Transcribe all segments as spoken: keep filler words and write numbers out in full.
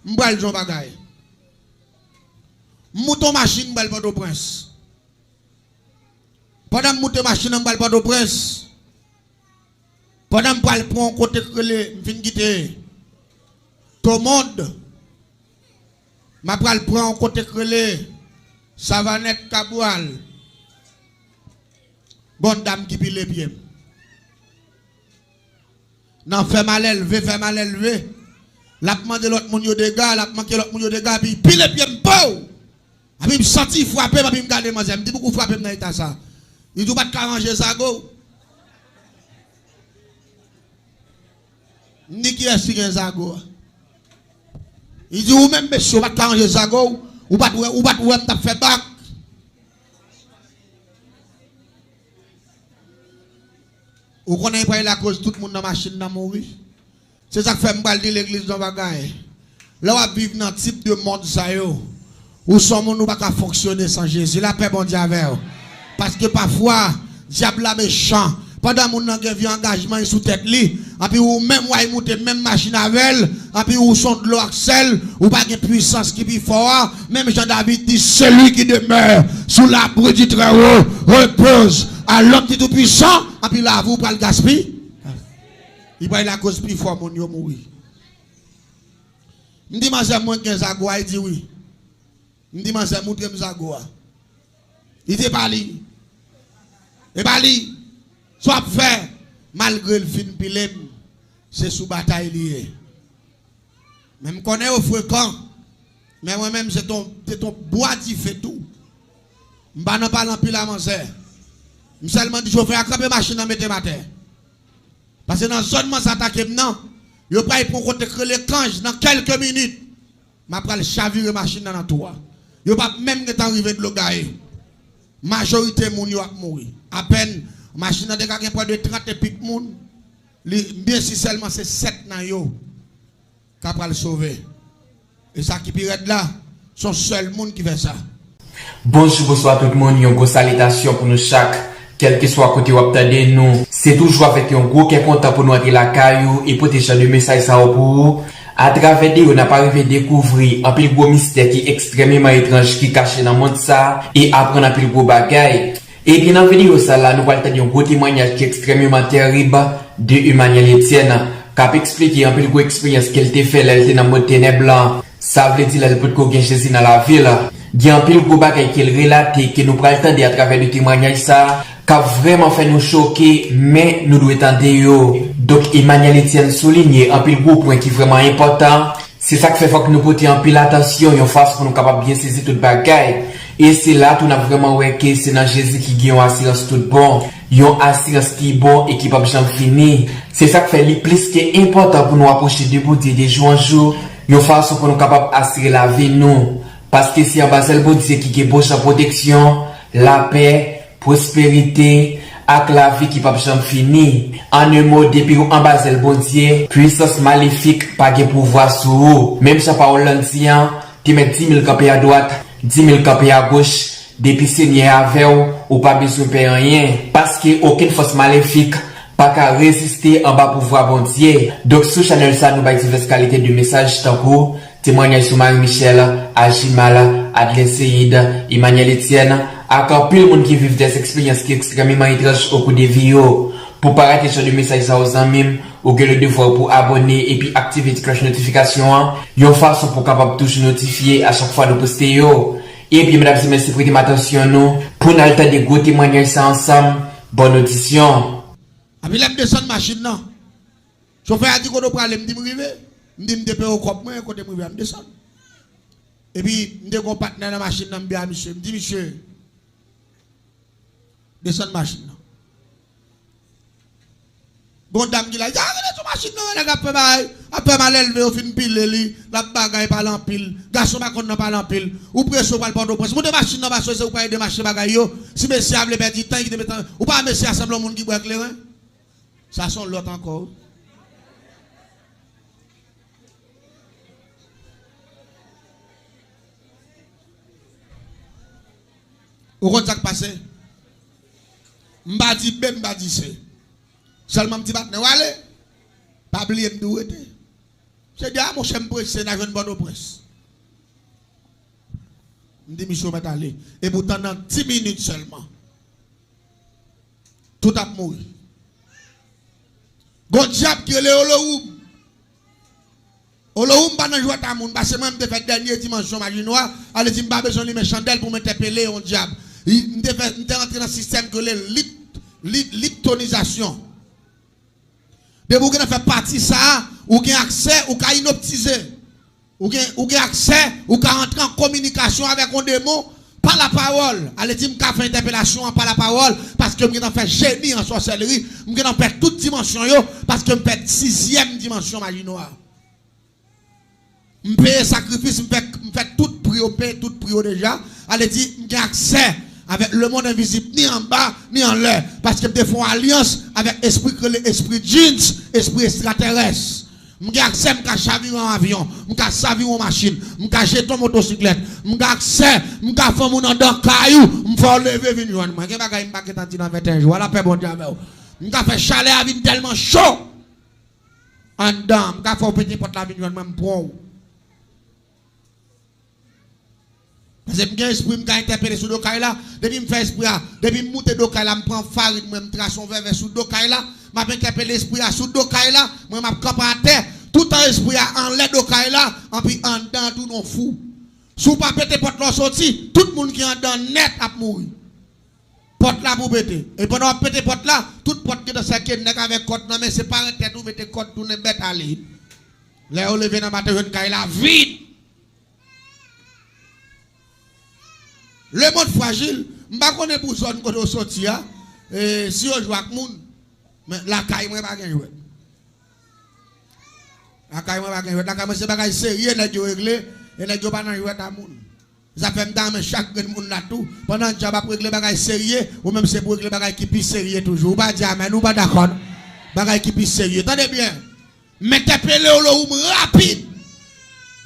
M pral di yon bagay. M moute yon machin, m pral Pòtoprens. Pandan m moute machin nan, m pral Pòtoprens. Pandan m pral pran yon kote k rele, m fin kite Tomond, m ap pral pran yon kote k rele Savanèt Kabwal. Gon dam ki pile pye m. Nan fè malelve, fè malelve. L ap mande lòt moun yo dega, l ap manke lòt moun yo dega, epi pile pye m, pow! Epi m santi frape m, epi m gade manzè. M di, "Poukò w frape m nan eta sa?" Li di, "Ou pa t ka ranje zago w?" M di, "Kiyès ki gen zago a?" Li di, "Ou menm, mesye, ou pa t ka ranje zago w? Ou pa t wè, ou pa t wè m t ap fè bak?" Ou konnen li pral lakoz tout moun nan machin nan mouri. Se sa k fè m pral di legliz yon bagay. Lè w ap viv nan tip de mond sa yo, ou se yon moun ou pa ka fonksyone san Jezi. Lapè Bondye avè w. Paske pafwa, dyab la mechan. Pandan moun nan gen vye angajman sou tèt li, anpi ou menm w al moute menm machin avè l, anpi ou se yon dlo ak sèl, ou pa gen pwisans ki pi fò a, menm jan David di, "Celui qui demeure sous l'abri du Très-Haut repose à l'ombre du Tout-Puissant," anpi lavi w pral gaspiye. Li pral lakoz pifò moun yo mouri. M di, "Manzè, mwen gen zago a?" Li di, "Wi." M di, "Manzè, moutre m zago a." Li di, "E pa li. E pa li. Sa w ap fè?" Malgre l fin pile m, se sou batay li ye. Men m konnen yo frekan. Men mwen menm, se ton, se ton bwa dife tou. M pa nan pale anpil a manzè. M sèlman di chofè a, "Kanpe machin nan, mete m atè." Paske nan zòn manzè atake m nan, yo pral pran kote k rele Kanj nan kèlke minit. M ap pral chavire machin nan nan twou a. Yo p ap menm gentan rive dlo gaye. Majorite moun yo ap mouri. Apèn, machin nan te ka gen pwen de trant e pik moun. Li, m byen si sèlman se sèt nan yo ka pral sove. E sa ki pi rèd la, se yon sèl moun ki fè sa. Bonjou, bonswa tout moun, yon gwo salitasyon pou nou chak, kèlkeswa kote w ap tande nou. Se toujou avèk yon gwo kè kontan pou nou antre lakay ou e pote jan de mesaj sa yo pou ou. Atravè de yo, n ap arive dekouvri anpil gwo mistè ki ekstrèmeman etranj ki kache nan mond sa e aprann anpil gwo bagay. Ebyen, nan videyo sa la, nou pral tande yon gwo temwanyaj ki ekstrèmeman tèrib de Emmanuel Etienne, k ap eksplike anpil gwo eksperyans ke l te fè lè l te nan mond tenèb lan, sa vle di lè l potko gen Jezi nan lavi l. Gen anpil gwo bagay ke l relate ke nou pral tande atravè de temwanyaj sa, k ap vrèman fè nou choke, men nou dwe tande yo. Donk, Emmanuel Etienne soulinye anpil gwo pwen ki vrèman enpòtan. Se sa k fè fòk nou pote anpil atansyon yon fason pou nou kapab byen sezi tout bagay. E se la tou n ap vrèman wè ke se nan Jezi ki gen yon asirans tout bon, yon asirans ki bon e ki p ap janm fini. Se sa k fè li plis ke enpòtan pou nou apwoche de Bondye de jou an jou, yon fason pou nou kapab asire lavi nou. Paske se anba zèl Bondye ki gen bon jan pwoteksyon, lapè, pwosperite, ak lavi ki p ap janm fini. An en mo, depi w anba zèl Bondye, pwisans malefik pa gen pouvwa sou ou. Menm jan pawòl la di an, te mèt di mil kanpe adwat, di mil kanpe agoch, depi Senyè a avè w, ou pa bezwen pè anyen, paske okenn fòs malefik pa ka reziste anba pouvwa Bondye. Donk, sou chanèl sa, nou bay divès kalite de mesaj, tankou temwanyaj sou Marie Michel, Ajimal, Adlin Seid, Emmanuel Etienne, ak anpil moun ki viv dè eksperyans ki ekstrèmeman etranj okou de vi yo. Pou pa rate jan de mesaj sa yo, zanmi m, ou gen le devwa pou abòne epi aktive ti klòch notifikasyon an, yon fason pou w kapab toujou notifye a chak fwa nou poste yo. Ebyen, medam e mesye, prete m atansyon nou pou n al tande gwo temwanyaj sa ansanm. Bòn odisyon. Epi lè m desann machin nan, chofè a di, "Kote w prale?" M di, "M rive." M di, "M te peye kòb mwen, kote m rive a, m desann." Epi, m te gen yon patnè nan machin nan, m di a misye, m di, "Misye, desann machin nan." Gon dam ki la, "Ya, rele sou machin nan, nèg ap fè bagay, ap fè malelve, yo fin pile li, l ap bagay, pale anpil. Gason pa konn nan pale anpil. Ou prese, ou pral Pòtoprens. Moute machin nan, paske se ou pral ede mache bagay yo. Si mesye a vle pèdi tan, li kite mesye a. Ou pa wè mesye a sanble yon moun ki bwè kleren?" Sa se yon lòt ankò, wi. Ou konn sa k pase? M pa di B, m pa di C. Sèlman m di patnè w ale. Pa bliye m di w rete. Misye di, a, monchè, m prese, n a jwenn Pòtoprens. M di, misye, w mèt ale. Epoutan, nan dis minit sèlman, tout ap mouri. Gon dyab ki rele Olohoum. Olohoum pa nan jwèt a moun, paske mwen, m te fè dènye dimansyon maji nwa, ale di m pa bezwen limen chandèl pou m entèpele yon dyab. I, m te fè, m te rantre nan sistèm ki rele lit, lit, liptonizasyon. Depi w gentan fè pati sa a, ou gen aksè, ou ka inoptize. Ou gen, ou gen aksè, ou ka antre an kominikasyon avèk yon demon pa lapawòl. Ale di m ka fè entèpelasyon an pa lapawòl, paske m gentan fè jeni an sòsèlri, m gentan fè tout dimansyon yo, paske m fè sizyèm dimansyon maji nwa. M peye sakrifis, m fè, m fè tout pri yo, m peye tout pri yo deja. Ale di, m gen aksè avèk lemonn envizib, ni anba, ni anlè, paske m te fè yon alyans avèk espri ki rele espri djins, espri estratèrès. M gen aksè, m ka chavire yon avyon, m ka chavire yon machin, m ka jete yon motosiklèt, m gen aksè, m ka fè yon moun anndan kay ou, m fè w leve vin jwenn mwen. Gen bagay m pa gentan di nan venteyen jou, ala pè Bondye avè w. M ka fè chalè a vin tèlman cho anndan, m ka fè w pete pòt la vin jwenn mwen, m pran w. Paske m gen espri, m ka entèpele sou do kay la. Depi m fè espri a, depi m moute do kay la, m pran farin mwen, m trase yon vèvè sou do kay la. M ap entèpele espri a sou do kay la. Mwen, m ap kanpe atè. Toutan espri a anlè do kay la, anpi anndan an tou non fou. Si w pa pete pòt la w soti, tout moun ki anndan nèt ap mouri. Pòt la pou pete. E pandan w ap pete pòt la, tout pòt gentan sèke nèg avèk kòd nan men, separe tèt ou, mete kòd, tounen bèt, ale. Lè yo leve nan maten, jwenn kay la vid. Lemonn frajil, m pa konnen pou zòn kote w soti a, e, si yo jwe ak moun, men lakay mwen pa gen jwèt. Lakay mwen pa gen jwèt, lakay mwen se bagay serye nèg yo regle, e nèg yo pa nan jwèt a moun. Sa fè m ta renmen chak grenn moun la tou, pandan dyab ap regle bagay serye, ou menm se pou regle bagay ki pi serye toujou. Ou pa di amèn, ou pa dakò non. Bagay ki pi serye. Tande byen. M entèpele Olohoum rapid.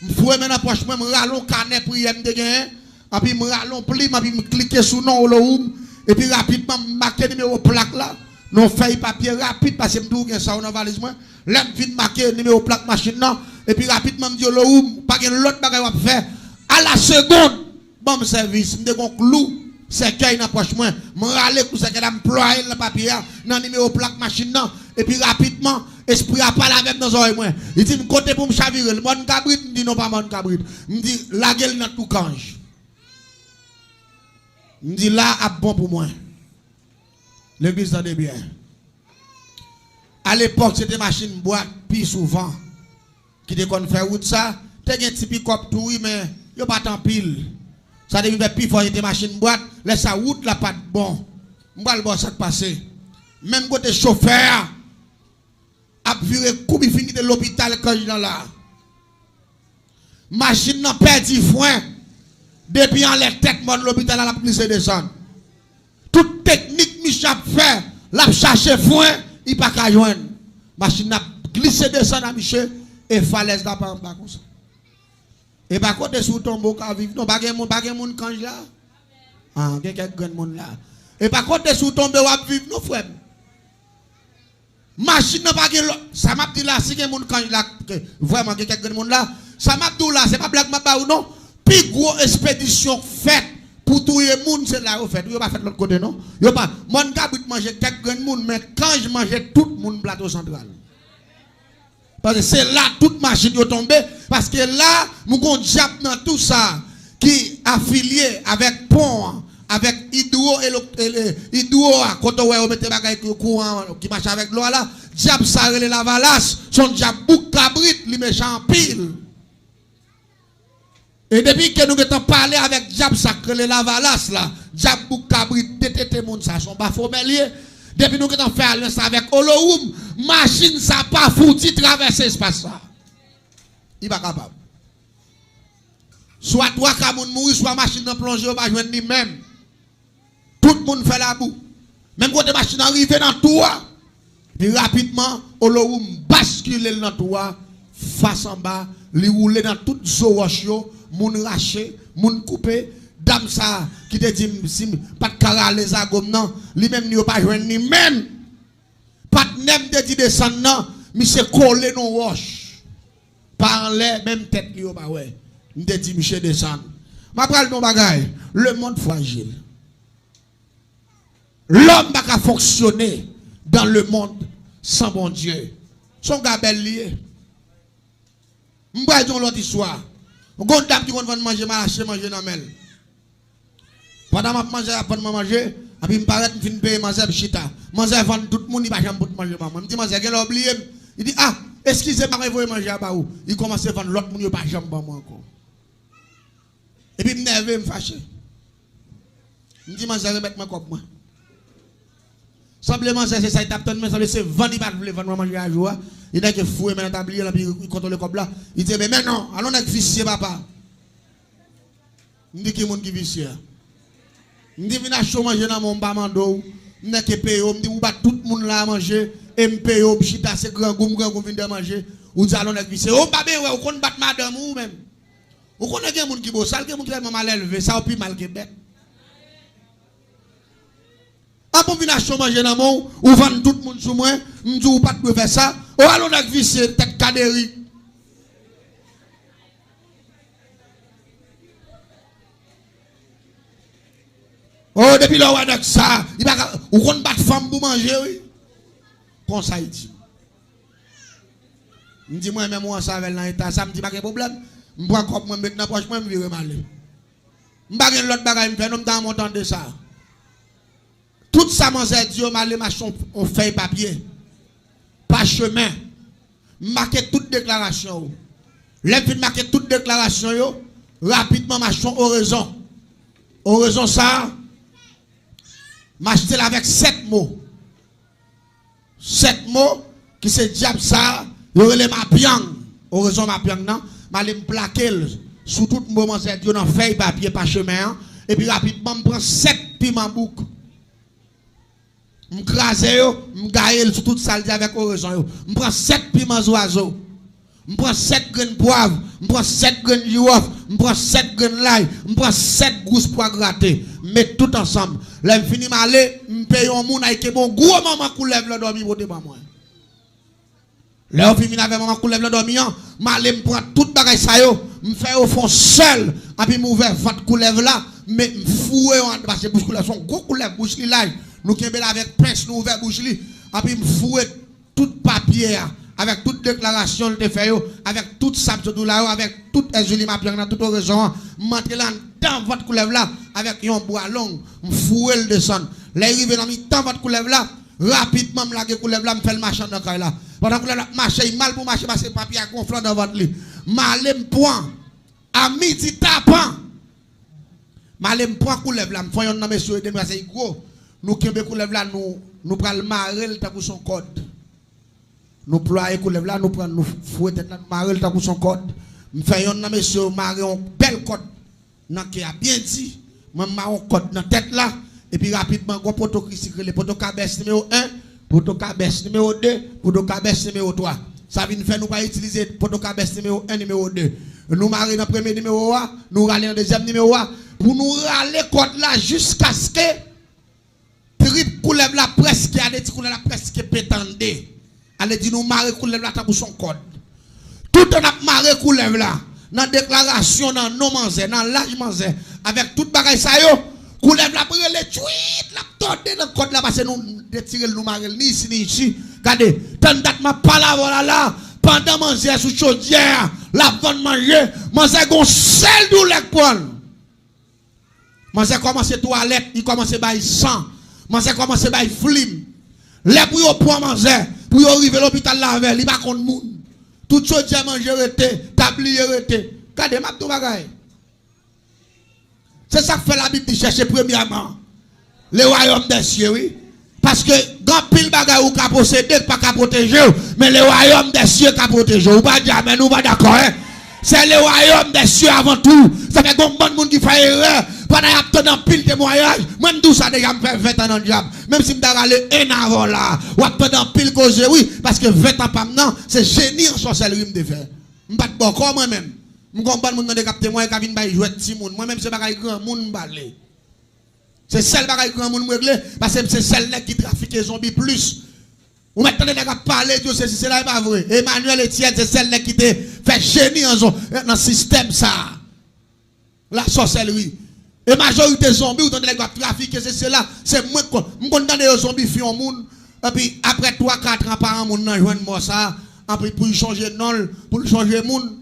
M foure men nan pòch mwen, m rale yon kanè priyè m te genyen. Anpi m rale yon plim, anpi m klike sou non Olohoum. Epi rapidman, m make nimewo plak la nan yon fèy papye rapid, paske m toujou gen sa yo nan valiz mwen. Lè m fin make nimewo plak machin nan, epi rapidman m di Olohoum, pa gen lòt bagay w ap fè. A la segonn, ban m sèvis. M te gen yon klou sèkèy nan pòch mwen. M rale klou sèkèy la, m plwaye l nan papye a, nan nimewo plak machin nan. Epi rapidman, espri a pale avè m nan zòrèy mwen. Li di m kote pou m chavire l. Mòn Kabrit? M di non, pa Mòn Kabrit. M di lage l nan Toukanj. M di la ap bon pou mwen. Legliz, tande byen. Alepòk, se te machin bwat pi souvan ki te konn fè wout sa. Te gen ti pikòp tou, wi, men yo pa t anpil. Sa te vin fè pi fò, se te machin bwat. Lè sa, wout la pa t bon. M pral ba w sa k pase. Menm kote chofè a ap vire koub, li fin kite lopital Kanj lan la. Machin nan pèdi fren. Depi anlè tèt mòn lopital la, l ap glise desann. Tout teknik misye ap fè, l ap chache fren, li pa ka jwenn. Machin nan ap glise desann a misye, e falèz la pa anba konsa. E pa kote si w tonbe w ka viv non, pa gen moun, pa gen moun Kanj la. Ah, gen kèk grenn moun la. E pa kote si w tonbe w ap viv non, frè m. Machin nan pa gen lòt. Sa m ap di la, si gen moun Kanj la, ke vrèman gen kèk grenn moun la, sa m ap di w la, se pa blag m ap ba ou non. Pi gwo espedisyon k fèt pou touye moun, se la yo fèt. Yo pa fèt lòt kote non. Yo pa, mòn Kabrit manje kèk grenn moun, men Kanj manje tout moun Plato Santral. Paske se la tout machin yo tonbe, paske la, nou gon dyab nan tou sa ki afilye avèk pon an, avèk idwo, elo-, ele-, idwo a, kote w wè yo mete bagay ki kouran ki mache avèk dlo a la, dyab sa rele Lavalas, se yon dyab bouk kabrit, li mechan anpil. E depi ke nou gentan pale avèk dyab sa k rele Lavalas la, dyab bouk kabrit detete moun sa, se yon bafomè l ye. Depi nou gentan fè alyans avèk Olohoum, machin sa pa fouti travèse espas sa. Li pa kapab. Swa twa ka moun mouri, swa machin nan plonje, yo pa jwenn li menm. Tout moun fè labou. Menm kote machin nan rive nan tou a, epi rapidman, Olohoum baskile l nan tou a, fas anba, li woule nan tout zo wòch yo, moun rache, moun koupe. Dam sa a ki te di m si m pa t ka rale zago m nan, li menm yo pa jwenn li menm. Patnè m te di desann nan, misye kole nan wòch. Pa anlè, menm tèt li yo pa wè. M te di misye desann. M ap pral di yon bagay. Lemonn frajil. Lòm pa ka fonksyone dans le monde sans Bondye. Se yon gabèl li ye. M pral di yon lòt istwa. Gon dam ki konn vann manje, m al achte manje nan men l. Pandan m ap manje, y ap vann mwen manje, epi m parèt, m fin peye manzè, m chita. Manzè vann tout moun, li pa janm pot manje ban mwen. M di, "Manzè, genlè w bliye m." Li di, "A, eskize m, m pa konn voye manje a ba ou." Li kòmanse vann lòt moun, yo pa janm ban mwen ankò. Epi m nève, m fache. M di, "Manzè, remèt mwen kòb mwen." Sanble manzè se sa li t ap tann, men sanble se vann li pa t vle vann mwen manje a jou a. Li nèke foure men nan tabliye l, epi li kontwole kòb la. Li di, "Ebyen, men non, alon nèg visye, papa." M di, "Ki moun ki visye a?" M di, "Vin achte w manje nan men w, m pa mande w." M nèke peye w, m di, "Ou ba tout moun la a manje, e m peye w, m chita, se grangou, m grangou, m vin dè manje." Ou di, "Alon nèg visye." Ou pa benyen wè, ou konn bat madanm ou menm. Ou konnen gen moun ki bosal, gen moun ki tèlman malelve, sa yo pi mal ke bèt. Apre m vin achte w manje nan men w, ou vann tout moun sou mwen, m di w ou pa t dwe fè sa. O, alon nèg visye, tèt kaderi. O, depi lè w wè nèg sa, li pa ka, ou konn bat fanm pou manje, wi. Konsa li di m. M di, "Mwen menm ou ansanm avè l nan eta sa." M di, "Pa gen pwoblèm." M pran kòb mwen, m met nan pòch mwen, m vire m ale. M pa gen lòt bagay m fè non, m ta renmen w tande sa. Tout sa manzè di yo, m ale m achte yon, yon fèy papye. Pachemen. M make tout deklarasyon yo. Lè m fin make tout deklarasyon yo, rapidman m achte yon orezon. Orezon sa a, m achte l avèk sèt mo. Sèt mo ki se dyab sa a, yo rele mapyang. Orezon mapyang nan, m ale m plake l sou tout mo manzè di yo nan fèy papye pachemen an, epi rapidman m pran sèt piman bouk. M kraze yo, m gaye l sou tout sa l di avèk orezon yo. M pran sèt piman zwazo. M pran sèt grenn pwav, m pran sèt grenn jiwòf, m pran sèt grenn lay, m pran sèt gous pwa grate. M met tout ansanm. Lè m fini m ale, m peye yon moun al kenbe yon gwo manman koulèv lan dòmi pote ban mwen. Lè yo fin vin avè manman koulèv lan dòmi an, m ale m pran tout bagay sa yo, m fè yo fè yon sèl, epi m ouvè vant koulèv la, m met, m foure yo anndan, paske bouch koulèv se yon gwo koulèv, bouch li laj. Nou kenbe l avèk pens, nou ouvè bouch li, epi m foure tout papye a, avèk tout deklarasyon l te fè yo, avèk tout sa m sot di w la yo, avèk tout èzili mapyang nan, tout orezon an, m antre l anndan vant koulèv la avèk yon bwa long, m foure l desann. Lè l rive nan mitan vant koulèv la, rapidman m lage koulèv la, m fè l mache anndan kay la. Pandan koulèv la ap mache, li mal pou mache paske papye a gonfle anndan vant li. M ale m pran, a midi tapan, m ale m pran koulèv la, m fè yonn nan mesye yo ede m paske li gwo. Nou kenbe koulèv la, nou, nou pral mare l tankou se yon kòd. Nou plwaye koulèv la, nou pran, nou foure tèt la, nou mare l tankou se yon kòd. M fè yonn nan mesye yo mare yon bèl kòd nan ke a byen di. Mwen, m mare yon kòd nan tèt la, epi rapidman, gon poto ki sikile, poto kabès nimewo en, poto kabès nimewo de, poto kabès nimewo twa. Sa vin fè nou pa itilize poto kabès nimewo en, nimewo de. Nou mare nan premye nimewo a, nou rale nan dezyèm nimewo a, pou nou rale kòd la jiskaske trip koulèv la prèske, ale di koulèv la prèske pete an de. Ale di nou mare koulèv la tankou se yon kòd. Toutan n ap mare koulèv la, nan deklarasyon, nan non manzè, nan laj manzè, avèk tout bagay sa yo, koulèv la ap rele tchwit, l ap tòde nan kòd la, paske nou detire l, nou mare l ni isi, ni isi. Gade, tann dat m ap pale avè w la, la, pandan manzè sou chodyè a, l ap vann manje, manzè gon sèl doulè k pran l. Manzè kòmanse twalèt, li kòmanse bay san. Manzè kòmanse bay flim. Lè pou yo pran manzè, pou yo rive lopital la avè l, li pa konn moun. Tout chodyè manje rete, tabliye rete. Gade, m ap di w bagay. Se sa k fè Labib di, chèche premyèman le royaume des cieux, wi. Paske gen anpil bagay ou ka posede k pa ka pwoteje w, men le royaume des cieux ka pwoteje w. Ou pa di amèn, ou pa dakò, en? C'est le royaume des cieux avant tout. Sa fè gon bann moun ki fè erè pandan y ap tann anpil temwayaj. Mwen, m di w sa deja, m fè ven tan nan dyab. Menm si m ta rale en avè w la, w ap tann anpil koze, wi, paske ven tan pa m nan, se jeni an sòsèlri m te fè. M pa t bòkò mwen menm. M gon bann moun tande k ap temwaye, k ap vin bay jwèt timoun. Mwen menm, se bagay granmoun m pale. Se sèl bagay granmoun m regle, paske m se sèl nèg ki trafike zonbi plis. Ou mèt tande nèg ap pale, di yo sesi sela, e pa vre. Emmanuel Etienne se sèl nèg ki te fè jeni an zon, nan sistèm sa a. Lasòsèlri. E majorite zonbi, ou tande nèg yo ap trafike, sesi sela, se mwen k konn. M konn tande yo zonbifye yon moun, epi apre twa, kat an, paran moun nan jwenn mò sa a, epi pou l chonje non l, pou l chonje moun.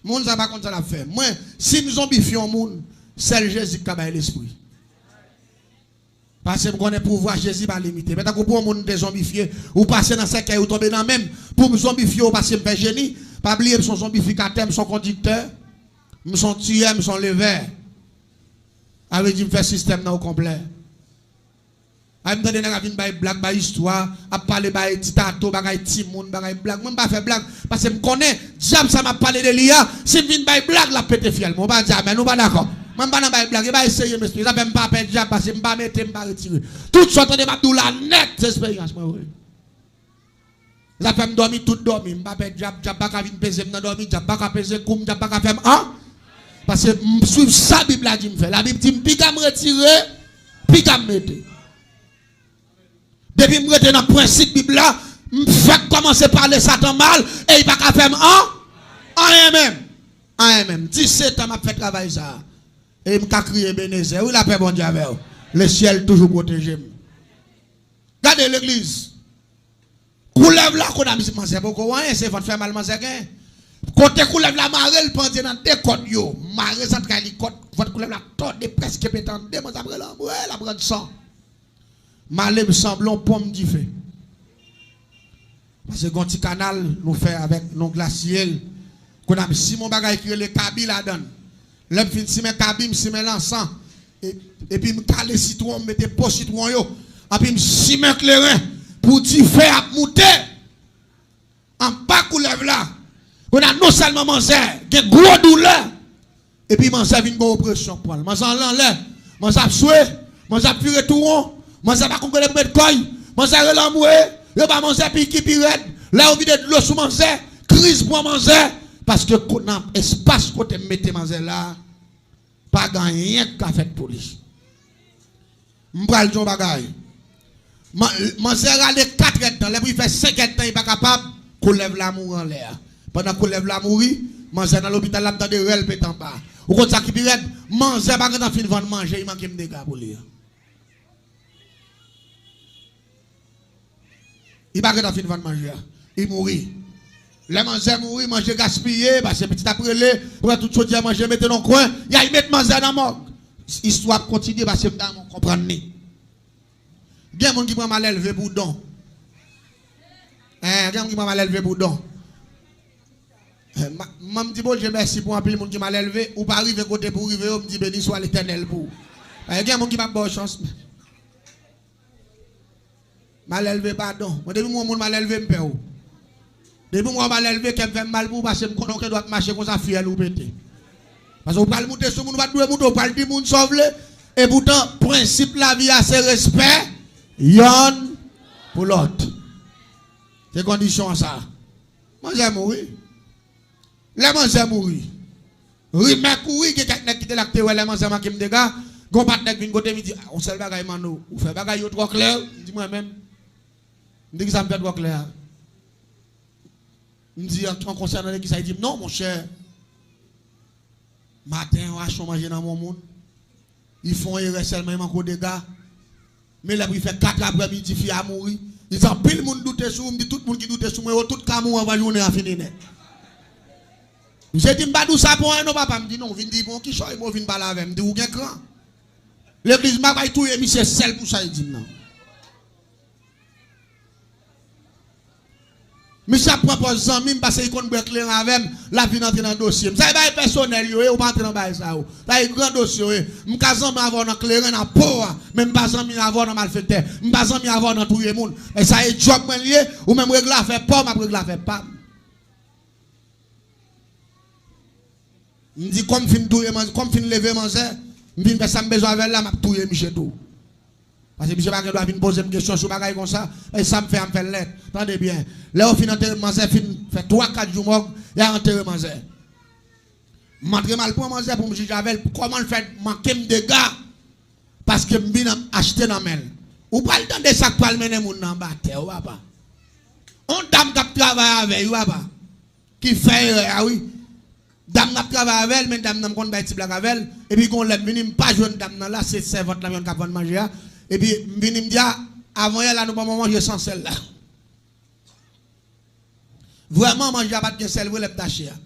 Moun sa pa konn sa l ap fè. Mwen, si m zonbifye yon moun, sèl Jezi k ka bay lespri. Paske m konnen pouvwa Jezi pa limite. Men tankou pou yon moun te zonbifye, ou pase nan sèkèy, ou tonbe nan men m. Pou m zonbifye w paske m fè jeni, pa bliye m se yon zonbifikatè, m se yon kondiktè, m se yon tiyè, m se yon levè. Sa vle di m fè sistèm nan okonplè. Ay, m tande nèg ap vin bay blag, bay istwa, ap pale, bay ti tato, bagay timoun, bagay blag. Mwen, m pa fè blag, paske m konnen dyab sa m ap pale de li a, si m vin bay blag, l ap pete fyèl mwen. Ou pa di amèn, ou pa dakò. Mwen, m pa nan bay blag, e bay serye m esplike. Sa fè m pa pè dyab, paske m pa mete, m pa retire. Tout sa w tande m ap di w la nèt, se esperyans mwen, wi. Sa fè m dòmi tout dòmi. M pa pè dyab, dyab pa ka vin peze m nan dòmi, dyab pa ka peze kou m, dyab pa ka fè m an. Paske m swiv sa Bib la di m fè. Labib di m piga m retire, piga m mete. Depi m rete nan prensip Bib la, m fèk kòmanse pale Satan mal e li pa ka fè m an, anyen menm. Anyen menm. Disèt an m ap fè travay sa a. E m ka kriye Ebenezè. Wi, lapè Bondye avè w. Lesyèl toujou pwoteje m. Gade legliz. Koulèv la, kounye a, misye, manzè poko wè anyen, se vant fè mal manzè gen. Kote koulèv la mare l, pandye nan de kòd yo. Mare zantray li, kòd, vant koulèv la tòde, prèske pete an de, manzè ap rele anmwe, l ap rann san. M ale, m sanble yon ponm dife. Paske gon ti kanal nou fè avèk non glasye l. Kounye a, m simen yon bagay ki rele kabi ladan l. Lè m fin simen kabi, m simen lansan. E, epi m kale sitwon, m mete po sitwon yo. Epi m simen kleren pou dife ap moute anba koulèv la. Kounye a, non sèlman manzè gen gwo doulè, epi manzè vin gen opresyon k pran l. Manzè anlè, manzè ap swe, manzè ap vire tou won, manzè pa konn kote pou met kò l, manzè rele anmwe, yo ba manzè piki pi rèd. Lè yo vide dlo sou manzè, kriz pran manzè, paske ko-, nan espas kote m mete manzè la, pa gen anyen k ka fèt pou li. M pral di yon bagay. Man-, manzè rale katrè tan, lè pou li fè senkè tan, li pa kapab, koulèv la mouri anlè a. Pandan koulèv la mouri, manzè nan lopital la, m tande rèl pete anba. Ou konn sa ki pi rèd? Manzè pa gentan fin vann manje, li manke m dega pou li a. Li pa gentan fin vann manje a. Li mouri. Lè manzè mouri, manje gaspiye, paske pitit ap rele, pran tout chodyè manje, mete nan kwen, y al met manzè nan mòg. Istwa ap kontinye, paske m ta renmen w konprann li. Gen moun ki pran malelve pou don. Hein, gen moun ki pran malelve pou don. Eh, ma-, man, m di Bondye mèsi pou anpil moun ki malelve, ou pa rive kote pou w rive yo, m di beni swa Letènèl pou ou. Paske gen moun ki p ap ba w chans. Malelve, padon. Mwen, depi m wè yon moun malelve, m pè w. Depi m wè w malelve, kè m fè m mal pou ou, paske m konnen w gen dwa ap mache konsa, fyèl ou pete. Paske w pral moute sou moun ou pa t dwe moute, w pral di moun sa w vle. Epoutan, prensip lavi a se respè yonn pou lòt. Se kondisyon an sa. Manzè mouri. Lè manzè mouri, rimè kouri, gen kèk nèg ki te la k te wè lè manzè manke m dega, gon patnè k vin kote m, li di, "Ah, yon sèl bagay, Manno, ou fè bagay yo twò klè." M di, "Mwen menm?" M di, "Kisa m fè twò klè a?" M di, "An, an konsènan ki sa?" Li di m, "Non, monchè, maten, w achte yon manje nan men yon moun, li fè yon erè sèlman, li manke w dega. Men lè pou li fè kat aprè midi, fi a mouri. Li di anpil moun doute sou ou, m di tout moun ki doute sou mwen, yo tout ka mouri anvan jounen an fini nèt." Misye di m pa di w sa pou anyen non, papa. M di non, w vin di pou yon kichòy, men w vin pale avè m, m di ou gen kran. Legliz m pa bay touye misye sèl pou sa li di m nan. Misye ap pran pòz zanmi m paske li konn bwè kleren avè m, l ap vin antre nan dosye m. Sa e bagay pèsonèl yo ye, ou pa antre nan bagay sa yo. Sa e gran dosye yo ye. M ka zanmi avè w nan kleren, nan po a, men m pa zanmi avè w nan malfektè. M pa zanmi avè w nan touye moun. E sa e djòb mwen l ye, ou menm regle afè pa w, m ap regle afè pa m. M di, kòm fin touye manzè, kòm fin leve manzè, m fin fè sa m bezwen avè l la, m ap touye misye tou. Paske misye pa gen dwa vin poze m kesyon sou bagay konsa. E sa m fè a, m fè l nèt. Tande byen. Lè yo fin antere manzè, fin fè twa, kat jou mòg, y a antere manzè. M antre m al pran manzè pou m jije avè l. Kòman l fè manke m dega? Paske m vin achte nan men l. Ou pral tande sa k pral mennen moun nan anba tè, wi, papa. On dam k ap travay avè l, wi, papa, ki fè erè a, wi. Dam nan ap travay avè l, men dam nan m konn bay ti blag avè l. Epi gon lè m vini, m pa jwenn dam nan la, se sèvant lan m youn k ap vann manje a. Epi m vini, m di a, avan yè la, nou ban mwen manje san sèl la. Vrèman, manje a pa t gen sèl vre lè m t achte a.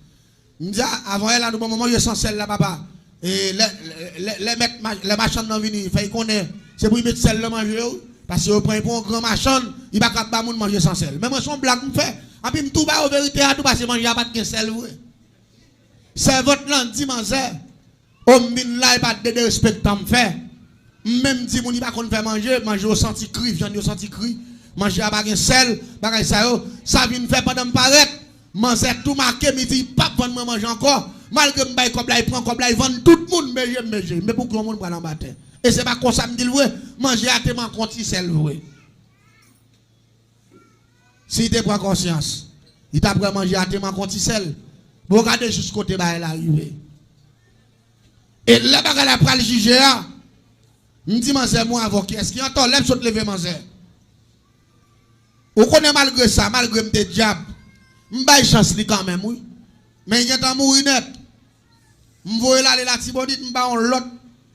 M di a, avan yè la, nou ban mwen manje san sèl la, papa. E lè, lè, lè, lè mèt ma-, lè machann nan vini, fè l konnen se pou l met sèl nan manje yo, paske yo pran l pou yon gran machann, li pa ka ba moun manje san sèl. Men mwen, se yon blag m fè. Anpi m tou ba yo verite a tou, paske manje a pa t gen sèl vre. Sèvant lan di manzè, o, m vin la, e pa de derespektan m fè. M menm di moun li pa konn fè manje, manje yo santi kri, vyann yo santi kri, manje a pa gen sèl, bagay sa yo. Sa vin fè pandan m parèt, manzè tou make m, li di li p ap vann mwen manje ankò. Malgre m bay kòb la, li pran kòb la, li vann tout moun, meje m, meje m. Men pou ki yon moun pral anba tè? E se pa konsa m di l vre, manje a te manke yon ti sèl vre. Si li te pran konsyans, li t ap wè manje a te manke yon ti sèl. Bon, gade jis kote bagay la rive. E lè bagay la pral jije a, m di manzè, mwen avè w, kiyès ki antò? Lè m sot leve manzè. Ou konnen, malgre sa, malgre m te dyab, m bay chans li kanmenm, wi. Men li gentan mouri nèt. M voye l ale Latibonit, m ba yon lòt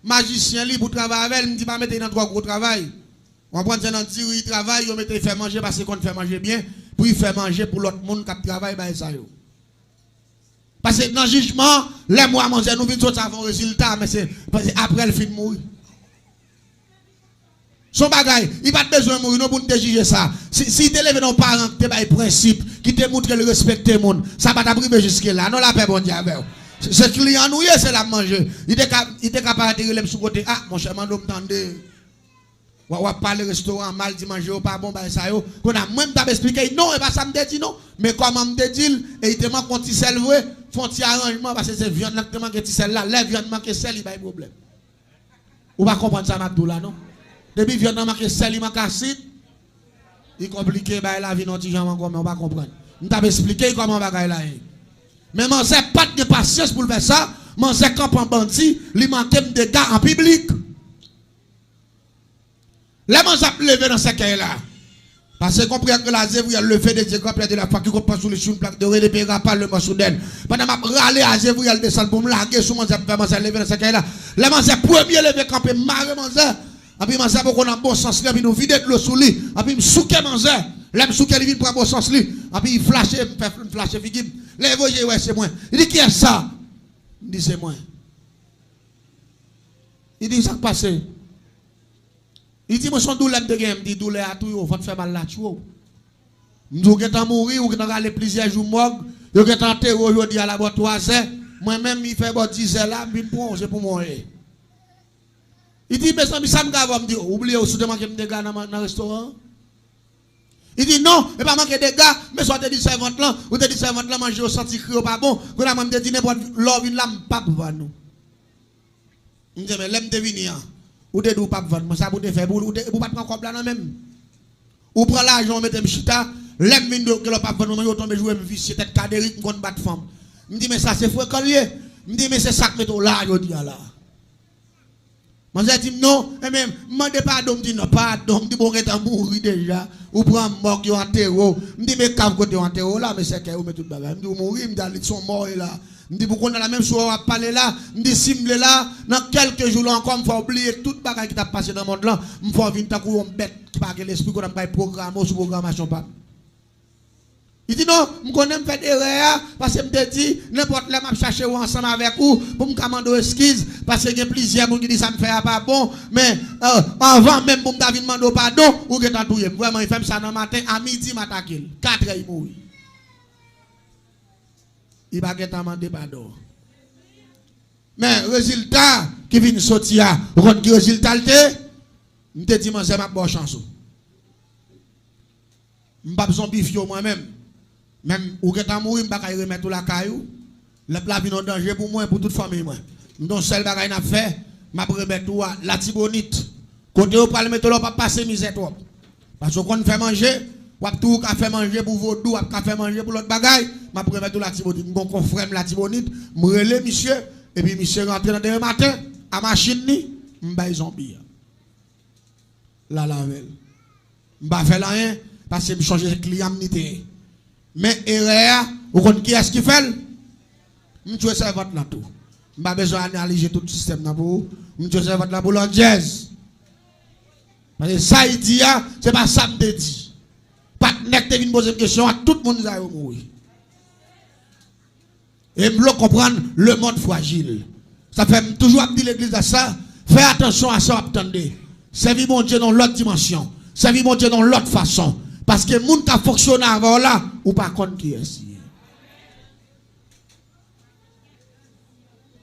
majisyen li pou travay avè l, m di pa mete l nan twò gwo travay. Ou konprann, se nan diri li travay, yo mete l fè manje, paske l konn fè manje byen, pou l fè manje pou lòt moun k ap travay bay sa yo. Paske nan jijman, lè m wè manzè, nou vin sot avè yon rezilta, men se, se apre l fin mouri. Se yon bagay, li pa t bezwen mouri non pou n te jije sa. Si, si li te leve nan yon paran ki te bay prensip, ki te montre l respekte moun, sa pa t ap rive jiske la. Non, lapè Bondye avè w. Se, se kliyan nou ye, se la m manje. Li te ka, li te ka parèt, li rele m sou kote. A, monchè, mande w m tande. W ap, w ap pale restoran an mal, di manje yo pa bon, bagay sa yo. Kounye a, mwen, m t ap esplike l, non, e pa sa m te di, non. Men kòman m te di l, e li te manke yon ti sèl vre, fè yon ti aranjman, paske se vyann nan ki te manke ti sèl la. Lè vyann manke sèl, li bay pwoblèm. Ou pa konprann sa m ap di w la, non. Depi vyann nan manke sèl, li manke asid, li konplike, bagay la vin yon ti jan ankò, men ou pa konprann. M t ap esplike l kòman bagay la ye. Men manzè pa t gen pasyans pou l fè sa, manzè kanpe an bandi, li manke m dega an piblik. Lè manzè ap leve nan sèkèy la, paske gon priyè k rele Azevriel, le feu de Dieu, grand prêtre de la foi, quiconque prend sous lui sur une plaque dorée, l'épée rapa le mort sous d'elle. Pandan m ap rale Azevriel desann pou m lage sou manzè, pou m fè manzè leve nan sèkèy la. Lè manzè premye leve kanpe, m mare manzè. Anpi manzè poko nan bon sans li, anpi nou vide dlo sou li. Anpi m souke manzè. Lè m souke li vin pran bon sans li. Anpi li flache, m fè m flache figi m. Lè li voye je li wè se mwen. Li di, "Kiyès sa?" M di, "Se mwen." Li di, "Sa k pase?" Li di, "Mwen, se yon doulè m te genyen." M di, "Doulè a touye w, vant fè mal la tchwe w." M di, "Ou gentan mouri, ou gentan rale plizyè jou mòg, yo gentan antere w jodi a la bò twazè. Mwen menm, li fè bò dizè la, m vin pran w, se pou mwen w ye." Li di, "Mezanmi, sa m ka fè w?" M di, "Ou bliye w si w te manke m dega nan, nan restoran an?" Li di, "Non, e pa manke dega, men sa w te di sèvant lan, ou te di sèvant lan manje yo santi kri yo pa bon. Kounye a mwen, m te di nenpòt lè w vin la, m p ap vann ou." M di, "Men lè m te vini an, ou te di w p ap vann mwen, sa pou w te fè pou ou, ou te, ou pa t pran kòb la nan men m. Ou pran lajan, ou mete m chita, lè m vin di w ke lè w p ap vann mwen manje, ou tonbe joure m visye, tèt kaderik, m konn bat fanm." M di, "Men sa se frekan l ye." M di, "Men se sa k mete w la a jodi a la." Manzè di m, "Non, enben, m mande padon." M di, "Non, padon." M di, "Bon, ou gentan mouri deja. Ou pran mòg, yo antere w." M di, "Men kav kote yo antere w la, men sèkèy yo, men tout bagay." M di, "Ou mouri." M di, "Alit, se yon mò w ye la." M di, "Pou kounye a la, menm si w ap pale la, m di, si m vle la, nan kèlke jou la ankò, m fè w bliye tout bagay ki t ap pase nan mond lan, m fè w vin tankou yon bèt ki pa gen lespri, kounye a m pral pwograme w sou pwogramasyon pa m." Li di, "Non, m konnen m fè erè a, paske m te di, nenpòt lè m ap chache w ansanm avèk ou, pou m ka mande w eskiz, paske gen plizyè moun ki di sa m fè a pa bon, men, euh, anvan menm pou m ta vin mande w padon, ou gentan touye m." Vrèman, li fè m sa nan maten, a midi, m atake l. Katrè, li mouri. Li pa gentan mande padon. Men, rezilta ki vin soti a, ou konn ki rezilta l te? M te di, "Manzè, m ap ba w chans ou. M p ap zonbifye w mwen menm. Menm ou gentan mouri, m pa kay remèt ou lakay ou. Lè la vin yon danje pou mwen, pou tout fanmiy mwen. M gen yon sèl bagay n ap fè, m ap remèt ou a Latibonit. Kote yo pral mete w la, w p ap pase mizè twòp. Paske w konn fè manje, w ap toujou ka fè manje pou vodou, w ap ka fè manje pou lòt bagay, m ap remèt ou Latibonit." M gen yon konfrè m Latibonit, m rele misye, epi misye rantre nan demen maten, a machin li, m bay zonbi a. L al avè l. M pa fè l anyen, Paske m chonje se kliyan m li te ye. Men erè a, ou konn kiyès ki fè l? M tchwe sèvant lan tou. M pa bezwen analize tout sistèm nan pou ou. M tchwe sèvant lan pou lòt djèz. Paske sa li di a, se pa sa m te di. Patnè k te vin poze m kesyon an, tout moun sa yo mouri. E m vle w konprann, lemonn frajil. Sa fè m toujou ap di legliz la sa, fè atansyon a sa w ap tande. Sèvi Bondye nan yon lòt dimansyon. Sèvi Bondye nan yon lòt fason. Paske moun k ap fonksyone avè w la, ou pa konn kiyès li ye.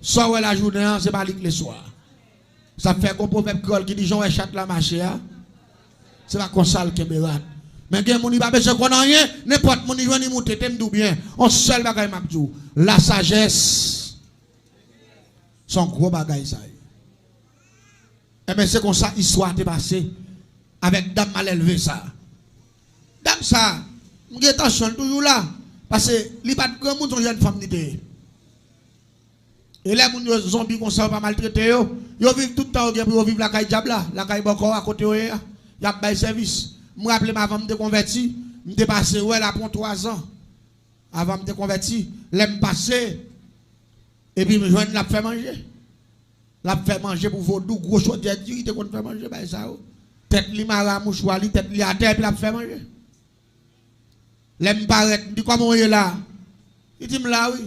Sa w wè lajounen an, se pa li k leswa. Sa fè gon pwovèb kreyòl ki di, jan w wè chat la mache a, se pa konsa l kenbe rat. Men gen moun, li pa bezwen konn anyen, nenpòt moun li jwenn, li moute, tande m di w byen. On sèl bagay m ap di w, lasajès se yon gwo bagay sa ye. Enben, se konsa istwa a te pase avèk dam malelve sa a. Dam sa a, m gen tansyon l toujou la, paske li pa t granmoun, se yon jèn fanm li te ye. E lè moun yo zonbi konsa, yo pa maltrete yo, yo viv tout tan yo gen pou yo viv lakay dyab la, lakay bòkò a kote yo ye a. Y ap bay sèvis. M raple m avan m te konvèti, m te pase wè l apre yon twa zan. Avan m te konvèti, lè m pase, epi m jwenn l ap fè manje. L ap fè manje pou vodou, gwo chodyè diri te konn fè manje, bay sa yo. Tèt li mare a mouchwa, li tèt li atè, epi l ap fè manje. Lè m parèt, m di, "Kòman w ye la?" Li di m, "La wi."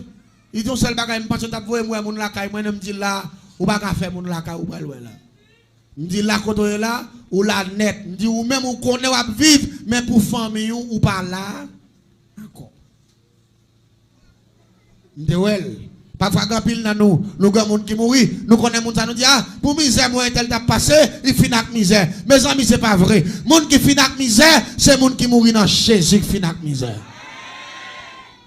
Li di, "Yon sèl bagay, m panse w t ap voye m wè moun lakay mwen, men m di la, ou pa ka fè moun lakay ou pral wè la." M di, "La kote w ye la, ou la nèt." M di, "Ou menm, ou konnen w ap viv, men pou fanmi w, ou pa la ankò." M te wè l. Pafwa, gen anpil nan nou, nou gen moun ki mouri, nou konnen moun sa, nou di, "A, pou mizè mwen entèl t ap pase, li fin ak mizè." Mezanmi, se pa vre. Moun ki fin ak mizè, se moun ki mouri nan Jezi ki fin ak mizè.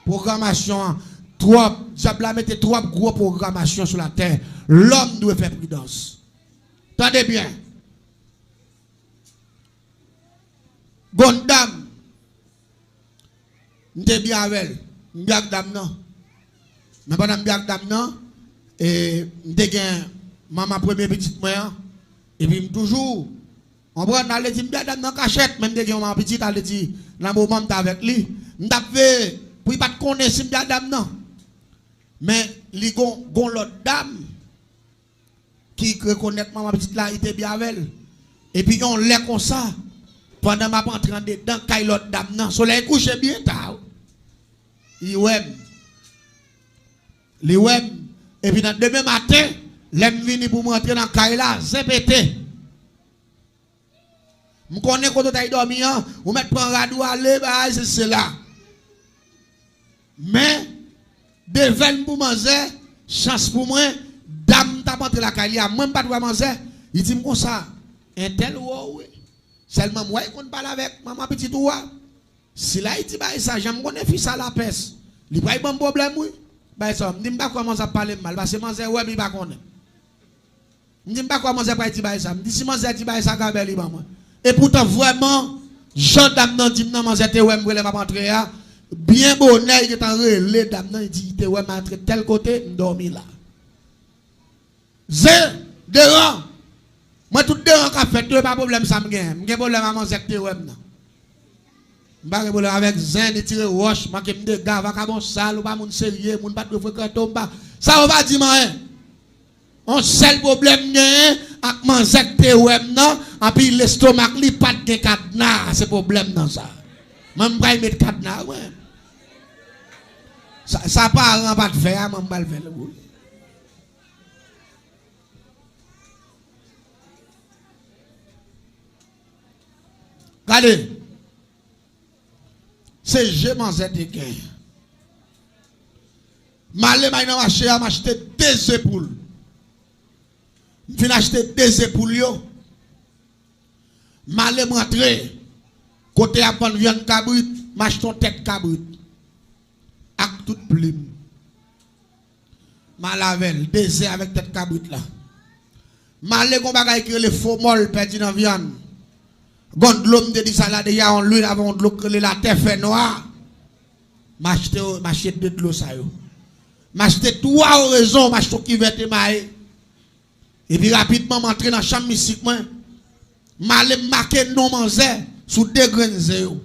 Pwogramasyon an twòp. Dyab la mete twòp gwo pwogramasyon sou latè. Lòm dwe fè pridans. Tande byen. Gon dam, m te byen avè l. M byen ak dam nan. Men pandan m byen ak dam nan, e, m te gen manman premye pitit mwen an. Epi m toujou, konprann, ale di m byen ak dam nan kachèt, men m te gen yon manman pitit, ale di nan moman m t avèk li, m t ap veye pou li pa t konnen si m byen ak dam nan. Men li gon, gon lòt dam ki rekonèt manman pitit la, li te byen avè l. Epi yon lè konsa, pandan m ap antre andedan kay lòt dam nan, solèy kouche byen ta, wi. Li wè m. Li wè m. Epi nan demen maten, lè m vini pou m rantre nan kay la, zen pete. M konnen kote w t al dòmi an, ou mèt pran rad ou ale, bay, se, se la. Men, devèn pou manzè, chans pou mwen, dam t ap antre lakay li a, mwen m pa t wè manzè, li di m konsa, "Entèl wè w wi. Sèlman m wè l konn pale avèk manman pitit ou a." Si l al di bagay sa, jan m konnen fi sa lapès, li pral ban m pwoblèm wi. Bagay sa, m di m pa kwè manzè ap pale m mal, paske manzè wè m, li pa konnen. M di m pa kwè manzè pral di bagay sa. M di si manzè di bagay sa, gabè li ban mwen. Epoutan vrèman, jan dam nan di m nan, manzè te wè m vre lè m ap antre a, byen bonè, li gentan rele dam nan, li di li te wè m antre tèl kote, m dòmi la. Zen, deran. Mwen, tout deran k ap fèt yo, e pa pwoblèm sa m genyen. M gen pwoblèm a manzè k te wè m nan. M pa gen pwoblèm avèk zen, li tire wòch, manke m dega, vakabon sal, ou pa moun serye, moun pa t dwe frekante w, m pa. Sa yo pa di m anyen. On sèl pwoblèm m genyen ak manzè k te wè m nan, anpi lestomak li pa t gen kadna, se pwoblèm nan sa. Mwen, m pral met kadna, mwen. Sa, sa paran pa t fè a, mwen, m pral fè l pou li. Gade, se je manzè te gen. M ale, m al nan mache a, m achte de ze poul. M fin achte de ze poul yo. M ale, m rantre kote y ap vann vyann kabrit, m achte yon tèt kabrit ak tout plim. M al avè l, de ze avèk tèt kabrit la. M ale, gon bagay ki rele fomòl pèdi nan vyann. Gon dlo, m te di sa la deja, yon lwil avè yon dlo ki rele latè fè nwa. M achte yo, m achte de dlo sa yo. M achte twa orezon, m achte yon kivèt emaye. Epi rapidman, m antre nan chanm mistik mwen. M ale, m make non manzè sou de grenn ze yo.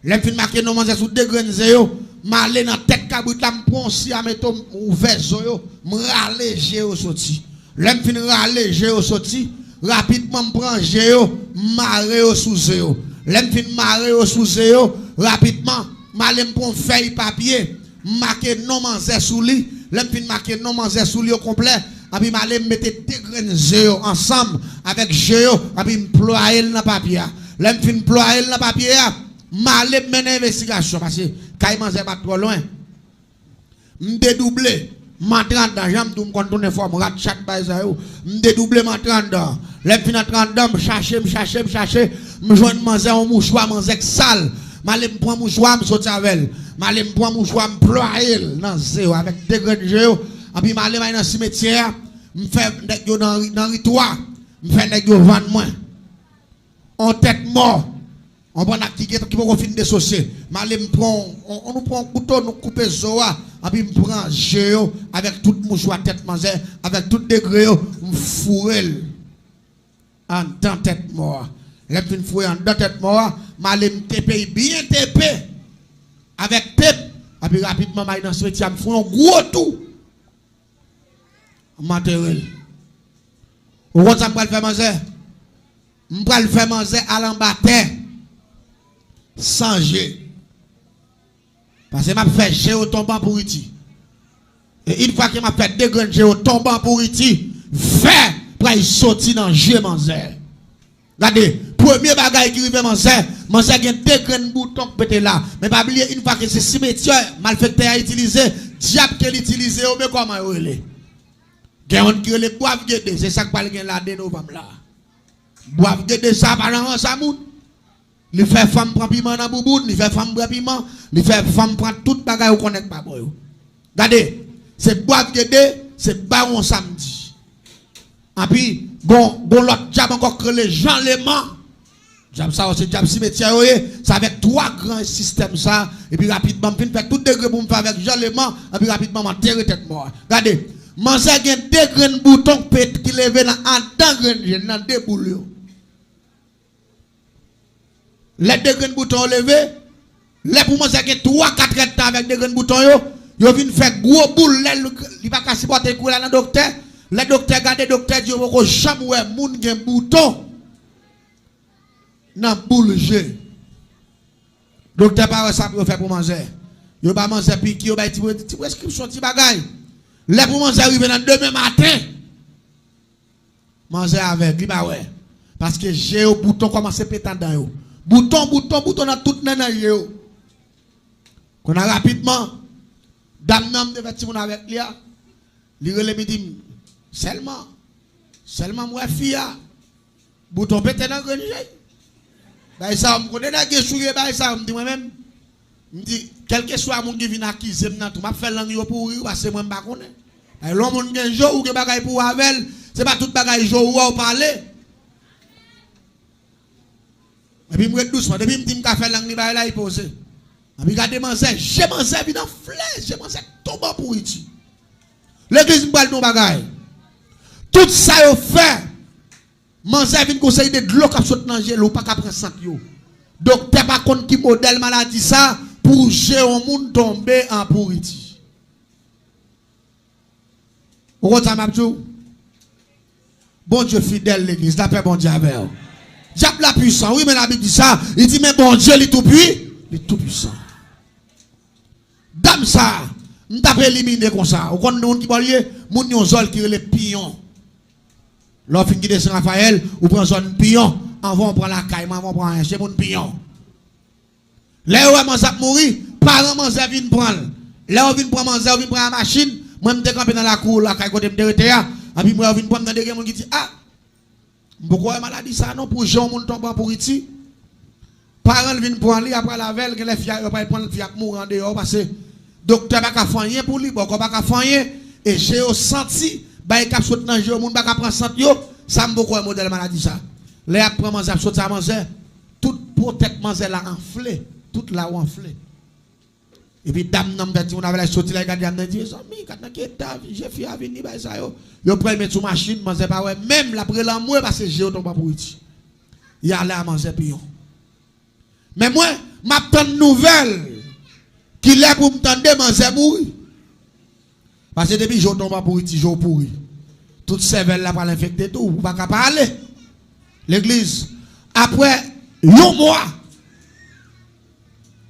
Lè m fin make non manzè sou de grenn ze yo, m ale nan tèt kabrit la, m pran yon si a, mete m ouvè zo yo, m rale je yo soti. Lè m fin rale je yo soti, rapidman m pran je yo, m mare yo sou ze yo. Lè m fin mare yo sou ze yo, rapidman, m ale m pran yon fèy papye, m make non manzè sou li. Lè m fin make non manzè sou li okonplè, anpi m ale m mete de grenn ze yo ansanm avèk je yo, anpi m plwaye l nan papye a. Lè m fin plwaye l nan papye a, m ale m mennen envestigasyon, paske kay manzè pa t twò lwen. M dedouble, m antre anndan, jan m di w m konn tounen fò m rat chat bay sa yo. M dedouble, m antre anndan. Lè m fin antre anndan, m chache, m chache, m chache, m jwenn manzè yon mouchwa, manzè k sal. M ale m pran mouchwa, m soti avè l. M ale m pran mouchwa, m plwaye l nan ze yo avèk de grenn je yo. Anpi m ale m al nan simetyè a, m fè nèg yo nan, nan ritwa, m fè nèg yo vann mwen. On tèt mò, on bann ak ki gen, ki poko fin desosye. M ale m pran, on, on, nou pran yon kouto, nou koupe zo a, anpi m pran je yo, avèk tout mouchwa tèt manzè, avèk tout degre yo, m foure l anndan tèt mò a. Lè m fin foure anndan tèt mò a, m ale m tepe l byen tepe, avèk tep, anpi rapidman m ale nan simetyè a, m fè yon gwo tou. M antere l. Ou konn sa m pral fè manzè? M pral fè manzè al anba tè san je. Paske m ap fè je yo tonbe an pouriti. E yon fwa ke m ap fè de grenn je yo tonbe an pouriti, vè pral soti nan je manzè. Gade, premye bagay ki rive manzè, manzè gen de grenn bouton k pete la. Men pa bliye, yon fwa ke se simetyè malfektè a itilize, dyab ke l itilize yo, men kòman yo rele? Gen youn ki rele Bwav Gede, se sa k pral gen la de novanm la. Bwav Gede sa pa nan rans a moun. Li fè fanm pran piman nan bouboun, li fè fanm bwè piman, li fè fanm pran tout bagay ou konnen k pa bon yo. Gade, se Bwav Gede, se Bawon Samdi. Anpi, gon, gon lòt dyab ankò k rele Jan Leman. Dyab sa yo, se dyab simetyè yo ye. Se avèk twa gran sistèm sa, epi rapidman, m fin fè tout degre pou m fè avèk Jan Leman, epi rapidman, m antere tèt mò a. Gade, manzè gen de grenn bouton k pete, ki leve nan anndan grenn je l, nan de boul yo. Lè de grenn bouton yo leve, lè pou manzè gen twa, kat èdtan avèk de grenn bouton yo, yo vin fè gwo boul. Lè l, li pa ka sipòte l, kouri al nan doktè. Lè doktè gade, doktè di yo poko janm wè moun gen bouton nan boul je. Doktè pa wè sa pou yo fè pou manzè. Yo ba manzè piki, yo bay ti, ti preskripsyon, ti bagay. Lè pou manzè rive nan demen maten, manzè avèg, li pa wè. Paske je yo, bouton kòmanse pete anndan yo. Bouton, bouton, bouton nan tout nenn je yo. Kounye a rapidman, dam nan m te fè timoun avèk li a, li rele m, li di m, sèlman, sèlman m wè fi a, bouton pete nan grenn je l. Bagay sa yo, m konnen nèg yo souye bagay sa yo, m di mwen menm, m di, kèlkeswa moun ki vin akize m nan tou, m ap fè lang yo pouri, paske mwen m pa konnen. Lè yon moun gen je w, ou gen bagay pou w avè l, se pa tout bagay je w wè w pale. Epi m ret dousman, depi m di m ka fè lang li bay la, li poze. Epi gade manzè, je manzè vin anfle, je manzè tonbe an pouriti. Legliz, m pral di w yon bagay. Tout sa yo fè, manzè vin gon seri de dlo k ap sot nan je l, ou pa ka pran sant yo. Doktè pa konn ki modèl maladi sa pou je yon moun tonbe an pouriti. Ou konn sa m ap di w? Bondye fidèl, legliz, lapè Bondye avè w. Dyab la pwisan, wi, men Labib di sa, li di, men Bondye, li tou pwi, li tou pwisan. Dam sa, m t ap elimine konsa. Ou konn moun ki bò l ye? Moun yon zòn ki rele Piyon. Lè w fin kite San Rafayèl, ou pran zòn Piyon. Anvan w pran lakay mwen, anvan w pran anyen, se moun Piyon. Lè yo wè manzè ap mouri, paran manzè vin pran l. Lè yo vin pran manzè, yo vin pran machin, mwen m te kanpe nan lakou lakay kote m te rete a, anpi m wè yo vin pran m, tande gen moun ki di, a, m poko wè maladi sa non, pou jan yon moun tonbe an pouriti. Paran l vin pran li, apre al avè l, genlè fi a, yo pral pran l, fi a ap mouri andeyò, paske doktè pa ka fè anyen pou li, bòkò pa ka fè anyen, e je yo santi, bagay k ap sot nan je yo, moun pa ka pran sant yo, sa m poko wè modèl maladi sa. Lè y ap pran manzè, ap soti a manzè, tout po tèt manzè la anfle, tout la yo anfle. Epi dam nan m fè timoun avè l soti la, li gade dam nan, li di, mezanmi, gad nan ki eta je fi a vin, li bay sa yo. Yo pran l met sou machin, manzè pa wè menm, l ap rele anmwe paske je yo tonbe an pouriti. Y ale a manzè Piyon. Men mwen, M ap tann nouvèl. Kilè pou m tande manzè mouri? Paske depi jou w tonbe an pouri, ti jou w pouri. Tout sèvèl la pral enfekte tou. Ou pa ka pa ale legliz. Apre yon mwa,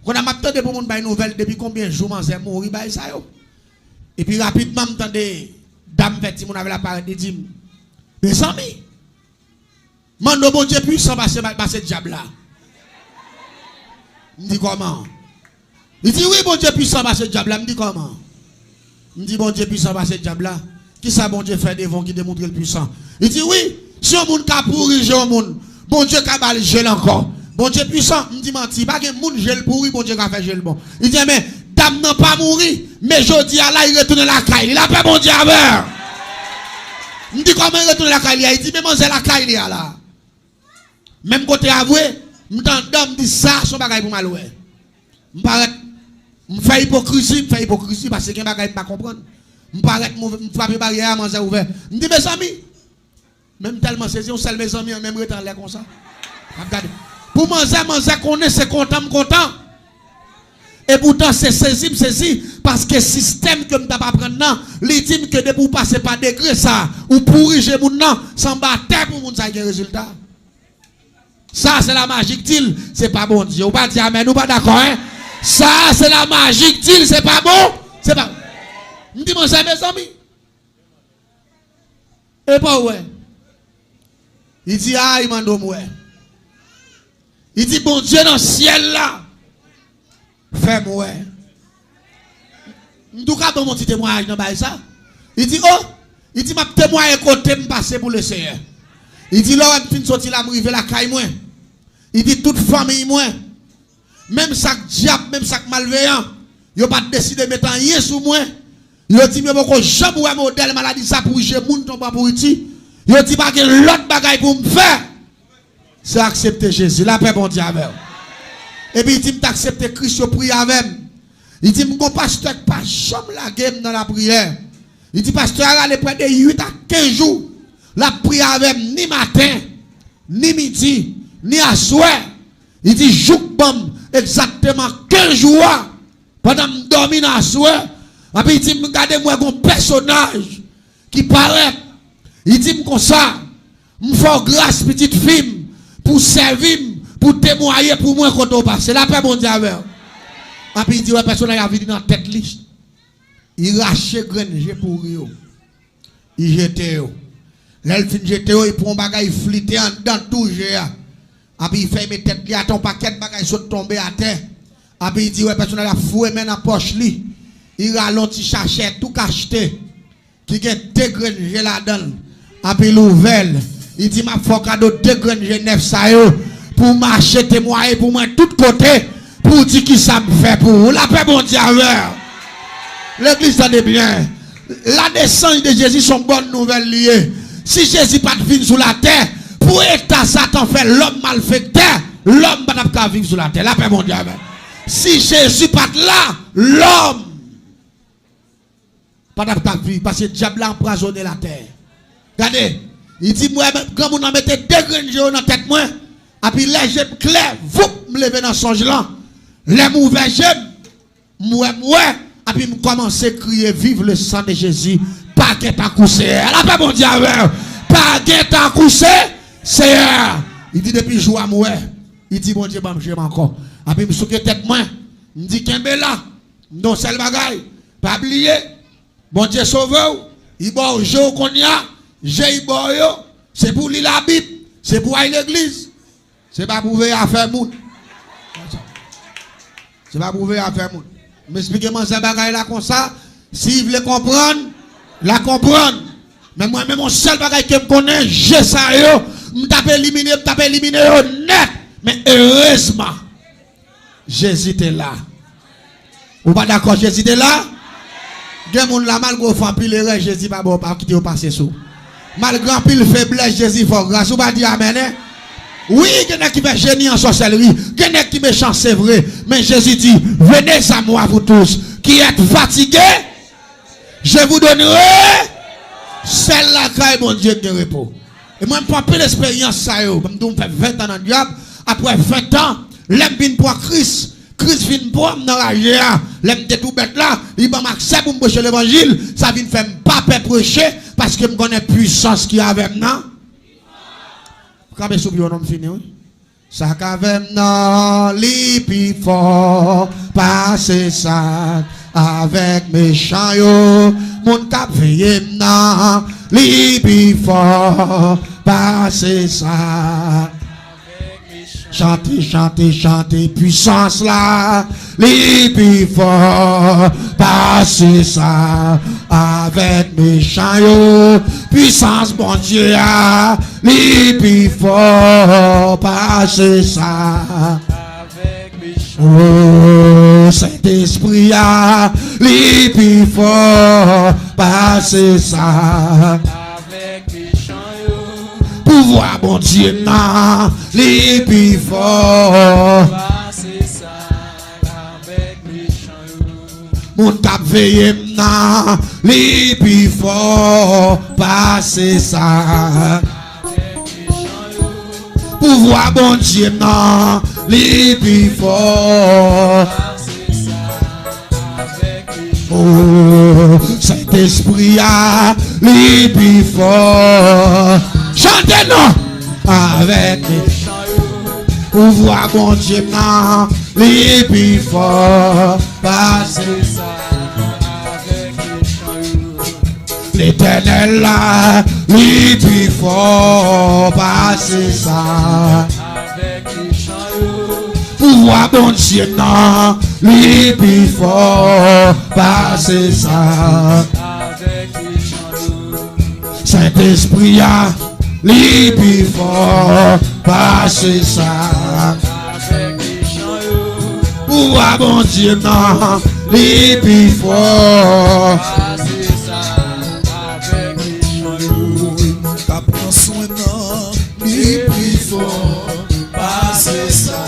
kounye a m ap tande pou moun bay nouvèl depi konbyen jou manzè mouri, bay sa yo. Epi rapidman, m tande dam fè timoun avè l ap parèt, li di m, mezanmi, Mande w Bondye pwisan pase, pase dyab la. M di, kòman? Li di, wi, Bondye pwisan pase dyab la. M di, kòman? M di, Bondye pwisan pase dyab la. Kisa Bondye fè devan w ki demontre l pwisan? Li di, wi, si yon moun ka pouri je yon moun, Bondye ka ba l je l ankò. Bondye pwisan. M di, manti, pa gen moun je l pouri, Bondye ka fè je l bon. Li di, enben, dam nan pa mouri, men jodi a la, li retounen lakay li. Lapè Bondye avè w. M di, kòman li retounen lakay li a? Li di, men manzè lakay li a la. Menm kote a vre, m t anndan, m di, sa, se yon bagay pou m al wè. M parèt, m fè ipokrizi, m fè ipokrizi, paske gen bagay m pa konprann. M parèt, m ouvè, m frape baryè a, manzè ouvè. M di, mezanmi, men m tèlman sezi, yon sèl mezanmi an menm rete anlè konsa. M ap gade. Pou manzè, manzè konnen se kontan m kontan. Epoutan, se sezi m sezi, paske sistèm ke m t ap aprann nan, li di m ke depi w pase pa degre sa, ou pouri je moun nan, se anba tè pou moun sa gen rezilta. Sa, se la maji k di l, se pa Bondye. Ou pa di amèn, ou pa dakò, en? Sa, se la maji k di l, se pa bon, se pa. M di, manzè, mezanmi. Epa w wè. Li di, ay, mande w m wè. Li di, Bondye nan syèl la fè m wè. M tou ka ban yon ti temwayaj nan bagay sa. Li di, o, li di, m ap temwaye kote m pase pou Lesenyè. Li di, lè w wè m fin soti la, m rive lakay mwen. Li di, tout fanmiy mwen, menm sa k dyab, menm sa k malveyan, yo pa t deside met anyen sou mwen. Yo di m yo poko janm wè modèl maladi sa pou je moun tonbe an pouriti. Yo di pa gen lòt bagay pou m fè. Se aksepte Jezi. Lapè Bondye avè w. Epi li di m t aksepte Kris, yo priye avè m. Li di m gon pastè k pa janm lage m nan lapriyè. Li di pastè a rale prè de uit a kenz jou. L ap priye avè m ni maten, ni midi, ni aswè. Li di jouk ban m egzakteman kenz jou a. Pandan m dòmi nan aswè, epi li di m gade m wè gon pèsonaj ki parèt. Li di m konsa, m fè w gras pitit fi m, pou w sèvi m, pou w temwaye pou mwen kote w pase. Lapè Bondye avè w. Epi li di wè pèsonaj la vini nan tèt li. Li rache grenn je pouri yo. Li jete yo. Lè l fin jete yo, li pran yon bagay, li flite anndan tou je a. Epi li fè met tèt li atè, yon pakèt bagay sot tonbe atè. Epi li di wè pèsonaj la foure men nan pòch li. Li rale yon ti sachè tou kachte ki gen de grenn je ladan l. Epi l ouvè l. Li di m ap fè w kado de grenn je nèf sa yo pou w mache temwaye pou mwen tout kote pou w di kisa m fè pou ou. Lapè Bondye avè w. Legliz, tande byen. La naissance de Jésus se yon bòn nouvèl li ye. Si Jezi pa t vin sou latè, pou eta Satan fè lòm malfektè, lòm pa t ap ka viv sou latè. Lapè Bondye avè w. Si Jezi pa t la, lòm pa t ap ka viv, paske dyab la anpwazonnen latè. Gade, li di m wè granmoun nan mete de grenn je yo nan tèt mwen, epi lè je m klè, voup, m leve nan sonj lan. Lè m ouvè je m, m wè, m wè, epi m kòmanse kriye, vive le sang de Jésus. Pa gen tankou Seyè. Lapè Bondye avè w. Pa gen tankou se Seyè. Li di depi jou a m wè. Li di Bondye ban m je m ankò. Epi m souke tèt mwen. M di kenbe la. M di yon sèl bagay. Pa bliye. Bondye sove w. Li ba w je w kounye a. Je li ba w yo. Se pou w li Labib. Se pou w al legliz. Se pa pou veye afè moun. Se pa pou veye afè moun. M esplike manzè bagay la konsa. Si l vle konprann, l a konprann. Men mwen menm, yon sèl bagay ke m konnen, je sa yo, m t ap elimine, m t ap elimine yo nèt. Men erezman, Jezi te la. Ou pa dakò Jezi te la? Gen moun la, malgre w fè anpil erè, Jezi pa ba w, pa kite yo pase sou ou. Malgre anpil feblès, Jezi fè w gras. Ou pa di amèn, en? Wi, gen nèg ki fè jeni an sòsèlri. Gen nèg ki mechan, se vre. Men Jezi di, venez à moi, vous tous qui êtes fatigués, je vous donnerai. Sèl lakay Bondye gen repo. E mwen, m pran anpil esperyans sa yo. Ban m di w, m fè ven tan nan dyab. Apre ven tan, Lè m vin pran Kris, Kris vin pran m nan raje a. Lè m te tou bèt la, li ban m aksè pou m preche levanjil. Sa vin fè m pa pè preche, paske m konnen pwisans ki avè m nan. Kanpe sou pye w non, m fini, wi. Sa k avè m nan, li pi fò pase sa k avèk mechan yo. Moun k ap veye m nan, li pi fò pase sa. Chante, chante, chante pwisans la, li pi fò pase sa avèk mechan yo. Pwisans Bondye a, li pi fò pase sa. O, Sentespri a, li pi fò pase sa. Pouvwa Bondye nan, li pi fò. Moun k ap veye m nan, li pi fò pase sa. Pouvwa Bondye nan, li pi fò. O, Sentespri a, li pi fò. Chante non! Avèk pouvwa Bondye m nan, li pi fò pase sa. Letènèl la, li pi fò pase sa. Pouvwa Bondye nan, li pi fò pase sa. Sentespri a, li pi fò pase sa. Pouvwa Bondye nan, li pi fò. K ap pran swen nan, li pi fò pase sa.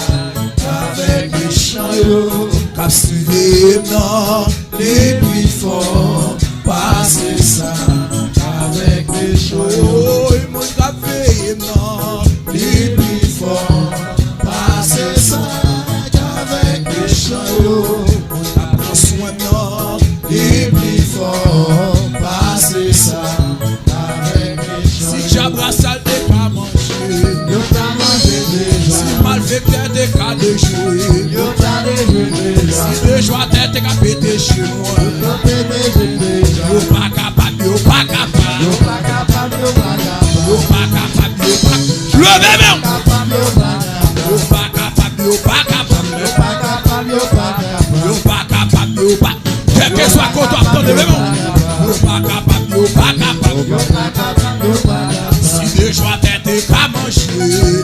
Avèk mechan yo k ap siveye m nan, li pi fò pase sa. Avèk mechan yo, moun k ap veye m nan, li pi fò pase sa. Avèk mechan yo, moun k ap pran swen m nan, li pi fò pase sa. Si djab rasyal te ka manje, yo ta manje deja. Si malfektè te ka dejwe, yo ta dejwe deja. Si dejwatè te ka pete je mwen, yo pete je deja. Yo pa kapab, yo pa kapab. Yo pa kapab, yo pa kapab. Yo pa kapab, yo pa kapab. Leve men w. Kapab, yo pa kapab. Yo pa kapab, yo pa kapab. Yo pa kapab, yo pa kapab. Yo pa kapab, yo pa. Kèlkeswa kote w ap tande, leve men w. Yo pa kapab, yo pa kapab. Si dejwatè te ka manje,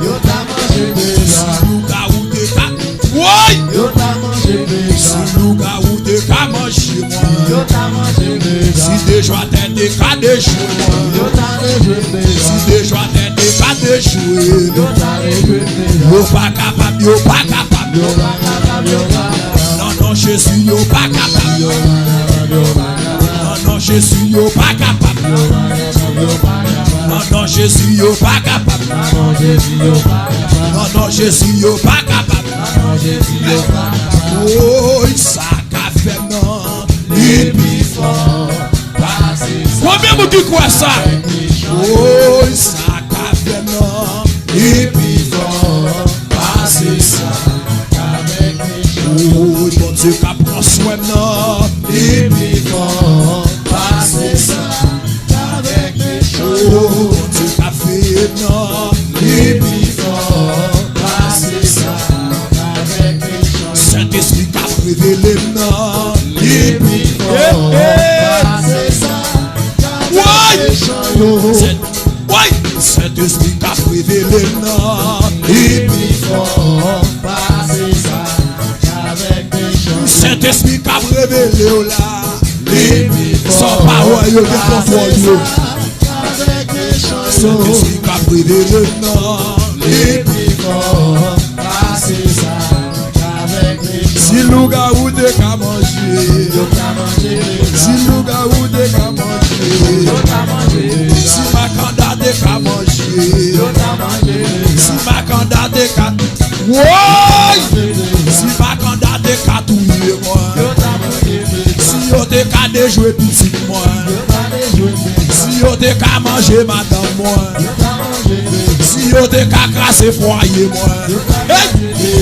yo ta manje deja. Si lougawou te ka, woy! Yo ta manje deja. Si lougawou te ka manje mwen, yo ta manje deja. Si dejwatè te ka dejwe mwen, yo ta dejwe deja. Si dejwatè te ka dejwe, yo ta dejwe deja. Yo pa kapab, yo pa kapab. Yo pa kapab, yo pa kapab. Nan non Jezi, yo pa kapab. Yo pa kapab, yo pa kapab. Nan non Jezi, yo pa kapab. Yo pa kapab, yo pa kapab. Nan non Jezi, yo pa kapab. Nan non Jezi, yo pa kapab. Nan non Jezi, yo pa kapab. Nan non Jezi, yo pa kapab. Woy, sa k ap fè m nan, li pi fò pase sa. Konbyen moun ki kwè sa? Woy, sa k ap fè m nan, li pi fò pase sa. Avèk mechan yo, Bondye k ap pran swen m nan, li pi fò pase sa. Avèk mechan yo, Bondye k ap veye m nan, li pi fò pase sa. Avèk mechan yo, Sentespri k ap revele m nan, li pi fò pase sa. Avèk mechan yo. Woy! Sentespri k ap revele m nan, li pi fò pase sa. Avèk mechan yo. Sentespri k ap revele w la, li pi fò. Sa w pa wè yo gen kontwòl yo. Avèk mechan yo. Sentespri k ap revele m nan, li pi fò pase sa. Si lougawou te ka manje, yo ta manje deja. Si lougawou te ka manje, yo ta manje deja. Si makanda te ka manje, yo ta manje deja. Si makanda te ka, woy! Jwe pitit mwen. Si yo te ka manje madanm mwen. Si yo te ka kraze fwaye mwen. Hey!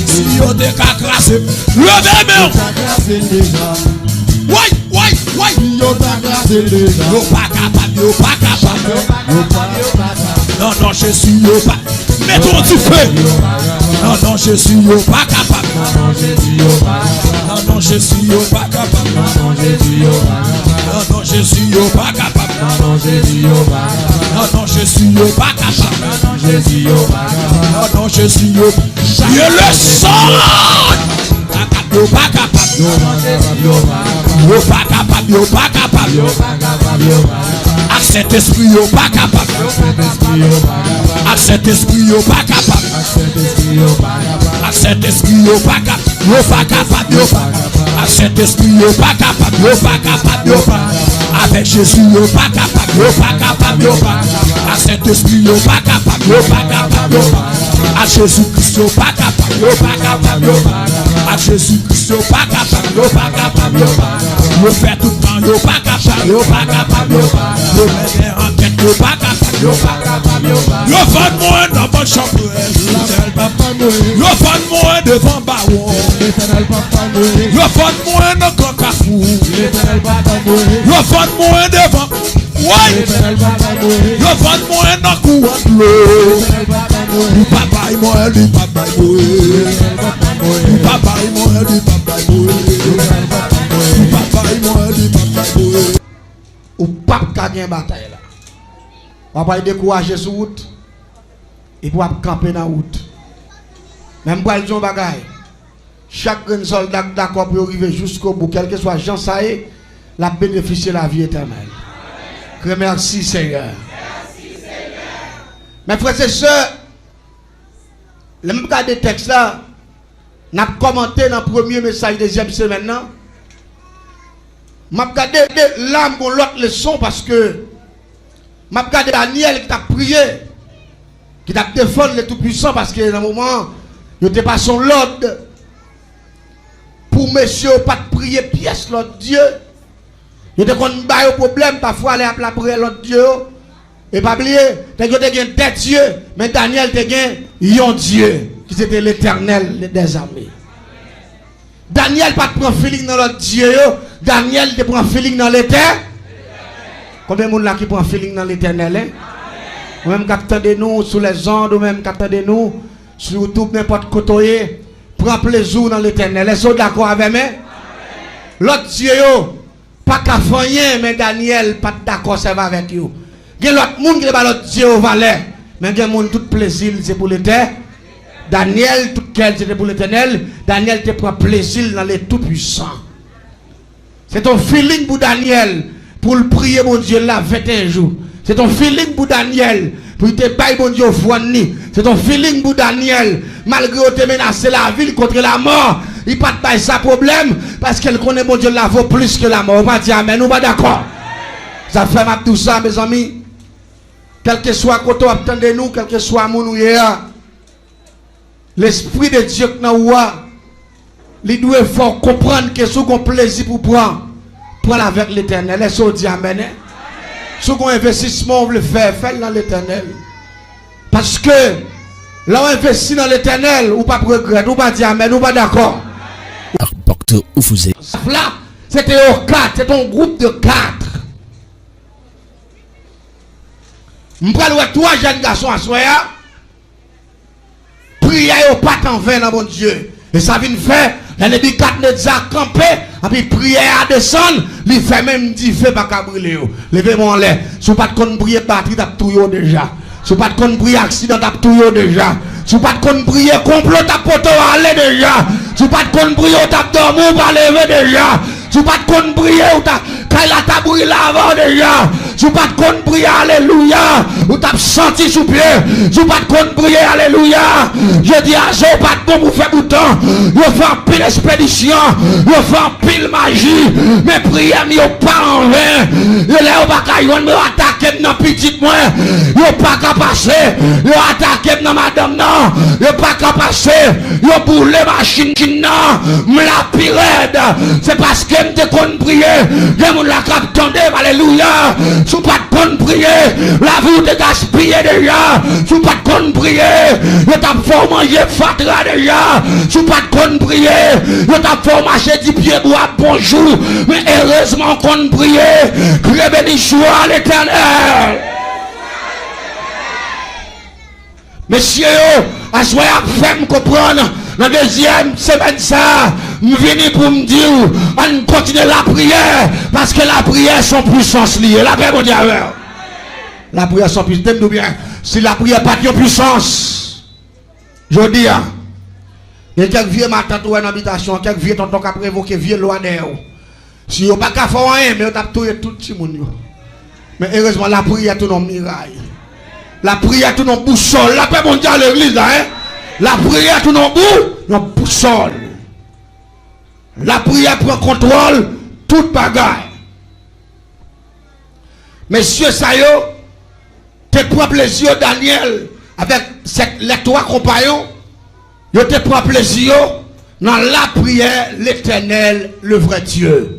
Si yo te ka kraze. Leve men w! Woy, woy, woy! Yo pa kapab, yo pa kapab. Non, non, Jezi, yo pa. Mete yon dife. Non, non, Jezi, yo pa kapab. Non, non, Jezi, yo pa kapab. Non, non, Jezi, yo pa kapab. Non, non, Jezi, yo pa kapab. Non, non, Jezi, yo. Yo le sang! Yo pa kapab. Yo pa kapab, yo pa kapab. Ak Sentespri, yo pa kapab. Ak Sentespri, yo pa kapab. Ak Sentespri, yo pa kapab. Yo pa kapab, yo pa kapab. Ak Sentespri, yo pa kapab. Yo pa kapab, yo pa. Avèk Jezi, yo pa kapab. Yo pa kapab, yo pa. Ak Sentespri, yo pa kapab. Yo pa kapab, yo pa. Ak Jezi Kris, yo pa kapab. Yo pa kapab, yo pa. Ak Jezi Kris, yo pa kapab. Yo pa kapab, yo pa. Yo fè tout tan, yo pa kapab. Yo pa kapab, yo pa. Yo mennen ankèt, yo pa kapab. Yo pa kapab, yo pa. Yo vann mwen nan bann chanpwèl. Yo vann mwen devan bawon. Yo vann mwen nan gran kafou. Yo vann mwen devan. Woy! Yo vann mwen nan kou a dlo. Li pa bay mwen, li pa bay mwen. Li pa bay mwen, li pa bay mwen. Li pa bay mwen, li pa bay mwen. Ou p ap ka gen batay la. W ap al dekouraje sou wout. Epi w ap kanpe nan wout. Men m pral di w yon bagay. Chak grenn sòlda k dakò pou yo rive jiskobou, kèlkeswa jan sa ye, l ap benefisye lavi etènèl. Kri mèsi, Senyè. Men frè e sè, lè m ap gade tèks la, n ap kòmante nan premye mesaj dezyèm semèn nan. M ap gade, la m gon lòt leson paske m ap gade Danyèl ki t ap priye, ki t ap defann le Toupisan, paske nan moman an, yo te pase yon lòd pou mesye yo pa t priye pyès lòt dye. Yo te konn ba yo pwoblèm pafwa lè y ap lapriyè lòt dye yo. E pa bliye, nèg yo te gen de dye, men Danyèl te gen yon Dye, ki se te Letènèl dèzame. Danyèl pa t pran feeling nan lòt dye yo. Danyèl te pran feeling nan Letè-, Konbyen moun la ki pran feeling nan Letènèl, en? Ou menm k ap tande nou sou lèzond, ou menm k ap tande nou sou YouTube, nenpòt kote w ye, pran plezi w nan Letènèl. Èske w dakò avè m, en? Lòt dye yo pa ka fè anyen, men Danyèl pa t dakò sèvi avèk yo. Gen lòt moun ki te ba lòt dye yo valè, men gen moun tout plezi l se pou Letè-, Danyèl, tout kè l se te pou Letènèl. Danyèl te pran plezi l nan le Toupisan. Se t on feeling pou Danyèl, pou l priye Bondye l la venteyen jou. Se t on feeling pou Danyèl, pou l te bay Bondye ofrann li. Se t on feeling pou Danyèl, malgre yo te menase lavi l kont lamò, li pa t bay sa pwoblèm, paske l konnen Bondye l la vo plis ke lamò. Ou pa di amèn, ou pa dakò. Sa fè m ap di w sa, mezanmi. Kèlkeswa kote w ap tande nou, kèlkeswa moun ou ye a, Lespri de Dye k nan ou a, li dwe fè w konprann ke si w gon plezi pou pran, pran l avèk Letènèl. Èske w di amèn, en? Si w gon envestisman w vle fè, fè l nan Letènèl. Paske, lè w envesti nan Letènèl, ou p ap regrèt. Ou pa di amèn, ou pa dakò. Ak Doktè Oufouze. Staff la, se te yo kat, se te yon gwoup de kat. M pral wè twa jèn gason aswè a. Priyè yo pa t anven nan Bondye. E sa vin fè, lè Nebikadneza kanpe, anpi priyè a desann, li fè menm dife pa ka brile yo. Leve men w anlè. Si w pa t konn priye, batri t ap touye w deja. Si w pa t konn priye, aksidan t ap touye w deja. Si w pa t konn priye, konplo t ap pote w ale deja. Si w pa t konn priye, w t ap dòmi, w pa leve deja. Si w pa t konn priye, w ta, kay la t ap brile avè w deja. Si w pa t konn priye, alelouya, ou t ap santi sou pye. Si w pa t konn priye, alelouya, jodi a, je w pa t bon pou fè bouton. Yo fè anpil espedisyon, yo fè anpil maji, men priyè m yo pa anven. Yo, lè yo pa ka jwenn mwen, yo atake m nan pitit mwen, yo pa ka pase, yo atake m nan madanm nan, yo pa ka pase, yo boule machin nan, m la pi rèd. Se paske m te konn priye. Gen moun la k ap tande m, alelouya. Si w pa t konn priye, lavi w te gaspiye deja. Si w pa t konn priye, yo t ap fè w manje fatra deja. Si w pa t konn priye, yo t ap fè w mache di pyebwa bonjou. Men erezman w konn priye. Kriye benediksyon a Letènèl. Mesye yo, aswè a ap fè m konprann, nan dezyèm semèn sa a, m vini pou m di w, ann kontinye lapriyè, paske lapriyè se yon pwisans li ye. Lapè Bondye avè w. Lapriyè se yon pwisans. Tande m di w byen, si lapriyè pa t yon pwisans, jodi a, gen kèk vye matant ou wè nan bitasyon, kèk vye tonton k ap revoke vye lwa dèyè w. Si yo pa ka fè w anyen, men yo t ap touye tout timoun yo. Men erezman, lapriyè tounen yon miray. Lapriyè tounen yon bousòl. Lapè Bondye a legliz la, en. Lapriyè tounen yon bou-, yon bousòl. Lapriyè pran kontwòl tout bagay. Mesye sa yo te pran plezi yo, Danyèl avèk sèt, lè twa konpayon, yo te pran plezi yo nan lapriyè Letènèl, le vrai Dieu.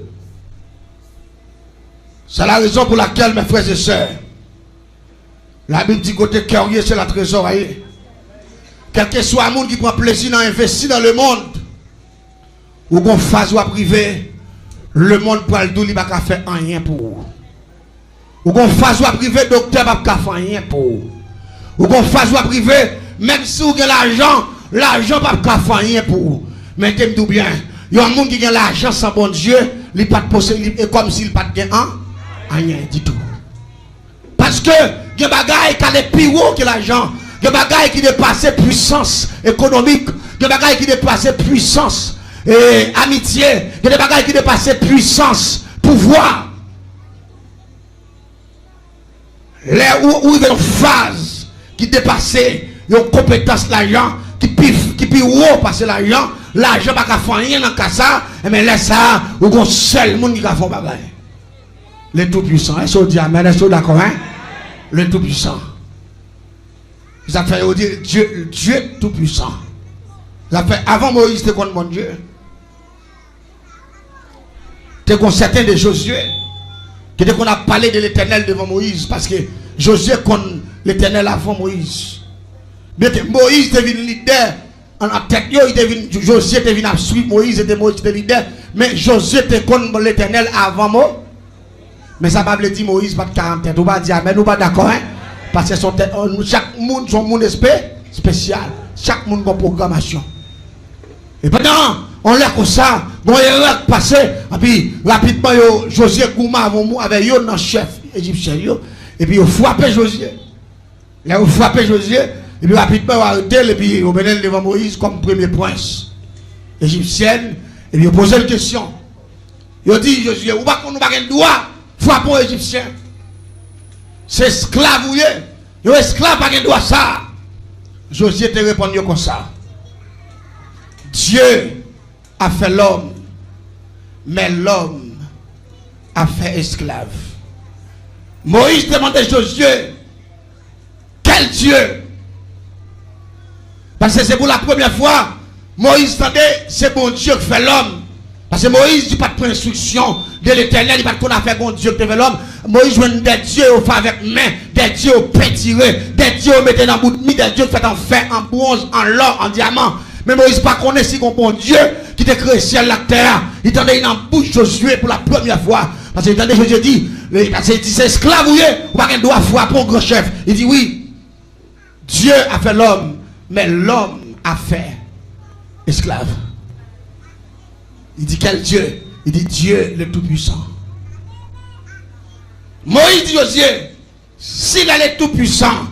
C'est la raison pour laquelle, mes frères et sœurs, Labib di, kote kè w ye, se la trezò a ye. Kèlkeswa moun ki pran plezi nan envesti nan lemonn, ou gon faz w ap rive, lemonn pral di w li pa ka fè anyen pou ou. Ou gon faz w ap rive, doktè p ap ka fè anyen pou ou. Ou gon faz w ap rive, menm si w gen lajan, lajan p ap ka fè anyen pou ou. Men te m di w byen, yon moun ki gen lajan san Bondye, li pa t posede, li, e kòmsi li pa t gen an, anyen ditou. Paske gen bagay k ale pi wo ke lajan. Gen bagay ki depase pwisans ekonomik. Gen bagay ki depase pwisans, eh, amitye. Gen de bagay ki depase pwisans pouvwa. Lè ou, ou rive yon faz ki depase yon konpetans lajan, ki pi, ki pi wo pase lajan, lajan pa ka fè anyen nan ka sa, enben lè sa a, ou gon sèl moun ki ka fè yon bagay. Le Tout-Puissant. Èske w di amèn? Èske w dakò, en? Le Tout-Puissant. Sa fè yo di Dieu, Dieu Tout-Puissant. Sa fè avan Moyiz te konn Bondye, te gon sèten de Jozye ki te konn ap pale de Letènèl devan Moyiz, paske Jozye konn Letènèl avan Moyiz. Byen ke Moyiz te vin lidè, an, an tèt yo, li te vin, Jozye te vin ap swiv Moyiz, se te Moyiz ki te lidè, men Jozye te konn Letènèl avan Mo-, men sa pa vle di Moyiz pa t ka an tèt. Ou pa di amèn, ou pa dakò, en? Paske se yon tèt, chak moun se yon moun espe-, espesyal. Chak moun gon pwogramasyon. E pandan yon lè konsa, gon erè k pase, epi rapidman yo, Jozye goumen avè yon moun, avè yonn nan chèf ejipsyen yo, epi yo frape Jozye. Lè yo frape Jozye, epi rapidman yo arete l, epi yo mennen l devan Moyiz kòm premye prens ejipsyèn, epi yo poze l kesyon. Yo di Jozye, ou pa konn ou pa gen dwa frape yon ejipsyen. Se esklav ou ye. Yon esklav pa gen dwa sa. Jozye te reponn yo konsa, Dieu a fait l'homme, mais l'homme a fait esclave. Moyiz te mande Jozye, quel Dieu? Paske se pou la premyè fwa Moyiz tande se Bondye k fè lòm. Paske Moyiz li pa t pran enstriksyon de Letènèl, li pa t konn afè Bondye k te fè lòm. Moyiz jwenn des dieux yo fè avèk men, des dieux yo pentire, des dieux yo mete nan bout mi, des dieux k fèt an fè, an bwonz, an lò, an dyaman. Men Moyiz pa konnen si gon Bondye ki te kreye syèl la ak tè a. Li tande li nan bouch Jozye pou la premyè fwa. Paske li tande Jozye di, li, paske li di, se esklav ou ye, ou pa gen dwa frape yon gran chèf. Li di, wi, Dieu a fait l'homme, mais l'homme a fait esclave. Li di, quel Dieu? Li di, Dieu le Tout-Puissant. Moyiz di Jozye, s'il est le Tout-Puissant,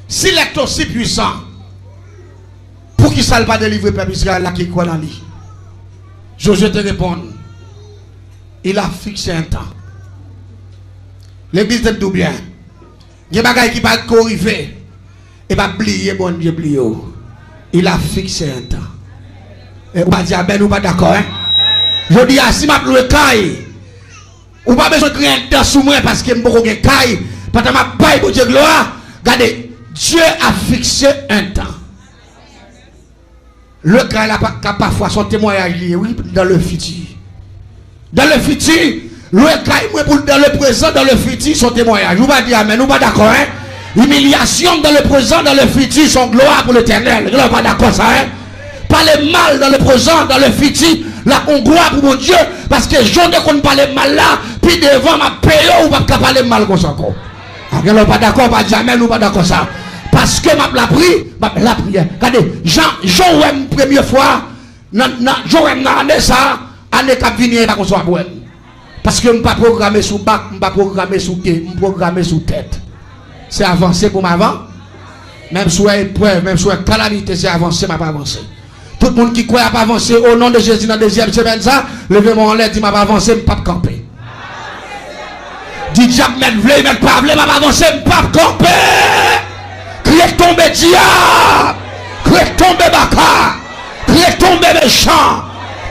s'il est aussi puissant, poukisa l pa delivre pèp Izrayèl la ki kwè nan li? Jozye te reponn, il a fixé un temps. Legliz, tande tou byen. Gen bagay ki pa ko rive. E pa bliye Bondye bliye w. Il a fixé un temps. E ou pa di amèn, ou pa dakò, en? Jodi a, si m ap lwe kay, ou pa bezwen griyen dan sou mwen paske m poko gen kay. Pandan m ap bay Bondye glwa, gade, Dieu a fixé un temps. Lwe kay la pa, ka pafwa se yon temwayaj li ye, wi, dans le futur. Dans le futur, lwe kay mwen pou dans le présent, dans le futur se yon temwayaj. Ou pa di amèn, ou pa dakò, en? Imilyasyon dans le présent, dans le futur se yon glwa pou Letènèl. Gen lè w pa dakò sa, en? Pale mal dans le présent, dans le futur, l ap yon glwa pou Bondye, paske jan w te konn pale m mal la, pi devan m ap peye w, ou p ap ka pale m mal konsa ankò. A, gen lè w pa dakò, pa di amèn, ou pa dakò sa. Paske m ap lapri, m ap lapriyè. Gade, jan, jan w wè m premye fwa, nan, nan, jan w wè m nan ane sa, ane k ap vini an, e pa konsa w ap wè m. Paske m pa pwograme sou bak, m pa pwograme sou ke, m pwograme sou tèt. Se avanse pou m avan. Menm si w wè eprèv, menm si w wè kalamite, se avanse m ap avanse. Tout moun ki kwè ap avanse, o non de Jezi, nan dezyèm semèn sa, leve men w anlè, di, "M ap avanse, m p ap kanpe." Di, "Dyab mèt vle, mèt pa vle, m ap avanse, m p ap kanpe." Kriye, "Tonbe, dyab! Kriye, tonbe, baka! Kriye, tonbe, mechan!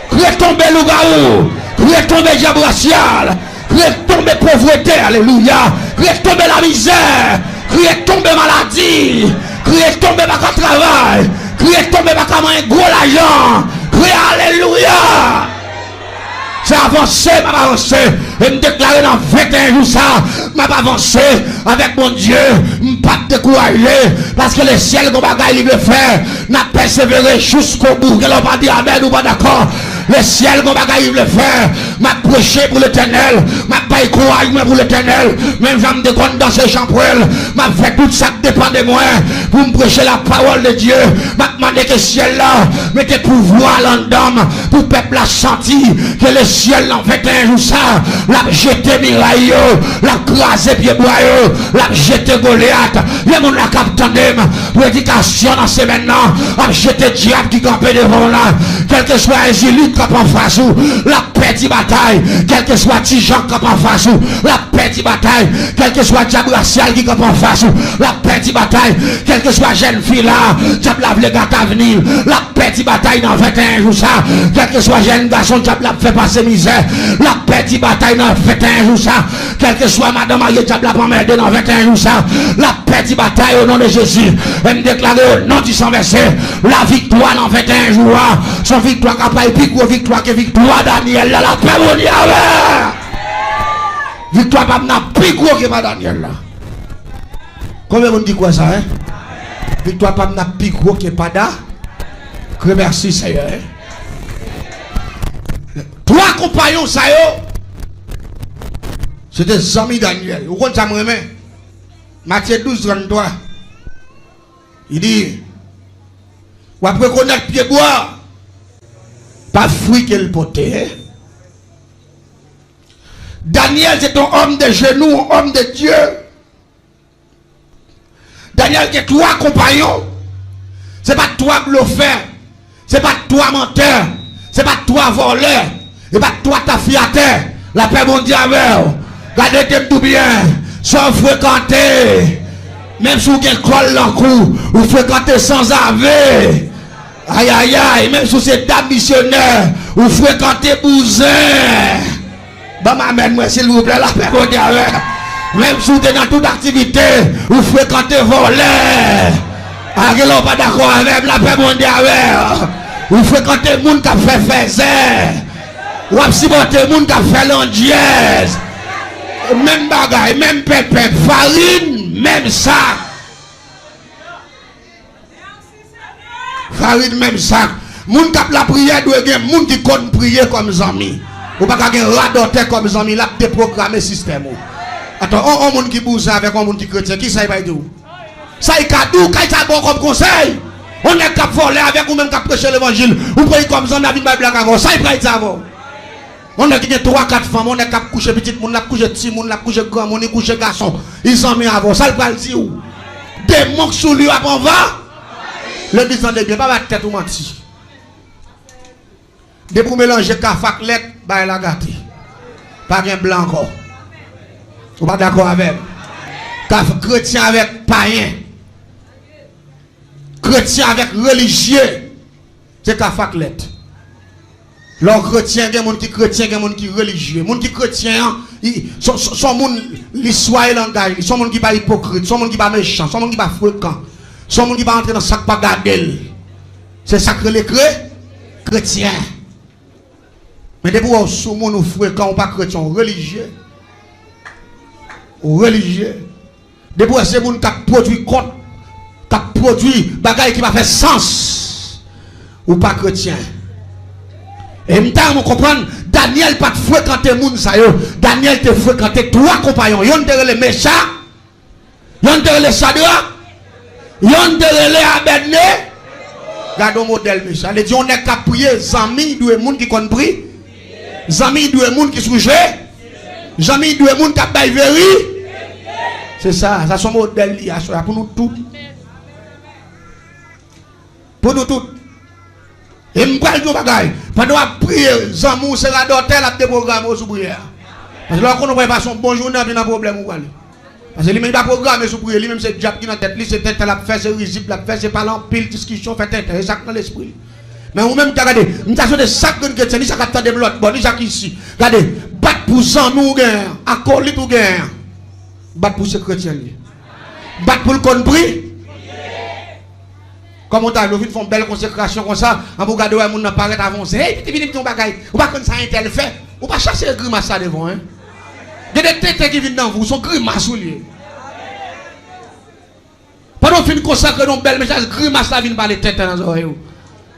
Kriye, tonbe, lougawou! Kriye, tonbe, dyab rasyal! Kriye, tonbe, povrete! Alelouya! Kriye, tonbe, lamizè! Kriye, tonbe, maladi! Kriye, tonbe, baka travay! Kriye, tonbe, baka manyen gwo lajan! Kriye, alelouya!" Se avanse m ap avanse. E m deklare nan venteyen jou sa, m ap avanse avèk Bondye. M p ap dekouraje, paske lesyèl gon bagay li vle fè. N ap pèsevere jiskobou. Gen lè w pa di amèn, ou pa dakò. Lesyèl gon bagay li vle fè. M ap preche pou Letènèl. M ap bay kouraj mwen pou Letènèl. Menm jan m te konn danse chanpwèl, m ap fè tout sa k depann de mwen pou m preche la parole de Dieu. M ap mande ke syèl la mete pouvwa l anndan m pou pèp la santi ke lesyèl nan venteyen jou sa, l ap jete miray yo, l ap kraze pyebwa yo, l ap jete Golyat. Gen moun la k ap tande m. Predikasyon nan semèn nan ap jete dyab ki kanpe devan w la. Kèlkeswa Ezilit k ap anfas ou, l ap pèdi batay. Kèlkeswa Ti Jan k ap anfas ou, l ap pèdi batay. Kèlkeswa dyab rasyal ki kanpe anfas ou, l ap pèdi batay. Kèlkeswa jèn fi la, dyab la vle gate avni l, l ap pèdi batay nan venteyen jou sa. Kèlkeswa jèn gason dyab la ap fè pase mizè, l ap pèdi batay nan venteyen jou sa. Kèlkeswa madan marye dyab la ap anmède nan venteyen jou sa, l ap pèdi batay o non de Jezi. E m deklare o non di san vèse, laviktwa nan venteyen jou a, se yon viktwa k ap bay pi gwo viktwa ke viktwa Danyèl la. Lapè Bondye avè w. Viktwa pa m nan pi gwo ke pa Danyèl la. Konbyen moun ki kwè sa, en? Viktwa pa m nan pi gwo ke pa Da. Kremèsi Seyè, en? Twa konpayon sa yo, se te zanmi Danyèl. Ou konn sa m renmen? Matye douz trannntwa. Li di, w ap rekonèt pyebwa pa fwi ke l pote. Danyèl se te yon òm de jenou, yon òm de Dye. Danyèl gen twa konpayon. Se pa t twa blofè. Se pa t twa mantè. Se pa t twa vòlè. Se pa t twa tafyatè. Lapè Bondye avè w. Gade tèt ou byen. Sa w frekante. Menm si w gen kòl nan kou, ou frekante sanzave. Ayayay, menm si w se dam misyonè, ou frekante bouzen. Ban m amèn mwen, silvouplè, lapè Bondye avè w. Menm si w te nan tout aktivite, ou frekante vòlè. A, gen lè w pa dakò avè m, lapè Bondye avè w. Ou frekante moun k ap fè fèzè. W ap sipòte moun k ap fè landjèz. Menm bagay, menm pèpèp, farin, menm sak. Farin menm sak. Moun k ap lapriyè dwe gen moun ki konn priye kòm zanmi. Ou pa ka gen radòtè kòm zanmi, l ap depwograme sistèm ou. Atò, on, on moun ki bouzen avèk on moun ki kretyen, kisa l pral di w? Sa l ka di w, kay sa bon kòm konsèy? On nèg k ap vòlè avèk ou menm k ap preche levanjil, ou pran li kòm zanmi, l ap vin bay blag avè w. Sa l pral di avè w? On nèg ki gen twa, kat fanm, on nèg k ap kouche pitit moun, l ap kouche timoun, l ap kouche granmoun, li kouche gason, li zanmi avè w. Sa l pral di w? Demon k sou li yo ap anva. Legliz, tande byen, pa bat tèt ou manti. Depi w melanje kafa ak lèt, bagay la gate. Pa gen blan ankò. Ou pa dakò avè m? Ka kretyen avèk payen. Kretyen avèk relijye. Se kaf ak lèt. Lè w kretyen, gen moun ki kretyen, gen moun ki relijye. Moun ki kretyen an, li, se, se, se yon moun, li swaye langaj li, se yon moun ki pa ipokrit, se yon moun ki pa mechan, se yon moun ki pa frekan, se yon moun ki pa antre nan sa k pa gade l. Se sa k rele kre, kretyen. Men depi w wè w sou moun, ou frekan, ou pa kretyen, ou relijye. Ou relijye. Depi w wè se moun k ap pwodui kont, k ap pwodui bagay ki pa fè sans, ou pa kretyen. E m ta renmen w konprann, Danyèl pa t frekante moun sa yo. Danyèl te frekante twa konpayon. Yonn te rele Mechak, yonn te rele Chadrak, yonn te rele Abèdne. Gade yon modèl, mesye. Sa vle di yon nèg k ap priye, zanmi dwe moun ki konn pri. Zanmi dwe moun ki sou je. Zanmi dwe moun k ap bay veri. Se sa, sa se yon modèl li aswè a pou nou tout. Pou nou tout. E m pral di yon bagay. Pandan w ap priye, zanmi w se radòtè, l ap depwograme w sou priyè a. Paske lè w konnen w pral pase yon bon jounen, anpi nan pwoblèm ou prale. Paske li menm li pa pwograme sou priye, li menm se dyab ki nan tèt li, se tenten l ap fè, se rizib l ap fè, se pale anpil, diskisyon, fè tenten, e sa k nan lespri li. Men ou menm, ta gade, m ta swete chak grenn kretyen, ni sa k ap tande m lòtbò, ni sa k isi, gade, bat pou zanmi w genyen an, akolit ou genyen an. Bat pou se kretyen li ye. Bat pou l konn pri. Kòm ou ta vle, ou vin fè yon bèl konsekrasyon konsa, anpi w gade w wè moun nan parèt avanse. Hey, piti, vini m di yon bagay. Ou pa konn sa entèl fè. Ou pa chache grimas la devan w, en. Gen de tenten ki vin nan vi w, se yon grimas ou li ye. Pandan w fin konsakre nan yon bèl mesaj, grimas la vin pale tenten nan zòrèy ou.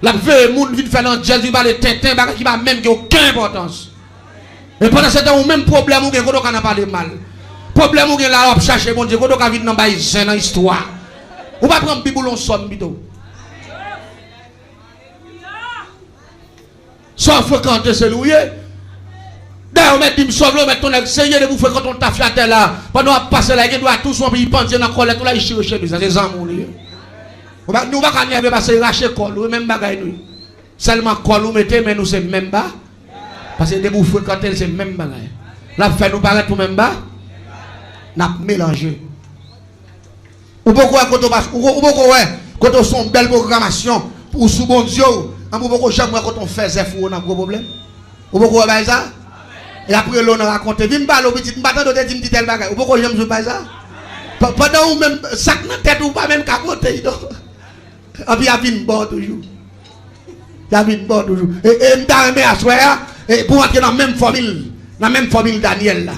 L ap veye moun vin fè landjèz, vin pale tenten, bagay ki pa menm gen okenn enpòtans. E pandan se tan, ou menm pwoblèm ou gen, kote w ka nan pale mal. Pwoblèm ou gen la, w ap chache Bondye, kote w ka vin nan bay zen nan istwa. Ou pa pran Bib ou l yon sòm pito. Sa w frekante, se li w ye. Dayè, ou mèt di m sòv la, ou mèt ton nèg serye, depi w frekante yon tafyatè la, pandan w ap pase la, gen dwa tou sou anpi pandye nan kòlèt ou la, li chire chemiz la, se zanmi w li ye. Ou pa, nou pa ka nève paske li rache kòl ou, menm bagay nou ye. Sèlman kòl ou mete, men nou se menm ba. Paske depi w frekante l, se menm bagay. L ap fè nou parèt pou menm ba. N ap melanje. Ou poko wè kote w pas-, ou, ou poko wè kote w se yon bèl pwogramasyon, ou sou Bondye w, anpi ou poko janm wè kote yon fèzè foure w nan gwo pwoblèm? Ou poko wè bagay sa? E ap rele w nan rakonte. Vin pale w pitit, m pa tande w te di m ti tèl bagay. Ou poko janm sot bagay sa? Pa-, pandan ou menm, sa k nan tèt ou, ou pa menm ka pote l non. Anpi y ap vin ba w toujou. Y ap vin ba w toujou. E, e m ta renmen aswè a, e pou w antre nan menm fòmil, nan menm fòmil Danyèl la.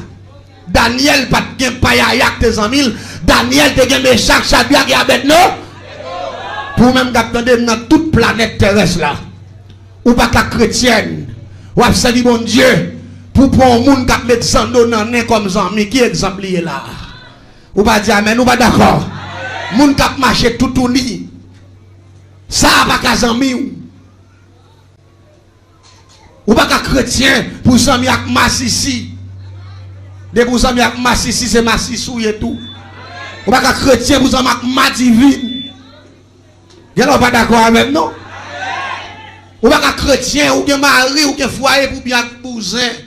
Danyèl pa t gen payaya k te zanmi l. Danyèl te gen Mechak, Chadrak e Abèdnego. Pou ou menm k ap tande m nan tout planèt terès la, ou pa ka kretyèn, w ap sèvi Bondye, pou w pran yon moun k ap met zanno nan nen kòm zanmi. Ki egzanp li ye la a? Ou pa di amèn, ou pa dakò. Moun k ap mache toutouni, sa a pa ka zanmi w. Ou pa ka kretyen pou zanmi ak masisi. Depi w zanmi ak masisi, se masisi w ye tou. Ou pa ka kretyen pou zanmi ak madivin. Genlè w pa dakò avè m non. Ou pa ka kretyen, ou gen mari, ou gen fwaye pou byen ak bouzen.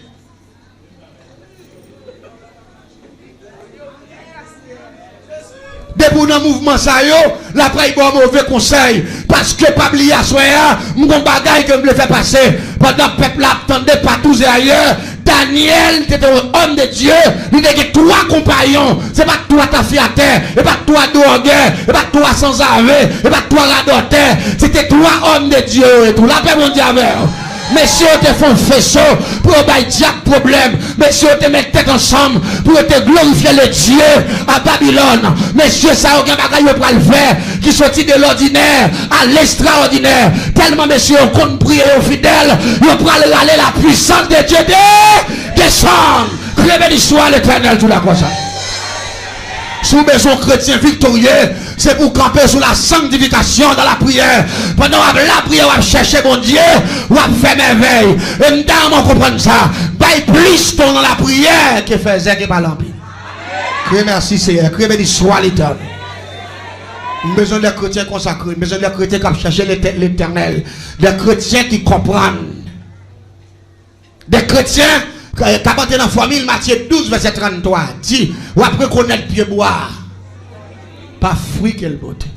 Depi w nan mouvman sa yo, l ap pral ba w move konsèy. Paske pa bliye aswè a, m gon bagay ke m vle fè pase. Pandan pèp la ap tande patou e ayè, Danyèl te, te yon òm de Dye, li te gen twa konpayon. Se pa t twa tafyatè, e pa t twa dwògè, e pa t twa sanzave, e pa t twa radòtè. Se te twa òm de Dye yo tou. Lapè Bondye avè w. Mesye yo te fè yon feso pou yo bay dyab pwoblèm. Mesye yo te met tèt ansanm pou yo te glorifye le Dye a Babilòn. Mesye sa yo gen bagay yo pral fè ki soti de lòdinè a lestraòdinè. Tèlman mesye yo konn priye, yo fidèl, yo pral rale la puissance de Dieu de, desann. Criez béni soit l'Éternel, tout la croissance. Si w bezwen yon kretyen viktorye, se pou w kanpe sou la sanctification dans la prière. Pandan w ap lapriyè, w ap chèche Bondye, w ap fè mèvèy. E m ta renmen w konprann sa. Bay plis tan w nan lapriyè ke fè zèk e pale anpil. Kriye mèsi, Seyè. Kriye béni soit l'Éternel. M bezwen de kretyen konsakre. M bezwen de kretyen k ap chèche Lete-, Letènèl. De kretyen ki konprann. De kretyen k ap antre nan fòmil Matye douz, vèsè tranntwa, di, w ap rekonèt pyebwa a pa fwi ke l pote.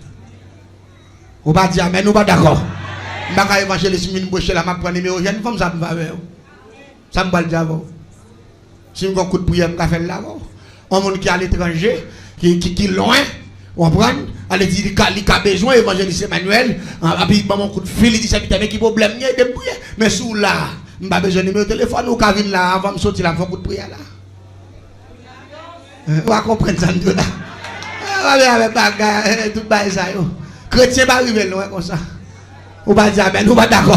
Ou pa di amèn, ou pa dakò. M pa ka evanjelis, m vin preche la, m ap pran nimewo jèn fanm sa pou m fè avè w. Sa m pral di avè w? Si m gen yon kout priyè, m ka fè l la avè w. Yon moun ki aletranje, ki, ki, ki lwen, ou konprann? Ale di li ka, li ka bezwen evanjelis Emmanuel, an, epi ban m yon kout fil, li di, sèvitè, men ki pwoblèm m gen, ede m priye. Men si w la, m pa bezwen nimewo telefòn, ou ka vin la, anvan m soti la, m fè yon kout priyè la. Ou pa konprann sa m di w la? Eh, pa vin avèk bagay, eh, tout bagay sa yo. Kretyen pa rive lwen konsa. Ou pa di amèn, ou pa dakò.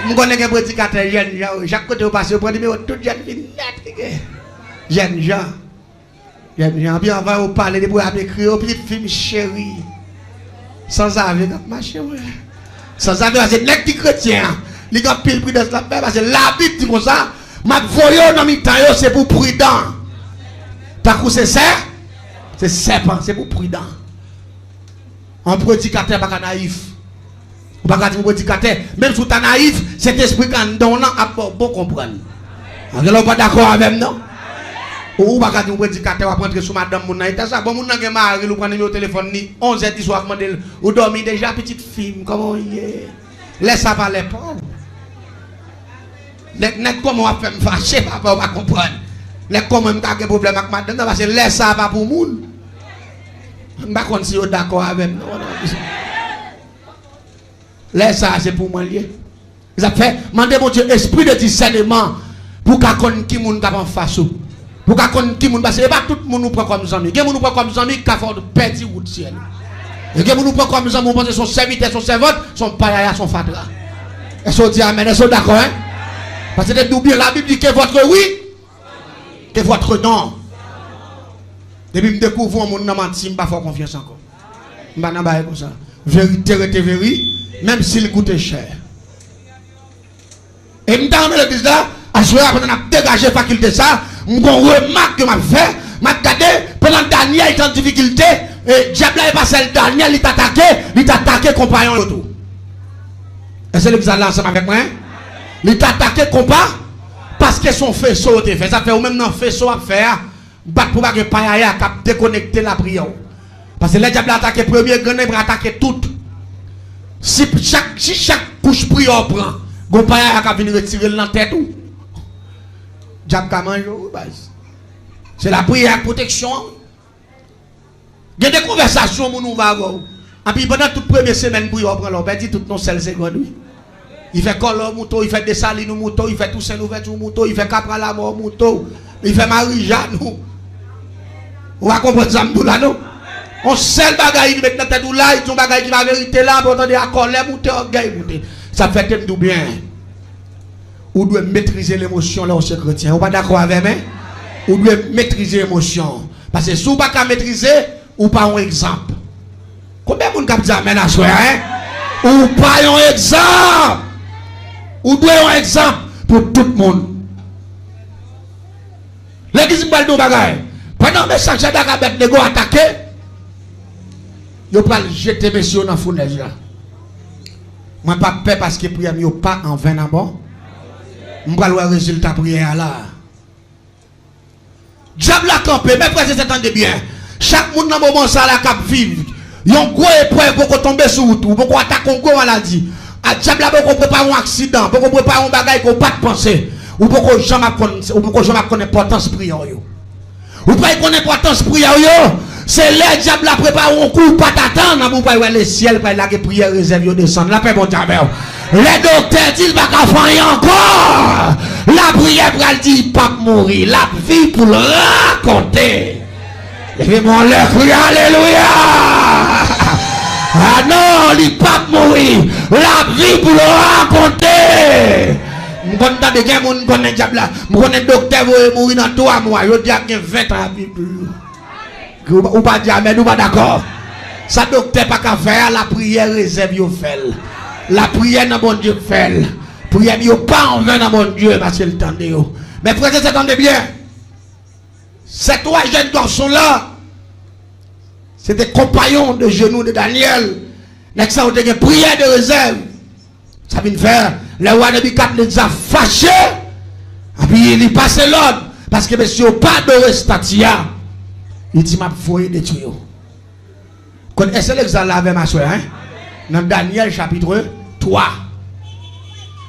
M konnen gen predikatè jènjan yo, chak kote yo pase, yo pran nimewo tout jèn fi nèt ki gen. Jènjan. Jènjan. Epi anvan yo pale, depi yo ap ekri yo, pitit fi m cheri. Sanzave k ap mache, wi. Sanzave, paske nèg ki kretyen an, li gen anpil pridans l ap fè, paske Labib di konsa, m ap voye w nan mitan yo, se pou w pridan. Tankou se sè, se sèpan, se pou w pridan. Yon predikatè pa ka nayif. Ou pa ka di yon predikatè, menm si w ta nayif, Sentespri k anndan w lan ap ba w bon konprann. Ann, gen lè w pa dakò avè m, non? Ou, ou pa ka di yon predikatè, w ap rantre sou madanm moun nan eta sa. Bon, moun nan gen mari l, ou pran nimewo telefòn li, onz è di swa, w ap mande l, ou dòmi deja, pitit fi m, kòman w ye? Lè sa pa lè pa w. Nèg, nèg kòman w ap fè m fache, papa, w pa konprann. Nèg kòman m ta gen pwoblèm ak madanm nan, paske lè sa pa pou moun. M pa konn si yo dakò avè m, non. Lè sa a, se pou mwen l ye. Sa fè, mande Bondye espri de disèneman pou w ka konn ki moun k ap anfas ou. Pou w ka konn ki moun, paske e pa tout moun ou pran kòm zanmi. Gen moun ou pran kòm zanmi ki ka fè w pèdi wout syèl ou. E gen moun ou pran kòm zanmi, ou panse se yon sèvitè, se yon sèvant, se yon payaya, se yon fatra. Èske w di amèn? Èske w dakò, en? Paske te di w byen, Labib di, que votre oui, que votre non. Depi m dekouvri yon moun nan manti, m pa fè w konfyans ankò. M pa nan bagay konsa. Verite rete veri, menm si l koute chè. E m ta renmen legliz la, aswè a, pandan n ap degaje fakilte sa, m gon remak ke m ap fè, m ap gade, pandan Danyèl t an difikilte, e dyab la e pa sèl Danyèl li t atake, li t atake konpayon yo tou. Èske legliz la la ansanm avèk mwen? Li t atake konpa, paske se yon feso yo te fè. Sa fè ou menm nan feso w ap fè a, bat pou pa gen payaya k ap dekonekte lapriyè w. Paske lè dyab la atake premye grenn nan, li pral atake tout. Si chak, si chak kouch priyè w pran, gon payaya k ap vin retire l nan tèt ou, dyab ka manje w, wi, baz. Se lapriyè ak pwoteksyon an, wi. Gen de konvèsasyon moun ouvè avè w. Anpi pandan tout premye semèn priyè w pran la, w pèdi tout nan yon sèl segond, wi. Li fè Kòlò moute w, li fè Desalin ou moute w, li fè Tousen Louvèti ou moute w, li fè Kapra Lamò ou moute w, li fè Marijàn ou. Ou pa konprann sa m di w la, non? Yon sèl bagay li met nan tèt ou la, li di yon bagay ki pa verite la, apre w tande a kòlè moute, ògèy moute. Sa fè te m di w byen. Ou dwe metrize lemosyon lè w se kretyen. Ou pa dakò avè m, en? Ou dwe metrize emosyon. Paske si w pa ka metrize, ou pa yon egzanp. Konbyen moun k ap di amèn aswè a, en? Ou pa yon egzanp. Ou dwe yon egzanp pou tout moun. Legliz, m pral di w yon bagay. Pandan Mechak, Chadrak, Abèdnego atake, yo pral jete mesye yo nan founèz la. Mwen p ap pè paske priyè m yo pa anven nan bon. M pral wè rezilta priyè a la. Dyab la kanpe, men frè e sè, tande byen. Chak moun nan moman sa la k ap viv yon gwo eprèv poko tonbe sou wout ou, poko atake yon gwo maladi. A, dyab la poko prepare yon aksidan, poko prepare yon bagay ke w pa t panse. Ou poko janm ap konn, ou poko janm ap konn enpòtans priyè w yo. Ou pral konn enpòtans priyè w yo. Se lè dyab la prepare yon kou ou pa t atann, apre w pral wè lesyèl pral lage priyè rezèv yo desann. Lapè Bondye avè w. Lè doktè di l pa ka fè anyen ankò, lapriyè pral di l p ap mouri, l ap viv pou l rakonte. Leve men w anlè, kriye alelouya! A non, li p ap mouri, l ap viv pou l rakonte. M konn tande gen moun m konnen dyab la, m konnen doktè voye mouri nan twa mwa, jodi a gen ven tan y ap viv toujou. Ou, ou pa di amèn, ou pa dakò. Sa doktè pa ka fè a, lapriyè rezèv yo fè l. Lapriyè nan Bondye k fè l. Priyè m yo pa anven nan Bondye, paske l tande yo. Men frè e sè, tande byen. Ces trois jeunes garçons là, se te konpayon de jenou de Danyèl. Nèg sa yo te gen priyè de rezèv. Sa vin fè, lè wa Nebikadneza fache, Epi li pase lòd, paske mesye yo pa adore estati a. Li di, "M ap voye detwi yo." Kote, èske legliz la avè m aswè a, en? Nan Danyèl chapit twa.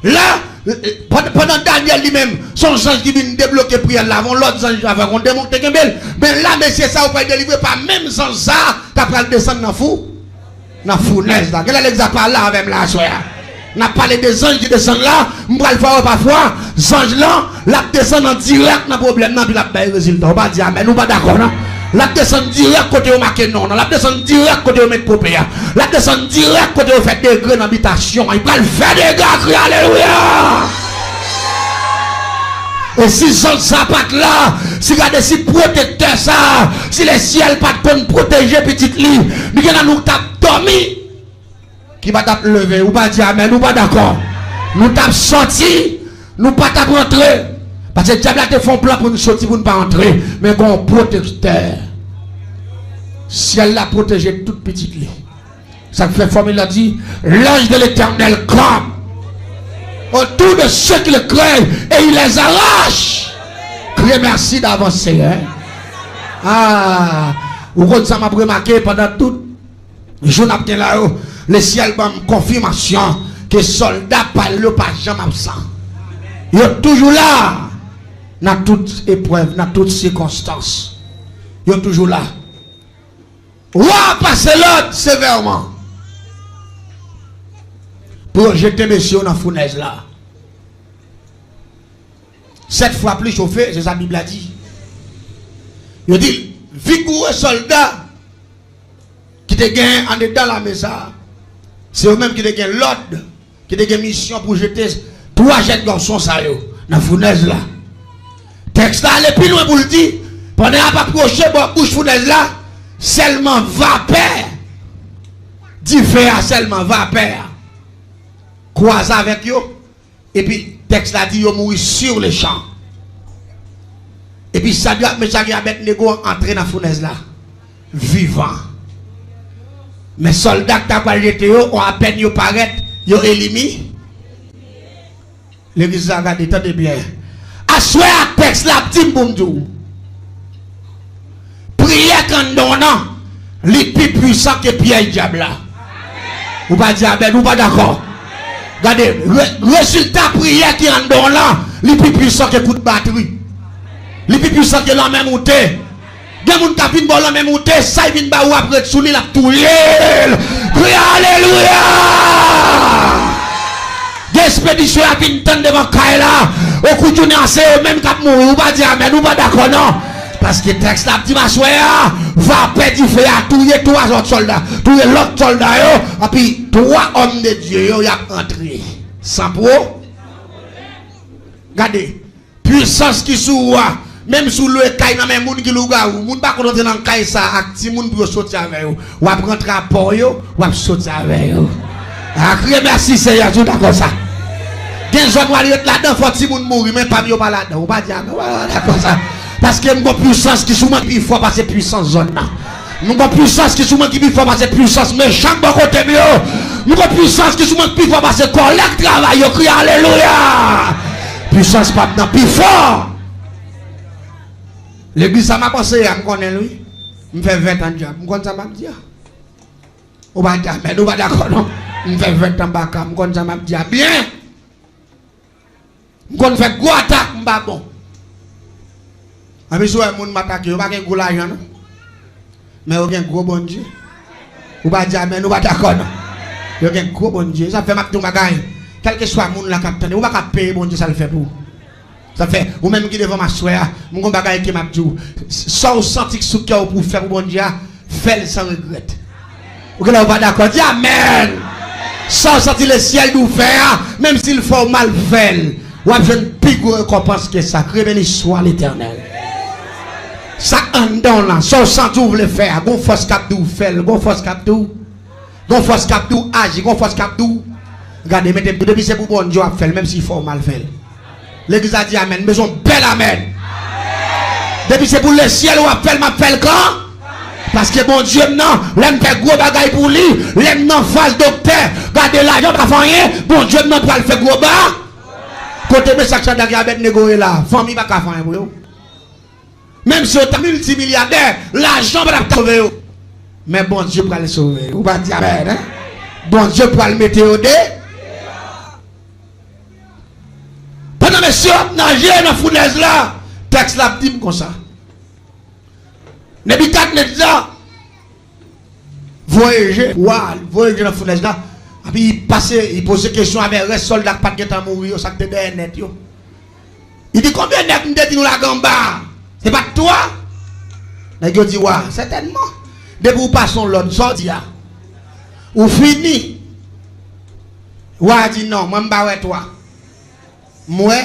La, pandan, pandan Danyèl li menm, se yon zanj ki vin debloke priyè l la, yon lòt zanj avè yon demon ki te kenbe l. Men la, mesye sa yo pral delivre pa menm zanj sa a, k ap pral desann nan fou, nan founèz la. Genlè legliz la pa la avè m la aswè a. N ap pale de zanj ki desann la, m pral fè w wè pafwa, zanj lan, l ap desann an dirèk nan pwoblèm nan, epi l ap bay rezilta. Ou pa di amèn, ou pa dakò, non? L ap desann dirèk kote yo make non nan, l ap desann dirèk kote yo met pope a, l ap desann dirèk kote yo fè degre nan bitasyon an. Li pral fè dega, kriye alelouya! E si zanj sa pa t la, si gade si pwotektè sa, si lesyèl pa t konn pwoteje pitit li, li gen nan nou t ap dòmi. Ki pa t ap leve, ou pa di amèn, ou pa dakò. Nou t ap sòti, nou pa t ap rantre. Paske dyab la te fè yon plan pou n sòti, pou n pa rantre. Men gen yon pwotektè. Syèl la pwoteje tout pitit li. Sa k fè fòmil la di, l'ange de l'Éternel campe autour de ceux qui le craignent et il les arrache. Kriye mèsi davans, Seyè. Ah, ou konn sa m ap remake pandan tout jou n ap gen la yo, lesyèl ban m konfimasyon ke sòlda pa l yo pa janm absan. Yo toujou la nan tout eprèv, nan tout sikonstans. Yo toujou la. Wa pase lòd sevèman pou yo jete mesye yo nan founèz la. Sèt fwa pli chofe, se sa Bib la di. Yo di, vigoureux sòlda ki te gen anndedan lame sa a, se yo menm ki te gen lòd, ki te gen misyon pou jete twa jèn gason sa yo nan founèz la. Tèks la ale pi lwen pou l di, pandan y ap apwoche bò bouch founèz la, sèlman vapè dife a, sèlman vapè a kwaze avèk yo, epi tèks la di yo mouri sur le champ. Epi Sadrak, Mechak e Abèdnego antre nan founèz la, vivan. Men sòlda k ta pral jete yo, apèn yo parèt, yo elimi. Legliz la, gade, tande byen. Aswè a, tèks la ap di m pou m di w, priyè k anndan w nan, li pi pwisan ke pyèj dyab la. Ou pa di amèn, ou pa dakò. Gade, re-, rezilta priyè ki anndan w lan, li pi pwisan ke kout batri. Li pi pwisan ke lanmè moute. Gen moun k ap vin bò w lanmè moute, sa y vin ba ou ap ret sou li, l ap touye l. Kriye alelouya! Gen espedisyon y ap vin tann devan kay la. Okou jounen an, se yo menm k ap mouri. Ou pa di amèn, ou pa dakò non. Paske tèks la ap di m aswè a, vapè dife a touye twa lòt sòlda. Touye lòt sòlda yo, epi twa òm de Dye yo, y ap antre. San pwo. Gade, pwisans ki sou ou a, menm si w lwe kay nan men moun ki lougawou, moun pa konn antre nan kay sa a ak timoun pou yo soti avè yo. W ap rantre a pa w yo, w ap soti avè yo. A, kriye mèsi Seyè, si w dakò sa. Gen zòn w al ret ladan, fò timoun mouri, men pa m yo pa ladan. Ou pa di amèn, ou pa dakò sa. Paske m gon pwisans ki sou mwen ki pi fò pase pwisans zòn nan. M gon pwisans ki sou mwen ki pi fò pase pwisans mechan k bò kote m yo. M gon pwisans ki sou mwen ki pi fò pase kòlèg travay yo. Kriye alelouya! Pwisans pa m nan pi fò. Legliz sa m ap anseye a, m konnen l wi. M fè ven tan djab. M konn sa m ap di a. Ou pa di amèn, ou pa dakò non. M fè ven tan baka, m konn sa m ap di a byen. M konn fè gwo atak, m pa bon. Anplis, ou wè moun m atake, yo pa gen gwo lajan non. Men yo gen gwo Bondye. Ou pa di amèn, ou pa dakò non. Yo gen gwo Bondye. Sa fè m ap di yon bagay. Kèlkeswa moun la k ap tande, ou pa ka peye Bondye sa l fè pou ou. Sa fè, ou menm ki devan m aswè a, m gon bagay ke m ap di w. Sa w santi k sou kè w pou w fè pou Bondye a, fè l san regrèt. Ou genlè ou pa dakò, di amèn. Sa w santi lesyèl di w fè a, menm si l fè w mal, fè l. W ap jwenn pi gwo rekonpans ke sa. Kriye beni swa Letènèl. Sa anndan w lan, sa w santi w vle fè a, gon fòs k ap di w fè l, gon fòs k ap di w, gon fòs k ap di w aji, gon fòs k ap di w, gade, mete m tou, depi se pou Bondye w ap fè l, menm si fò w mal fè l. Legliz la di amèn. M bezwen yon bèl amèn. Depi se pou lesyèl w ap fè l, m ap fè l gran. Paske Bondye m nan, lè m fè gwo bagay pou li, lè m nan faz doktè, gade lajan pa fè anyen, Bondye m nan pral fè gwo ba. Kote Mesak, Chadrak e Abèdnego ye la, fanmi pa ka fè anyen pou yo. Menm si yo ta miltimilyadè, lajan pa t ap sove yo. Men Bondye pral sove yo. Ou pa di amèn, en? Bondye pral mete yo de. Pandan mesye yo ap naje nan founèz la, tèks la ap di m konsa. Nebikadneza voye je, wa voye je nan founèz la. Epi li pase, li poze kesyon avè rès sòlda k pa t gentan mouri yo, sa k te dèyè nèt yo. Li di, "Konbyen nèg m te di nou lage anba a? Se pa t twa?" Nèg yo di, "Wa, sètènman. Depi w pase yon lòd, sa w di a, ou fini." Wa a di, "Non, mwen m pa wè twa. M wè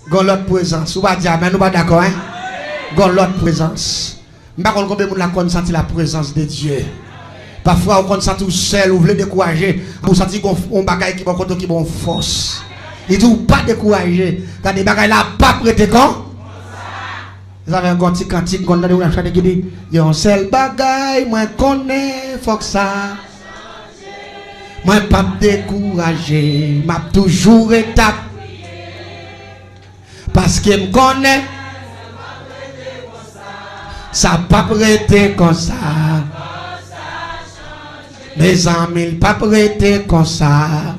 gon lòt prezans." Ou pa di amèn, ou pa dakò, en? Gon lòt prezans. M pa konn konbyen moun la konn santi la prezans de Dye. Pafwa ou konn santi w sèl, ou vle dekouraje, ou santi gon yon bagay ki bò kote w ki ba w fòs. Li di w pa dekouraje. Gade, bagay la p ap rete kon. Sa fè gon ti kantik, gon tande moun ap chante ki di, "Yon sèl bagay mwen konnen, fòk sa. Mwen p ap dekouraje, m ap toujou ret ap priye. Paske m konnen sa p ap rete konsa. Mezanmi, l p ap rete konsa."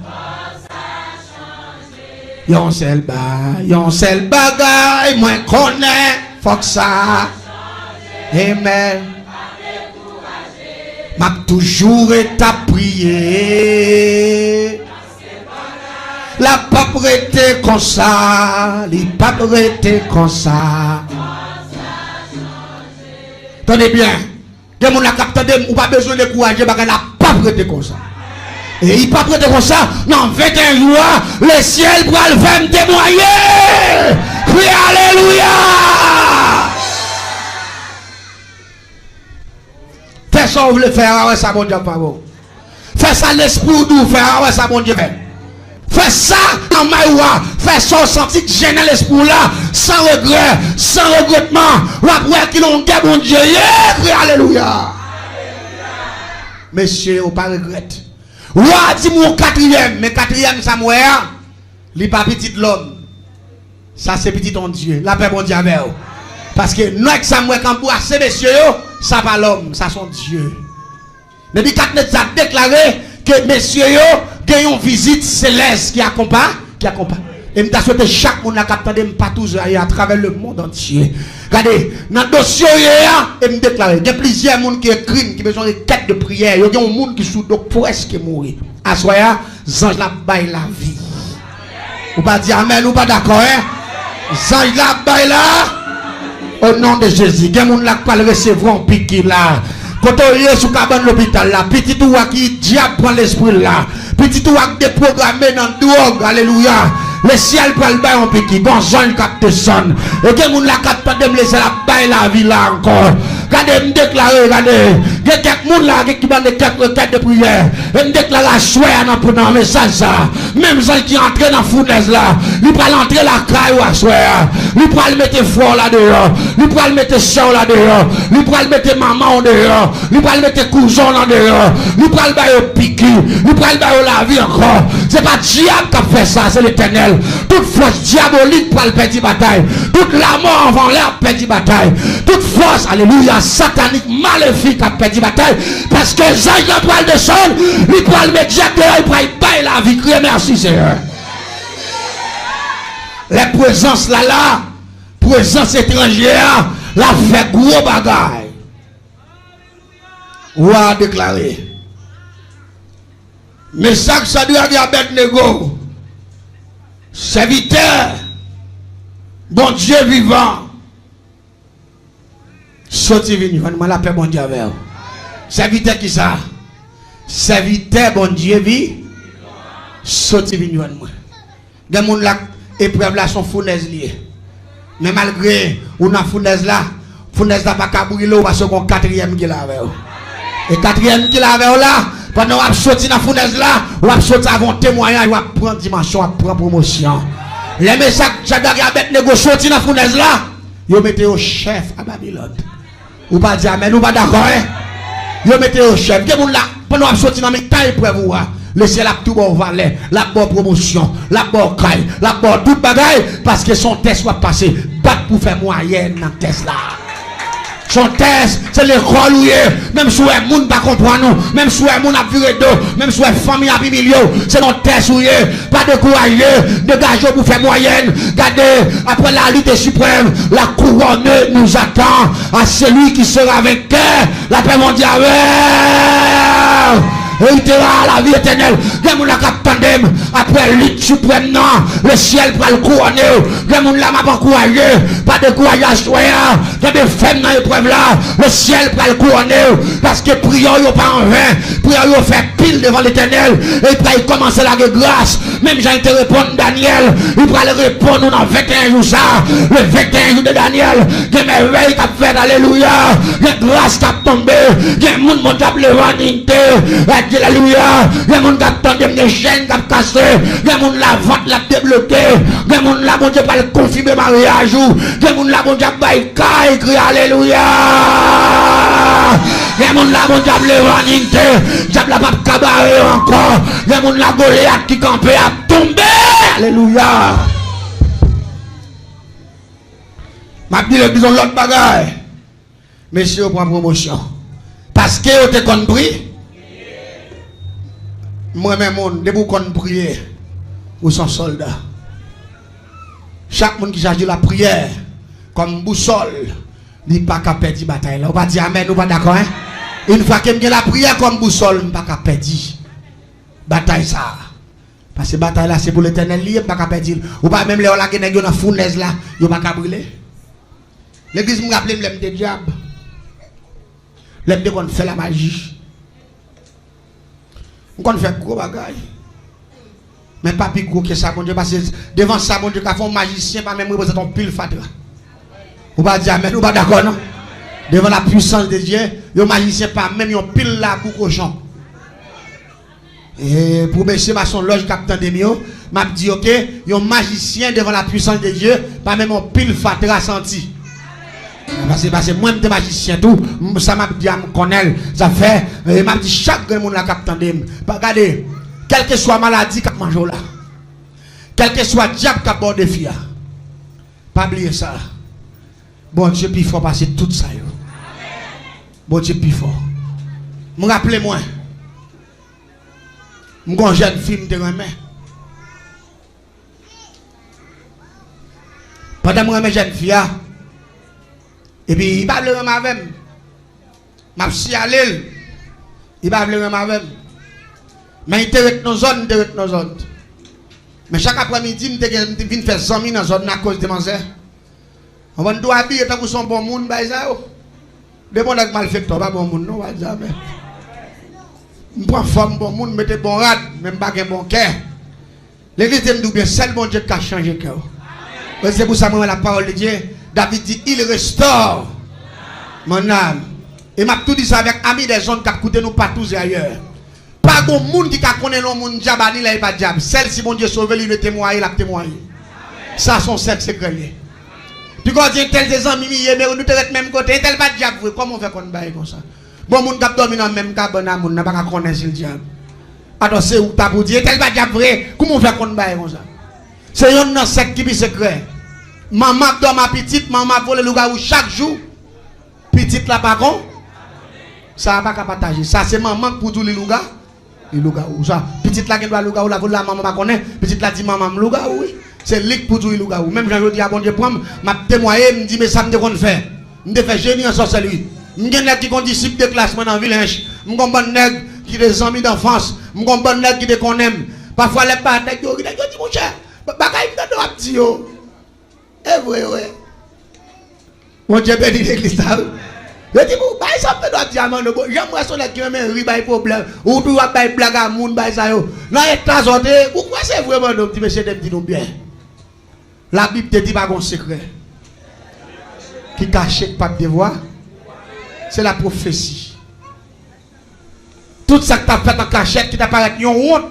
Yon sèl ba, yon sèl bagay mwen konnen, fòk sa. Amen. M ap toujou ret ap priye. La p ap rete konsa, li p ap rete konsa. Tande byen. Gen moun la k ap tande m, ou pa bezwen dekouraje, bagay la p ap rete konsa. E li p ap rete konsa, nan venteyen jou a, lesyèl pral fè m temwaye. Kriye alelouya! Fè sa w vle fè a, w a wè sa Bondye ap fè w. Fè sa lespri w di w fè a, w a wè sa Bondye fè. Fè sa nan may ou a. Fè sa w santi k jennen lespri w la, san regrè, san regretman. W ap wè ki longè Bondye ye. Kriye alelouya! Mesye yo pa regrèt. Wa a di m yon katriyèm, men katriyèm sa m wè a, li pa pitit lòm. Sa se pitit yon Dye. Lapè Bondye avè w. Paske nèg sa m wè k anbrase mesye yo, sa pa lòm, sa se yon Dye. Nebikadneza deklare ke mesye yo gen yon vizit selès ki akonpa, ki akonpa. E m ta swete chak moun la k ap tande m patouze atravè lemonn antye. Gade, nan dosye yo ye a, e m deklare, gen plizyè moun ki ekri m, ki bezwen rekèt de priyè. Yo gen yon moun ki sou do k prèske mouri. Aswè a, zanj la ap bay lavi. Ou pa di amèn, ou pa dakò, en? Zanj la ap bay la. O non de Jezi, gen moun la k pral resevwa yon piki la. Kote w ye sou kabann lopital la, pitit ou a ki dyab pran lespri l la, pitit ou a k depwograme nan dwòg, alelouya. Lesyèl pral bay yon piki, gon zanj k ap desann. E gen moun la k ap tande m, lesyèl ap bay lavi la ankò. Gade, m deklare, gade, gen kèk moun la ki mande kèk rekèt de priyè. E m deklare aswè a nan, nan mesaj sa a, menm zanj ki antre nan founèz la, li pral antre lakay ou aswè a. Li pral mete frè w la deyò. Li pral mete sè w la deyò. Li pral mete manman w deyò. Li pral mete kouzen w lan deyò. Li pral ba yo piki. Li pral ba yo lavi ankò. Se pa dyab k ap fè sa, se Letènèl. Tout fòs dyabolik pral pèdi batay. Tout lamò anvan lè ap pèdi batay. Tout fòs, alelouya, satanik, malefik ap pèdi batay. Paske zanj lan pral desann, li pral met dyab deyò, li pral bay lavi. Kriye mèsi, Seyè. Lè prezans la la, prezans etranje a, l ap fè gwo bagay. Wa a deklare, Mesak, Chadrak e Abèdnego, sèvitè Bondye vivan, soti vin jwenn mwen, lapè Bondye avè w. Sèvitè kisa? Sèvitè Bondye vi, soti vin jwenn mwen. Gen moun la, eprèv la se yon founèz li ye. Men malgre ou nan founèz la, founèz la pa ka brile w paske gon katriyèm ki la avè w. E katriyèm ki la avè w la, pandan w ap soti nan founèz la, w ap soti avè yon temwayaj, w ap pran dimansyon, w ap pran pwomosyon. Lè Mesak, Chadrak e Abèdnego soti nan founèz la, yo mete yo chèf a Babilòn. Ou pa di amèn, ou pa dakò, en? Yo mete yo chèf. Gen moun la, pandan w ap soti nan mitan eprèv ou a, Lesyèl ap tou ba w valè, l ap ba w pwomosyon, l ap ba w kay, l ap ba w tout bagay, paske se yon tès w ap pase. Bat pou fè mwayèn nan tès la. Se yon tès, se lekòl ou ye. Menm si w wè moun pa konprann ou, menm si w wè moun ap vire do, menm si w wè fanmi ap imilye w, se yon tès ou ye. Pa dekouraje, degaje w pou fè mwayèn. Gade, après la lutte suprême, la couronne nous attend à celui qui sera vainqueur. La paix mondiale. Héritera la vie éternelle. Gen moun la k ap tande m. Apre lit siprèm nan, lesyèl pral kouwone w. Gen moun la m ap ankouraje. Pa dekouraje aswè a. Kenbe fèm nan eprèv la. Lesyèl pral kouwone w. Paske priyè w yo pa anven. Priyè w yo fè pil devan Letènèl. E l pral kòmanse lage gras. Menm jan li te reponn Danyèl, li pral reponn ou nan venteyen jou sa. Le venteyen jou de Danyèl, gen mèvèy k ap fèt, alelouya. Gen gras k ap tonbe. Gen moun Bondye ap leve an inite. Alelouya. Gen moun k ap tande m, gen chèn k ap kase. Gen moun la vant l ap debloke. Gen moun la Bondye pral konfime maryaj ou. Gen moun la Bondye ap bay kay, kriye alelouya. Gen moun la Bondye ap leve an inite. Dyab la p ap ka bare yo ankò. Gen moun la Golyat ki kanpe ap tonbe. Alelouya. M ap di legliz yon lòt bagay. Mesye yo pran pwomosyon. Paske yo te konn pri. M renmen moun, depi w konn priye, ou se yon sòlda. Chak moun ki chaje lapriyè kòm bousòl, li pa ka pèdi batay la. Ou pa di amèn, ou pa dakò, en? Yon fwa ke m gen lapriyè kòm bousòl, m pa ka pèdi batay sa a. Paske batay la se pou Letènèl li ye, m pa ka pèdi l. Ou pa menm lè yo lage nèg yo nan founèz la, yo pa ka brile. Legliz, m raple m lè m te dyab. Lè m te konn fè lamaji. M konn fè gwo bagay. Men pa pi gwo ke sa Bondye, paske devan sa Bondye ka fè, yon majisyen pa menm reprezante yon pil fatra. Ou pa di amèn, ou pa dakò non? Devant la puissance de Dieu, yon majisyen pa menm yon pil labou kochon. E pou mesye masonlòj k ap tande m yo, m ap di yo ke yon majisyen devan la puissance de Dieu pa menm yon pil fatra santi. Paske, paske mwen m te majisyen tou, m- sa m ap di a m konnen l. Sa fè, e m ap di chak grenn moun la k ap tande m. Pa gade, kèlkeswa maladi k ap manje w la, kèlkeswa dyab k ap ba w defi a, pa bliye sa. Bondye pi fò pase tout sa yo. Bondye pi fò. M raple mwen, m gon jèn fi m te renmen. Pandan m renmen jèn fi a, epi li pa vle renmen avè m. M ap siyale l. Li pa vle renmen avè m. Men li te ret nan zòn, m te ret nan zòn. Men chak aprèmidi, m te gen, m te vin fè zanmi nan zòn nan akoz de manzè. Anvan n tou abiye tankou se yon bon moun, bay sa yo. De bon nèg malfektè, pa bon moun, non, pa di amèn. M pran fòm bon moun, m mete bon rad, men m pa gen bon kè. Legliz di m di w byen, sèl Bondye k ka chanje kè w. E se pou sa mwen wè la parole de Dieu, David di, il restaure mon âme. E m ap tou di sa avèk ami des ondes k ap koute nou patou e ayè. Pa gon moun ki ka konnen lè yon moun dyab a ni lè li pa dyab. Sèl si Bondye sove li, li vle temwaye, l ap temwaye. Sa se yon sèk sekrè l ye. Pi ka w di entèl se zanmi m li ye, men nou te ret menm kote. Entèl pa dyab vre, kòman w fè konn bagay konsa? Bon, moun k ap dòmi nan menm kabann a moun nan pa ka konnen si l dyab. Atò, se ou k ta pou di, entèl pa dyab vre, kouman w fè konn bagay konsa? Se yonn nan sèk ki pi sekrè. Manman ap dòmi a pitit, manman ap vole lougawou chak jou. Pitit la pa kon. Sa a pa ka pataje. Sa se manman k pou di w li louga. Li lougawou. Sa, pitit la gen dwa lougawou, la vole la, manman pa konnen. Pitit la di, manman, m lougawou, wi. Se li k pou di w li lougawou. Menm jan jodi a, Bondye pran m, m ap temwaye, m di, men sa m te konn fè. M te fè jeni an sòsèlri. M gen nèg ki gon disip de klas mwen nan vil Ench. M gon bann nèg ki te zanmi danfans. M gon bann nèg ki te konnen m. Pafwa lè m pa nèg yo ri, nèg yo di, monchè, ba- bagay m tande w ap di yo. E vre, wi. Bondye beni legliz la, wi. Yo di pou bay sa m tande w ap di a Manno, bon, jan m wè se yon nèg ki renmen ri, bay pwoblèm. Ou toujou ap bay blag a moun, bay sa yo. Nan eta sa w te ye, ou kwè se vre Manno? M di, mesye, de m di nou byen. Labib te di pa gon sekrè ki kache k p ap devwa. Se lapwofesi. Tout sa k t ap fèt an kachèt, ki t ap parèt yon wont,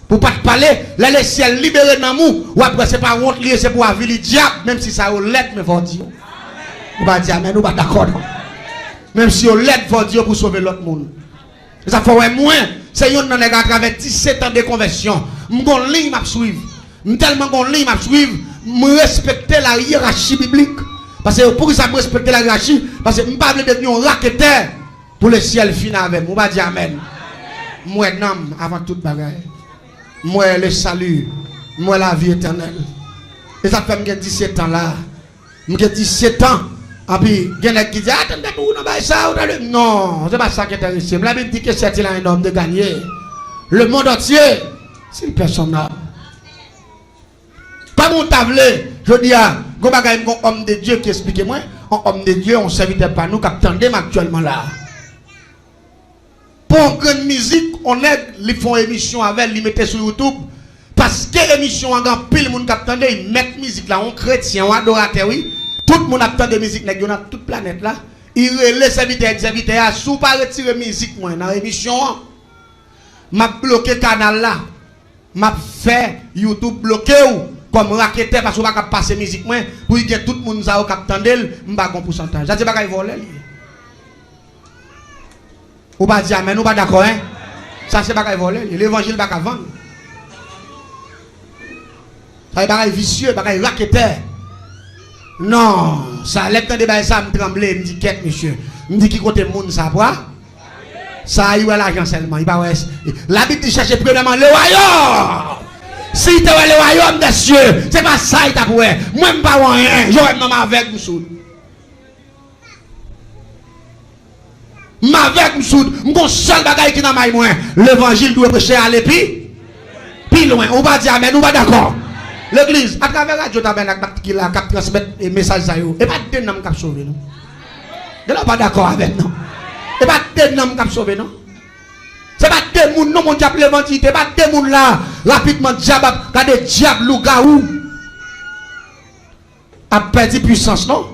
pou w pa t pale, lè lesyèl libere nanm ou, w ap wè se pa wont li ye, se pou w avili dyab, menm si sa yo lèd, men fò w di yo. Ou pa di amèn, ou pa dakò non. Menm si yo lèd, fò w di yo pou w sove lòt moun. Sa fè w wè mwen, se yonn nan nèg atravè disèt an de konvèsyon. M gon liy m ap swiv. M tèlman gon liy m ap swiv, m respekte la yerachi biblik. Paske poukisa m respekte la yerachi? Paske m pa vle devni yon raketè pou lesyèl fini avè m. Ou pa di amèn. M wè nanm avan tout bagay. M wè le sali. M wè lavi etènèl. E sa k fè m gen disèt an la. M gen disèt an. Anpi, gen nèg ki di, "A, tande pou ou nan bagay sa, ou tande." Non, se pa sa ki enterese m. Labib di que c'est-il à un homme de gagner le monde entier s'il perd son âme. Kòman ou ta vle, jodi a, gon bagay m gon homme de Dieu ki eksplike mwen, yon homme de Dieu, yon sèvitè pa nou k ap tande m aktyèlman la. Pou yon grenn mizik, yon nèg, li fè yon emisyon avè l, li mete sou YouTube. Paske emisyon an gen anpil moun k ap tande, li mèt mizik la, yon kretyen, yon adoratè, wi. Tout moun ap tande mizik nèg yo nan tout planèt la. Li rele sèvitè, li di sèvitè a, "Si w pa retire mizik mwen nan emisyon an, m ap bloke kanal la." M ap fè YouTube bloke w kòm raketè paske w pa ka pase mizik mwen, pou l gen tout moun sa yo k ap tande l, m pa gon pousantaj. Sa se bagay vòlè li ye. Ou pa di amèn, ou pa dakò, en? Sa se bagay vòlè li ye. Levanjil pa ka vann. Sa se bagay visye, bagay raketè. Non, sa, lè m tande bagay sa, m tranble, m di, "Kèt, mesye." M di, "Ki kote moun sa pral?" Sa, li wè lajan sèlman, li pa wè. Labib di, "Chèche premyèman le wayòm." Si li te wè le wayòm dè sye, se pa sa li t ap wè. Mwen, m pa wè anyen. Yo wè m nan m avèg, m soud. M avèg, m soud. M gon sèl bagay ki nan may mwen. Levanjil dwe preche ale pi, pi lwen. Ou pa di amèn, ou pa dakò. Legliz, atravè radyo Tabènak ki la, k ap transmèt, e, mesaj sa yo, e pa de nanm k ap sove, non. Gen lè w pa dakò avè m, non. E pa de nanm k ap sove, non. Se pa de moun, non, Bondye ap leve anti, e pa de moun la, rapidman, dyab ap, gade dyab, lougawou ap pèdi pwisans, non.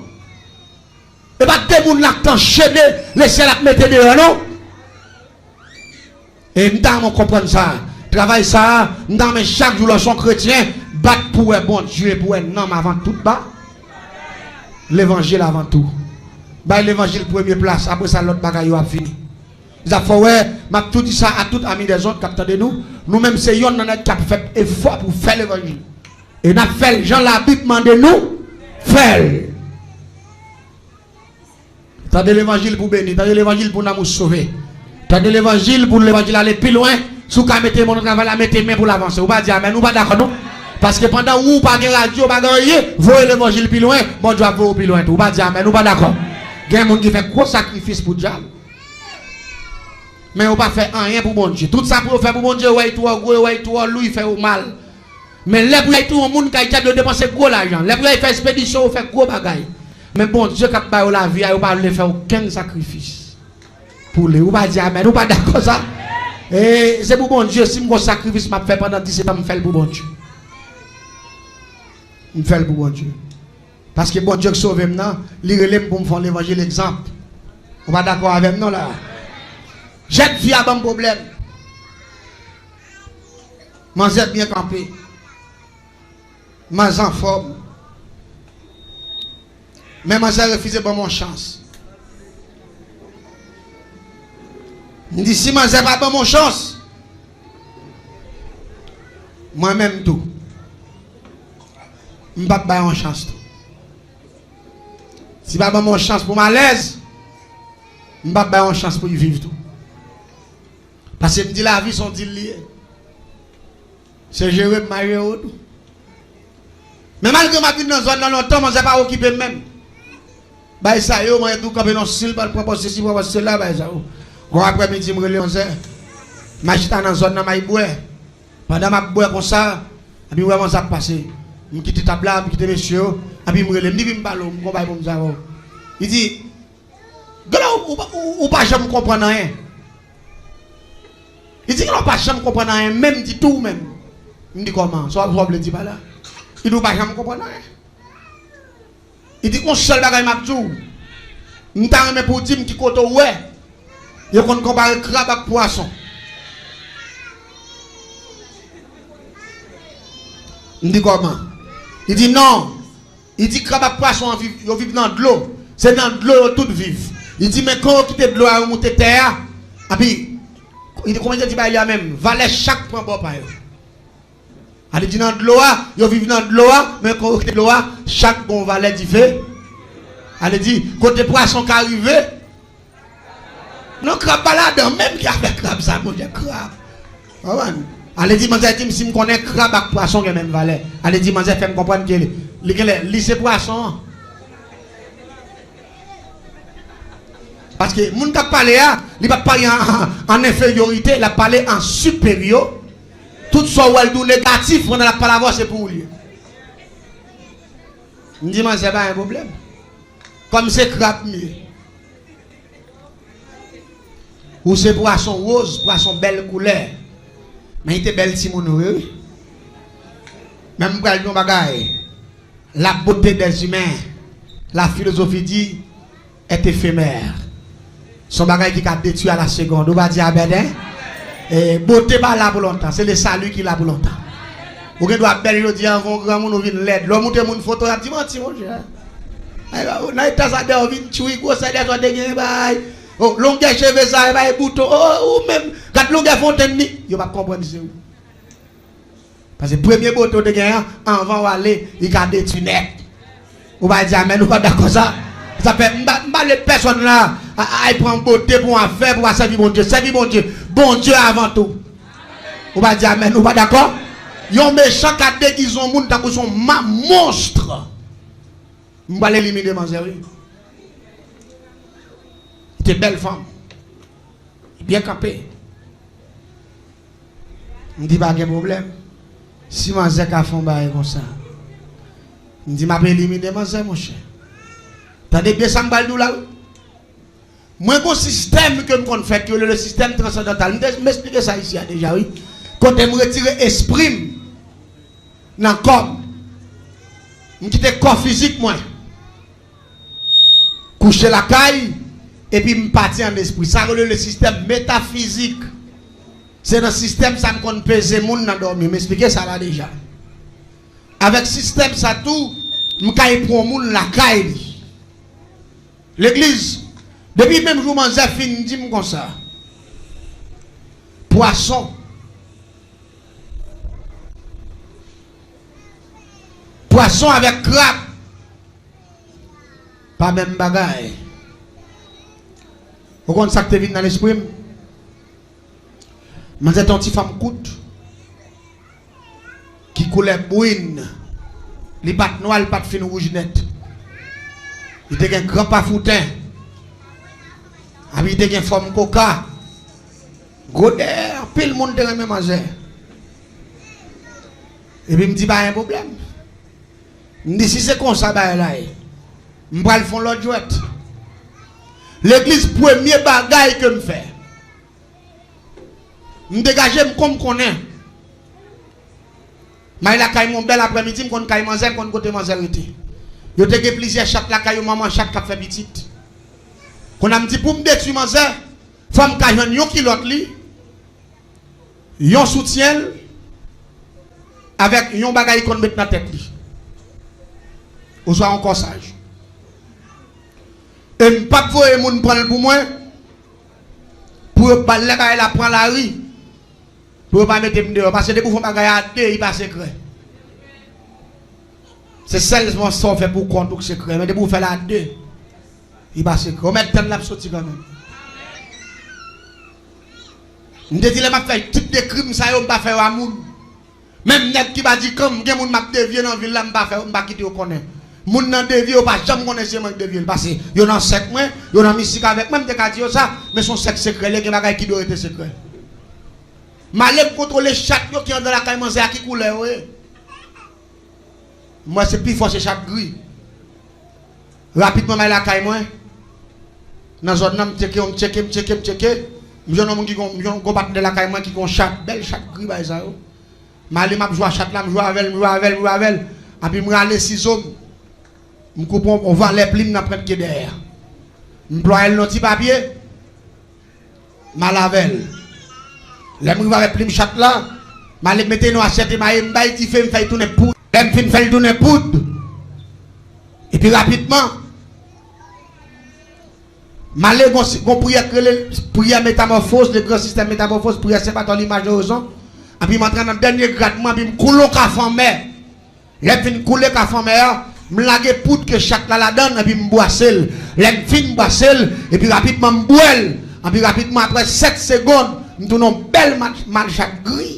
E pa de moun la k t anchene, lesyèl ap mete deyò, non. E m ta renmen w konprann sa. Travay sa a, m ta renmen chak jou lè w se yon kretyen, bat pou w wè Bondye, pou w wè nanm avan tout ba. Levanjil avan tou. Bay levanjil premye plas, apre sa lòt bagay yo ap vini. Sa fè w wè, m ap tou di sa a tout ami dèzòd k ap tande nou, nou menm se yonn nan nèg k ap fè efò pou fè levanjil. E n ap fè l jan Labib mande nou fè l. Tande levanjil pou beni, tande levanjil pou nanm ou sove. Tande levanjil pou levanjil ale pi lwen. Si w ka mete men w nan travay la, mete men pou l avanse. Ou pa di amèn, ou pa dakò non. Paske pandan ou pa gen radyo, pa gen anyen, voye levanjil pi lwen, Bondye ap voye w pi lwen tou. Ou pa di amèn, ou pa dakò. Gen moun ki fè gwo sakrifis pou dyab. Men yo pa fè anyen pou Bondye. Tout sa pou yo fè pou Bondye, yo wè l twò gwo, yo wè l twò lou, li fè yo mal. Men lè pou y al touye yon moun kay dyab, yo depanse gwo lajan. Lè pou y al fè espedisyon, yo fè gwo bagay. Men Bondye k ap ba yo lavi a, yo pa vle fè okenn sakrifis pou li. Ou pa di amèn, ou pa dakò sa? E se pou Bondye, si m gon sakrifis m ap fè pandan disèt an, m fè l pou Bondye. M fè l pou Bondye. Paske Bondye k sove m nan, li rele m pou m fè yon levanjil egzanp. Ou pa dakò avè m non la? Jèn fi a ban m pwoblèm. Manzè byen kanpe. Manzè anfòm. Men manzè refize ban m yon chans. M di, "Si manzè pa ban m yon chans, mwen menm tou, m p ap bay yon chans tou. Si pa ban m yon chans pou m alèz, m p ap bay yon chans pou l viv tou." Paske m di lavi se yon dil li ye. Se jere m, m a jere w tou. Men malgre m ap viv nan zòn nan lontan, manzè pa okipe m menm. Bay sa yo, manzè tou kanpe nan sil, pral pran pòz sesi, pran pòz sela, bay sa yo. Gon aprèmidi, m rele manzè. M a chita nan zòn nan, m a bwè. Pandan m ap bwè konsa, epi m wè manzè ap pase. M kite tab la, m kite mesye yo, epi m rele, m di, "Vin m pale w, m gon bagay pou m di avè w." Li di, "Gade, ou, ou, ou, ou pa janm konprann anyen." Li di, "Gade, ou pa janm konprann anyen, menm ditou, menm." M di, "Kòman? Sa w, sa w vle di pa la?" Li di, "Ou pa janm konprann anyen." Li di, "Yon sèl bagay m ap di w. M ta renmen pou w di m ki kote w wè yo konn konpare krab ak pwason." M di, "Kòman?" Li di, "Non." Li di, "Krab ak pwason an viv, yo viv nan dlo. Se nan dlo yo tout viv." Li di, "Men kan yo kite dlo a, yo moute tè a, epi Li te, kòman li te di bagay li a menm? Valè chak pran bò pa yo. A vle di nan dlo a, yo viv nan dlo a, men kon yo kite dlo a, chak gon valè dife. A vle di, kote pwason ka rive, non, krab pa ladan, menm ki afè krab sa, monchè, krab. Konprann? A vle di, manzè di m, si m konnen krab ak pwason gen menm valè. A vle di, manzè fè m konprann ke li, li genlè, li se pwason an. Paske moun k ap pale a, li p ap pale an, an, an enferyorite, l ap pale an siperyo. Tout sa w wè l di w negatif, pandan l ap pale avè w, se pou ou l ye. M di, manzè, pa gen pwoblèm. Kòm se krab m ye. Ou se pwason woz, pwason bèl koulè. Men li te bèl timoun vre, wi. Men m pral di yon bagay. La beauté des humains, la philosophie dit, est éphémère. Se yon bagay ki ka detwi a la segonn. Ou pa di amèn, en? E, bote pa la pou lontan. Se le salut ki la pou lontan. Ou gen dwa bèl jodi a, anvan w granmoun, ou vin lèd. Lè w montre moun foto, y ap di manti, monchè. Ay, nan eta sa, dèyè w vin tchwi, gwosè dèyè sa w te gen, bay. O, longè cheve sa, bay bouton. O, ou menm, gad longè fontenn li. Yo p ap konprann se ou. Paske premye bote w te gen an, anvan w ale, li ka detwi nèt. Ou pa di amèn, ou pa dakò sa? Sa fè, m pa, m pa led pèsonn la a, a, ay pran bote pou afè, pou a sèvi Bondye. Sèvi Bondye. Bondye avan tou. Ou pa di amèn, ou pa dakò? Yon mechan ka degize yon moun tankou se yon ma-, monstr. M pral elimine manzè, wi. Li te bèl fanm. Li byen kanpe. M di pa gen pwoblèm. Si manzè ka fè yon bagay konsa, m di m ap elimine manzè, monchè. Tande byen sa m pral di w la, wi. Mwen gon sistèm ke m konn fè, ki rele le sistèm transandantal. M te, m esplike sa isi a deja, wi. Kote m retire espri m nan kò m. M kite kò fizik mwen kouche lakay, epi m pati an espri. Sa rele le sistèm metafizik. Se nan sistèm sa m konn peze moun nan dòmi. M esplike sa la deja. Avèk sistèm sa tou, m kay pran moun lakay li. Legliz, depi menm jou manzè fin di m konsa, pwason, pwason avèk krab, pa menm bagay. Ou konn sa k te vin nan lespri m? Manzè te yon ti fanm kout, ki koulè brin. Li pa t nwa, li pa t fin wouj nèt. Li te gen gran pafouten. Epi li te gen fòm koka. Gwo dèyè, anpil moun te renmen manzè. Epi m di pa gen pwoblèm. M di si se konsa bagay la ye, m pral fè yon lòt jwèt. Legliz, premye bagay ke m fè, m degaje m kon m konnen. M al lakay mwen yon bèl aprèmidi, m konn kay manzè, m konn kote manzè rete. Yo te gen plizyè chat lakay yo, manman chat k ap fè pitit. Kounye a m di pou m detwi manzè, fò m ka jwenn yon kilòt li, yon soutyen l, avèk yon bagay li konn met nan tèt li. Oswa yon kòsaj. E m p ap voye moun pran l pou mwen, pou yo ba, lè bagay la pran lari, pou yo pa mete m deyò. Paske depi w fè yon bagay a de, li pa sekrè. Se sèlman sa w fè pou kont ou k sekrè. Men depi w fè l a de, li pa sekrè. Ou mèt tann l ap soti kanmenm. M te di lè m ap fè tip de krim sa yo, m pa fè yo a moun. Menm nèg ki pa di kan m, gen moun m ap devye nan vil la, m pa fè, m pa kite yo konnen. Moun nan devye, yo pa janm konnen se mwen k devye l. Paske yo nan sèk mwen, yo nan mistik avèk mwen, m te ka di yo sa, men se yon sèk sekrè, li gen bagay ki dwe rete sekrè. M ale m kontwole chat yo ki anndan lakay manzè a, ki koulè yo ye. M wè se pi fò se chat gri. Rapidman, m al lakay mwen. Nan zòn nan, m tcheke, m tcheke, m tcheke, m tcheke. M jwenn yon moun ki gon, m jwenn yon patnè lakay mwen ki gon chat, bèl chat gri bay sa yo. M ale, m ap jwe a chat la, m jwe avè l, m jwe avè l, m jwe avè l. Epi m rale sizo m. M koupe yon, yon valè plim nan pwent ke dèyè a. M plwaye l nan ti papye. M al avè l. Lè m rive avèk plim chat la, m ale mete nan asyèt emaye, m bay dife, m fè l tounen poud. Lè m fin fè l tounen poud, epi rapidman, M ale gon, gon priyè k rele priyè metamòfoz, le gran sistèm metamòfoz, priyè Sen Batòli, Majorizon. Epi m antre nan dènye grad mwen, epi m koule yon kafe anmè. Lè m fin koule kafe anmè a, m lage poud ke chat la ladan l, epi m bwase l. Lè m fin bwase l, epi rapidman m bwè l. Epi rapidman, apre sèt segonn, m tounen yon bèl mal, mal chat gri.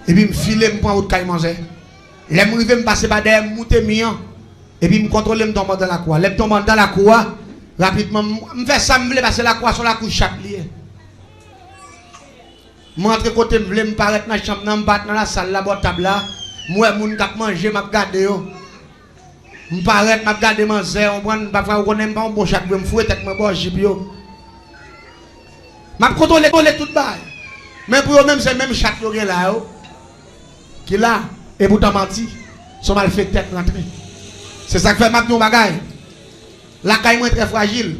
Epi m file, m pran wout kay manzè. Lè m rive, m pase pa dèyè, m moute mi an. Epi m kontwole, m tonbe anndan lakou a. Lè m tonbe anndan lakou a, rapidman, m, m fè sa m vle, paske lakou a se yon lakou chat li ye. M rantre kote m vle, m parèt nan chanm nan, m parèt nan lasal la, bò tab la. M wè moun k ap manje, m ap gade yo. M parèt, m ap gade manzè, w konprann, pafwa, ou konnen m pa yon bon chat vre, m foure tèt mwen bò jip yo. M ap kontwole, kontwole tout bagay. Men pou yo menm, se menm chat yo gen la yo, ki la, e poutan manti, se yon malfektè k rantre. Se sa k fè m ap di yon bagay. Lakay mwen trè frajil.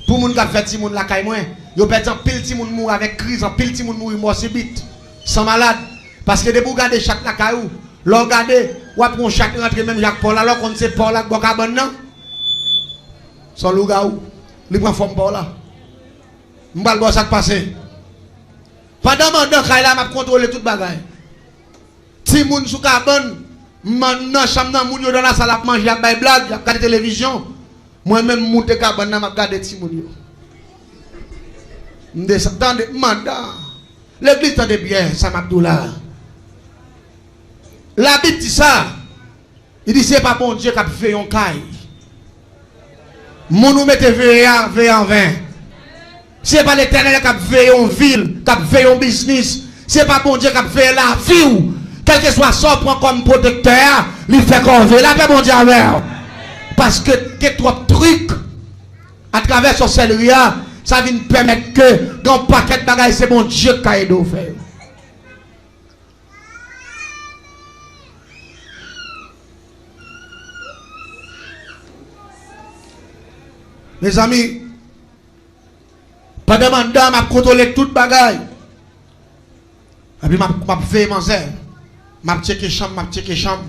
Pou moun k ap fè timoun lakay mwen, yo pèdi anpil timoun mouri avèk kriz, anpil timoun mouri mò sibit, san malad. Paske depi w gade chat lakay ou, lè w gade, w ap wè yon chat rantre menm jan ak pa w la, lè w konn se pa w la k bò kabann nan. Se yon lougawou. Li pran fòm pa w la. M pral ba w sa k pase. Pandan m anndan kay la, m ap kontwole tout bagay. Timoun sou kabann, m nan chanm nan, moun yo nan lasal ap manje, ap bay blag, ap gade televizyon. Mwen menm, m moute kabann nan, m ap gade timoun yo. M desann, tande, m anndan. Legliz, tande byen sa m ap di w la. Labib di sa. Li di, se pa Bondye k ap veye yon kay. Moun ou mete veye a, veye anven. Se pa Letènèl k ap veye yon vil, k ap veye yon biznis. Se pa Bondye k ap veye lavi w. Kèlkeswa sa w pran kòm pwotektè a, li fè kòve. Lapè Bondye avè w. Paske gen twòp trik atravè sòsèlri a, sa vin pèmèt ke gen yon pakèt bagay se Bondye k ka ede w fè yo. Mezanmi, pandan m anndan, m ap kontwole tout bagay. Epi m ap, m ap veye manzè. M ap tcheke chanm, m ap tcheke chanm.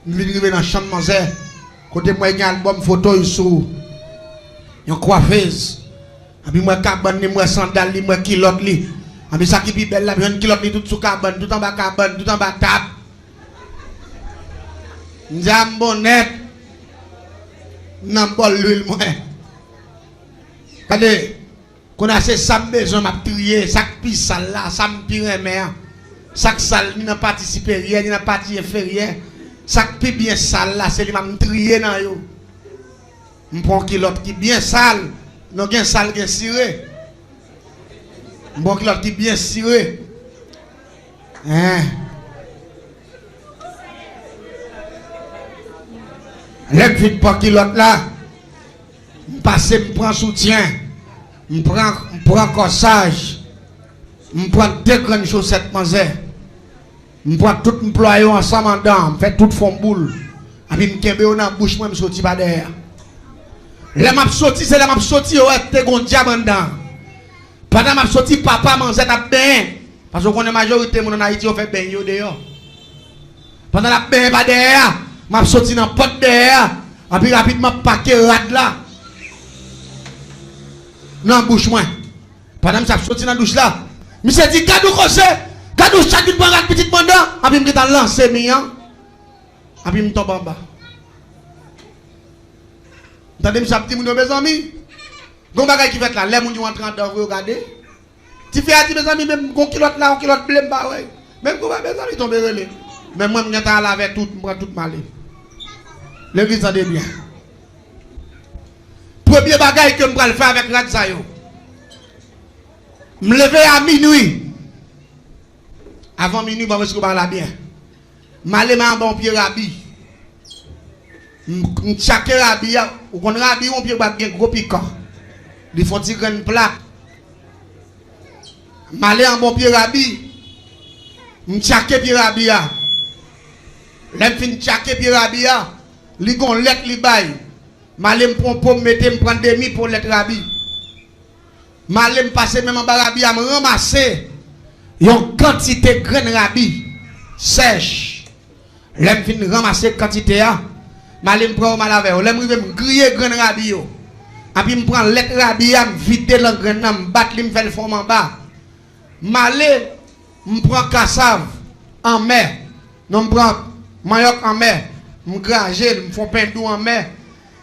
M vin rive nan chanm manzè, kote m wè gen albòm foto l sou yon kwafez. Epi m wè kabann li, m wè sandal li, m wè kilòt li. Epi sa ki pi bèl la, m jwenn kilòt li tout sou kabann, tout anba kabann, tout anba tab. M di a m bon nèt. M nan bòl lwil mwen. Gade, kounye a se sa m bezwen, m ap triye. Sa k pi sal la, sa m pi renmen an. Sa k sal, ni nan pati siperyè, ni nan pati enferyè. Sa k pi byen sal la, se li m ap triye nan yo. M pran kilòt ki byen sal. Non, gen sal, gen sire. M pran kilòt ki byen sire. Hein. Lè m fin pran kilòt la, m pase, m pran soutyen. M pran, m pran kòsaj. M pran de grenn chosèt manzè. M pran tout, m plwaye yo ansanm anndan, m fè tout fè yon boul. Epi m kenbe yo nan bouch mwen, m soti pa dèyè. Lè m ap soti, se lè m ap soti, yo wè te gon dyab anndan. Pandan m ap soti, papa manzè t ap benyen. Paske w konnen majorite moun ann Ayiti, yo fè beny yo deyò. Pandan l ap benyen pa dèyè a, m ap soti nan pòt dèyè a, epi rapidman pake rad la nan bouch mwen. Pandan misye ap soti nan douch la, misye di, "Gad yon koze! Gad yon chat vin pran rad pitit mwen nan!" Epi m gentan lanse mi an. Epi m tonbe anba. M tande misye ap di moun yo, "Mezanmi, gon bagay ki fèt la." Lè moun yo antre anndan vre, yo gade. Tifi a di, "Mezanmi, men gon kilòt la, yon kilòt ble m pa wè." Men m di, "Mezanmi, tonbe rele." Men mwen, m gentan ale avè tout, m pran tout m ale. Legliz, tande byen. Premye bagay ke m pral fè avèk rad sa yo, m leve a minwi. Avan minwi, ban m esplike w bagay la byen. M ale, m anba yon pye rabi. M, m tchake rabi a. Ou konn rabi, yon pye bwa k gen gwo pikan. Li fè yon ti grenn plat. M ale anba yon pye rabi. M tchake pye rabi a. Lè m fin tchake pye rabi a, li gon lèt li bay. M ale, m pran yon po, m mete, m pran demi po lèt rabi. M ale, m pase men m anba rabi a, m ranmase yon kantite grenn rabi sèch. Lè m fin ranmase kantite a, M ale, m pran yo, m al avè yo. Lè m rive, m griye grenn rabi yo. Epi m pran lèt rabi a, m vide l nan grenn nan, m bat li, m fè l fon manba. M ale, m pran kasav anmè. Non, m pran manyòk anmè. M graje l, m fè yon pen dou anmè.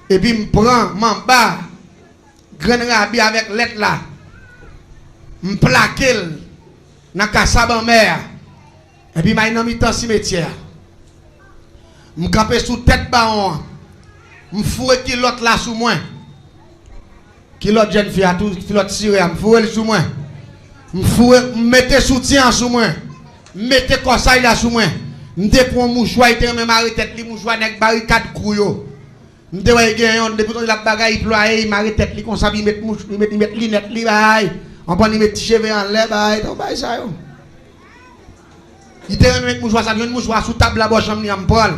Epi m pran manba grenn rabi avèk lèt la. M plake l nan kasav anmè a. Epi m al nan mitan simetyè a. M kanpe sou tèt bawon an. M foure kilòt la sou mwen. Kilòt jèn fi a tou, kilòt sirè a, m foure l sou mwen. M foure, m mete soutyen an sou mwen. M mete kòsay la sou mwen. M te pran yon mouchwa, li te renmen mare tèt li, mouchwa nèg Barikad Kwou yo. M te wè l gen yon, depi w tande l ap bagay, li plwaye, li mare tèt li konsa, epi li met mouch, li met, li met linèt li, bay. Anpwen li met ti cheve anlè, bay, tout bagay sa yo. Li te renmen met mouchwa sa, jwenn mouchwa sou tab la bò chanm li an, m pran l.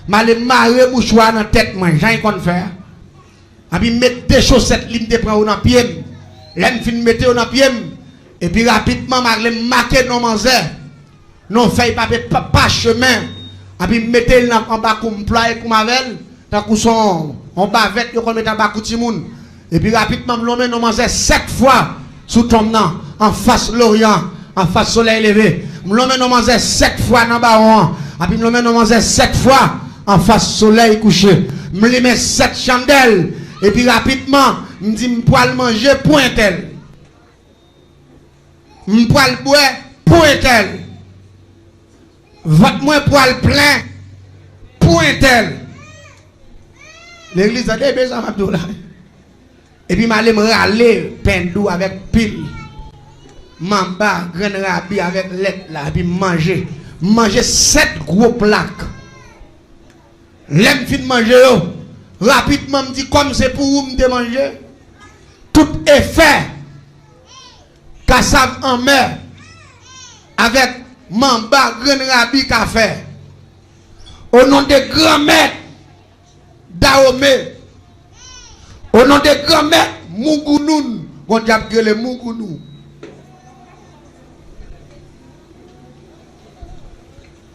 M ale mare mouchwa a nan tèt mwen, jan li konn fè a. Epi m met de chosèt li m te pran yo nan pye m. Lè m fin mete yo nan pye m, epi rapidman m ale m make non manzè. Non fèy papye pa, pachemen. Epi m mete l nan, anba kou m plwaye kou m avè l, tankou se yon, yon bavèt yo konn mete anba kou timoun. Epi rapidman m lonmen non manzè sèt fwa sou tonm nan, anfas loryan, anfas solèy leve. M lonmen non manzè sèt fwa nan bawon an, epi m lonmen non manzè sèt fwa anfas solèy kouche. M limen sèt chandèl, epi rapidman m di m pral manje pou entèl. M pral bwè pou entèl. Vant mwen pral plen pou entèl. Legliz, tande byen sa m ap di w la. Epi m ale m rale pen dou avèk pil manba, grenn rabi avèk lèt la, epi m manje. M manje sèt gwo plak. Lè m fin manje yo, rapidman m di, kòm se pou ou m te manje, tout efè kasav anmè avèk manba grenn rabi ka fè. O non de Granmèt Dawome, o non de Granmèt Mougounoun, gon dyab ki rele Mougounou.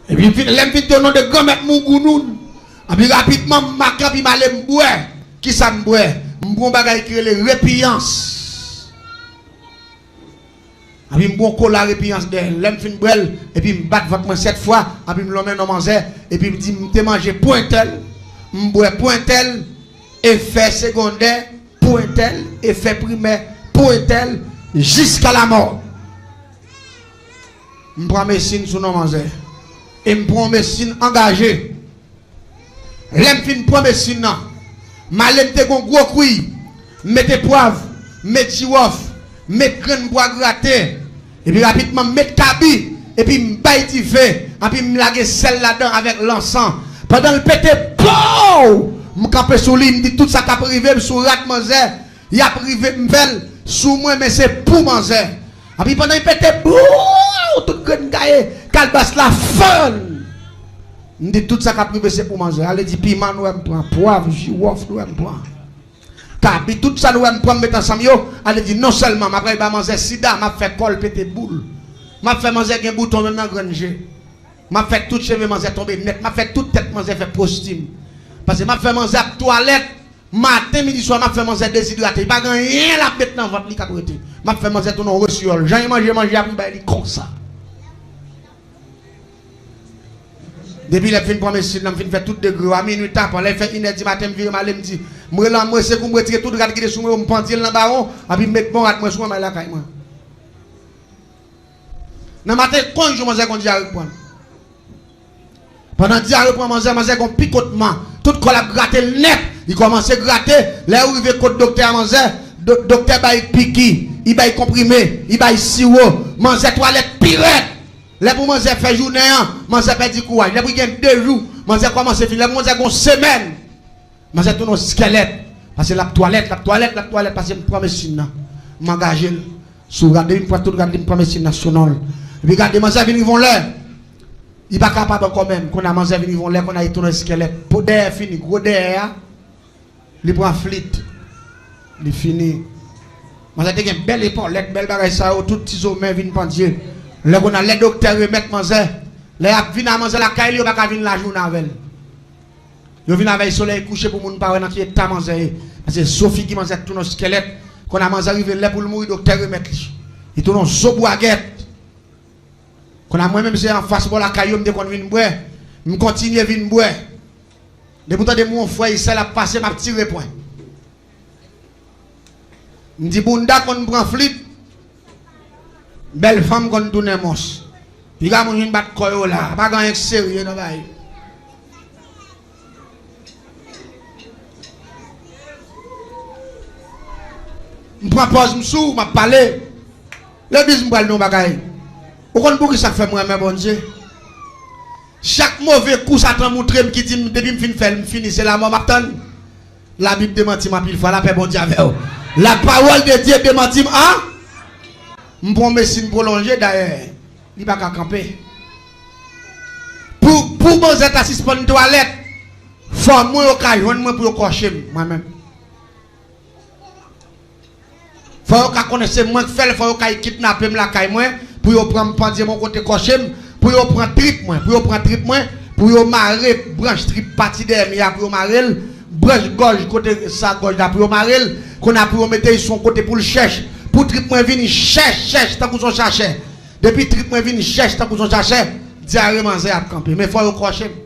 Epi m fin, lè m fin di o non de Granmèt Mougounoun, epi rapidman m make epi m ale m bwè. Kisa m bwè? M bwè yon bagay ki rele repiyans. Epi m bwè yon kola repiyans dèyè l. Lè m fin bwè l, epi m bat vant mwen sèt fwa, epi m lonmen non manzè, epi m di m te manje pou entèl, m bwè pou entèl, efè segondè pou entèl, efè primè pou entèl, jiska lamò. M pran mesin sou non manzè. E m pran yon mesin angaje. Lè m fin pran mesin nan, m ale m te gon gwo kwiy, m mete pwav, m met jiwòf, m met grenn bwa grate, epi rapidman m met kabi, epi m bay dife, epi m lage sèl ladan avèk lansan. Pandan l pete, pow! M kanpe sou li, m di tout sa k ap rive m sou rad manzè, y ap rive m fè l sou mwen, men se pou manzè. Epi pandan y pete, bouw, tout grenn gaye, kalbas la fann. M di tout sa k ap rive se pou manzè. Ale di piman nou wè m pran, pwav, jiwòf nou wè m pran. Kabi, tout sa nou wè m pran, m met ansanm yo, ale di non sèlman m ap ray ba manzè sida, m ap fè kò l pete boul. M ap fè manzè gen bouton menm nan grenn je. M ap fè tout cheve manzè tonbe nèt, m ap fè tout tèt manzè fè postim. Paske m ap fè manzè ap twalèt, maten, midi, swa, m ap fè manzè dezidrate. Li pa gen anyen l ap met nan vant li k ap rete. M ap fè manzè tounen yon resiyòl. Jan li manje, manje ap vin bay li konsa. Depi lè m fin pran mesin nan, m fin fè tout degre yo, a minui tapan, lè l fè inè di maten, m vire m ale, m di, m rele anmwe sekou, m retire tout rad ki te sou mwen yo, m pandye l nan bawon, epi m met bon rad mwen sou mwen, m al lakay mwen. Nan maten, konjou manzè gon dyare k pran l. Pandan dyare pran manzè, manzè gon pikotman. Tout kò l ap grate l nèt. Li kòmanse grate. Lè yo rive kot doktè a manzè, do-, doktè bay piki, li bay konprime, li bay siwo. Manzè twalèt pi rèd. Lè pou manzè fè jounen an, manzè pèdi kouraj. Lè pou gen de jou, manzè kòmanse fini. Lè pou manzè gon semèn, manzè tounen yon skèlèt. Paske l ap twalèt, l ap twalèt, l ap twalèt, paske m pran mesin nan. M angaje l sou rad. Depi m pran tout rad li, m pran mesin nan sou non l. Epi gade, manzè vin rive yon lè, li pa kapab ankò menm. Kounye a manzè vin rive yon lè, kounye a li tounen yon skèlèt. Po dèyè fini, gwo dèyè a, li pran flit. Li fini. Manzè te gen bèl epòlèt, bèl bagay sa yo, tout ti zo men vin pandye. Lè kounye a, lè doktè remèt manzè, lè y ap vin a manzè lakay li, yo pa ka vin lajounen avè l. Yo vin avè l solèy kouche pou moun pa wè nan ki eta manzè ye. Paske zo figi manzè tounen yon skèlèt. Kounye a manzè rive lè pou l mouri, doktè remèt li. Li tounen yon zo bwagèt. Kounye a mwen menm se anfas bò lakay yo m te konn vin bwè. M kontinye vin bwè. Depi w tande m wè yon frè e sè l ap pase, m ap tire pwen. M di bounda konn pran flit, bèl fanm konn tounen mons. Piga moun vin bat kò yo la, pa gen anyen k serye nan bagay. M pran pòz m sou, m ap pale. Legliz m pral di yon bagay. Ou konn poukisa k fè m renmen Bondye? Chak move kou Satan moutre m ki di m depi m fin fè l, m fini, se lamò m ap tann. Labib demanti m anpil fwa, lapè Bondye avè w. Lapawòl de Dye demanti m an. M pran yon mesin pwolonje, dayè, li pa ka kanpe. Pou, pou manzè ta sispann twalèt, fò mwen yo ka jwenn mwen pou yo kòche m, mwen menm. Fò yo ka konnen se mwen k fè l, fò yo ka kidnape m lakay mwen, pou yo pran m pandye m yon kote kòche m, pou yo pran trip mwen, pou yo pran trip mwen, pou yo mare branch trip pati dèyè m ya, pou yo mare l, branch gòj kote sa gòj la, pou yo mare l, kounye a pou yo mete l sou yon kote pou l chèch, pou trip mwen vin chèch, chèch, tankou s on chachè. Depi trip mwen vin chèch, tankou s on chachè, dyare manzè ap kanpe. Men fò yo kòche m.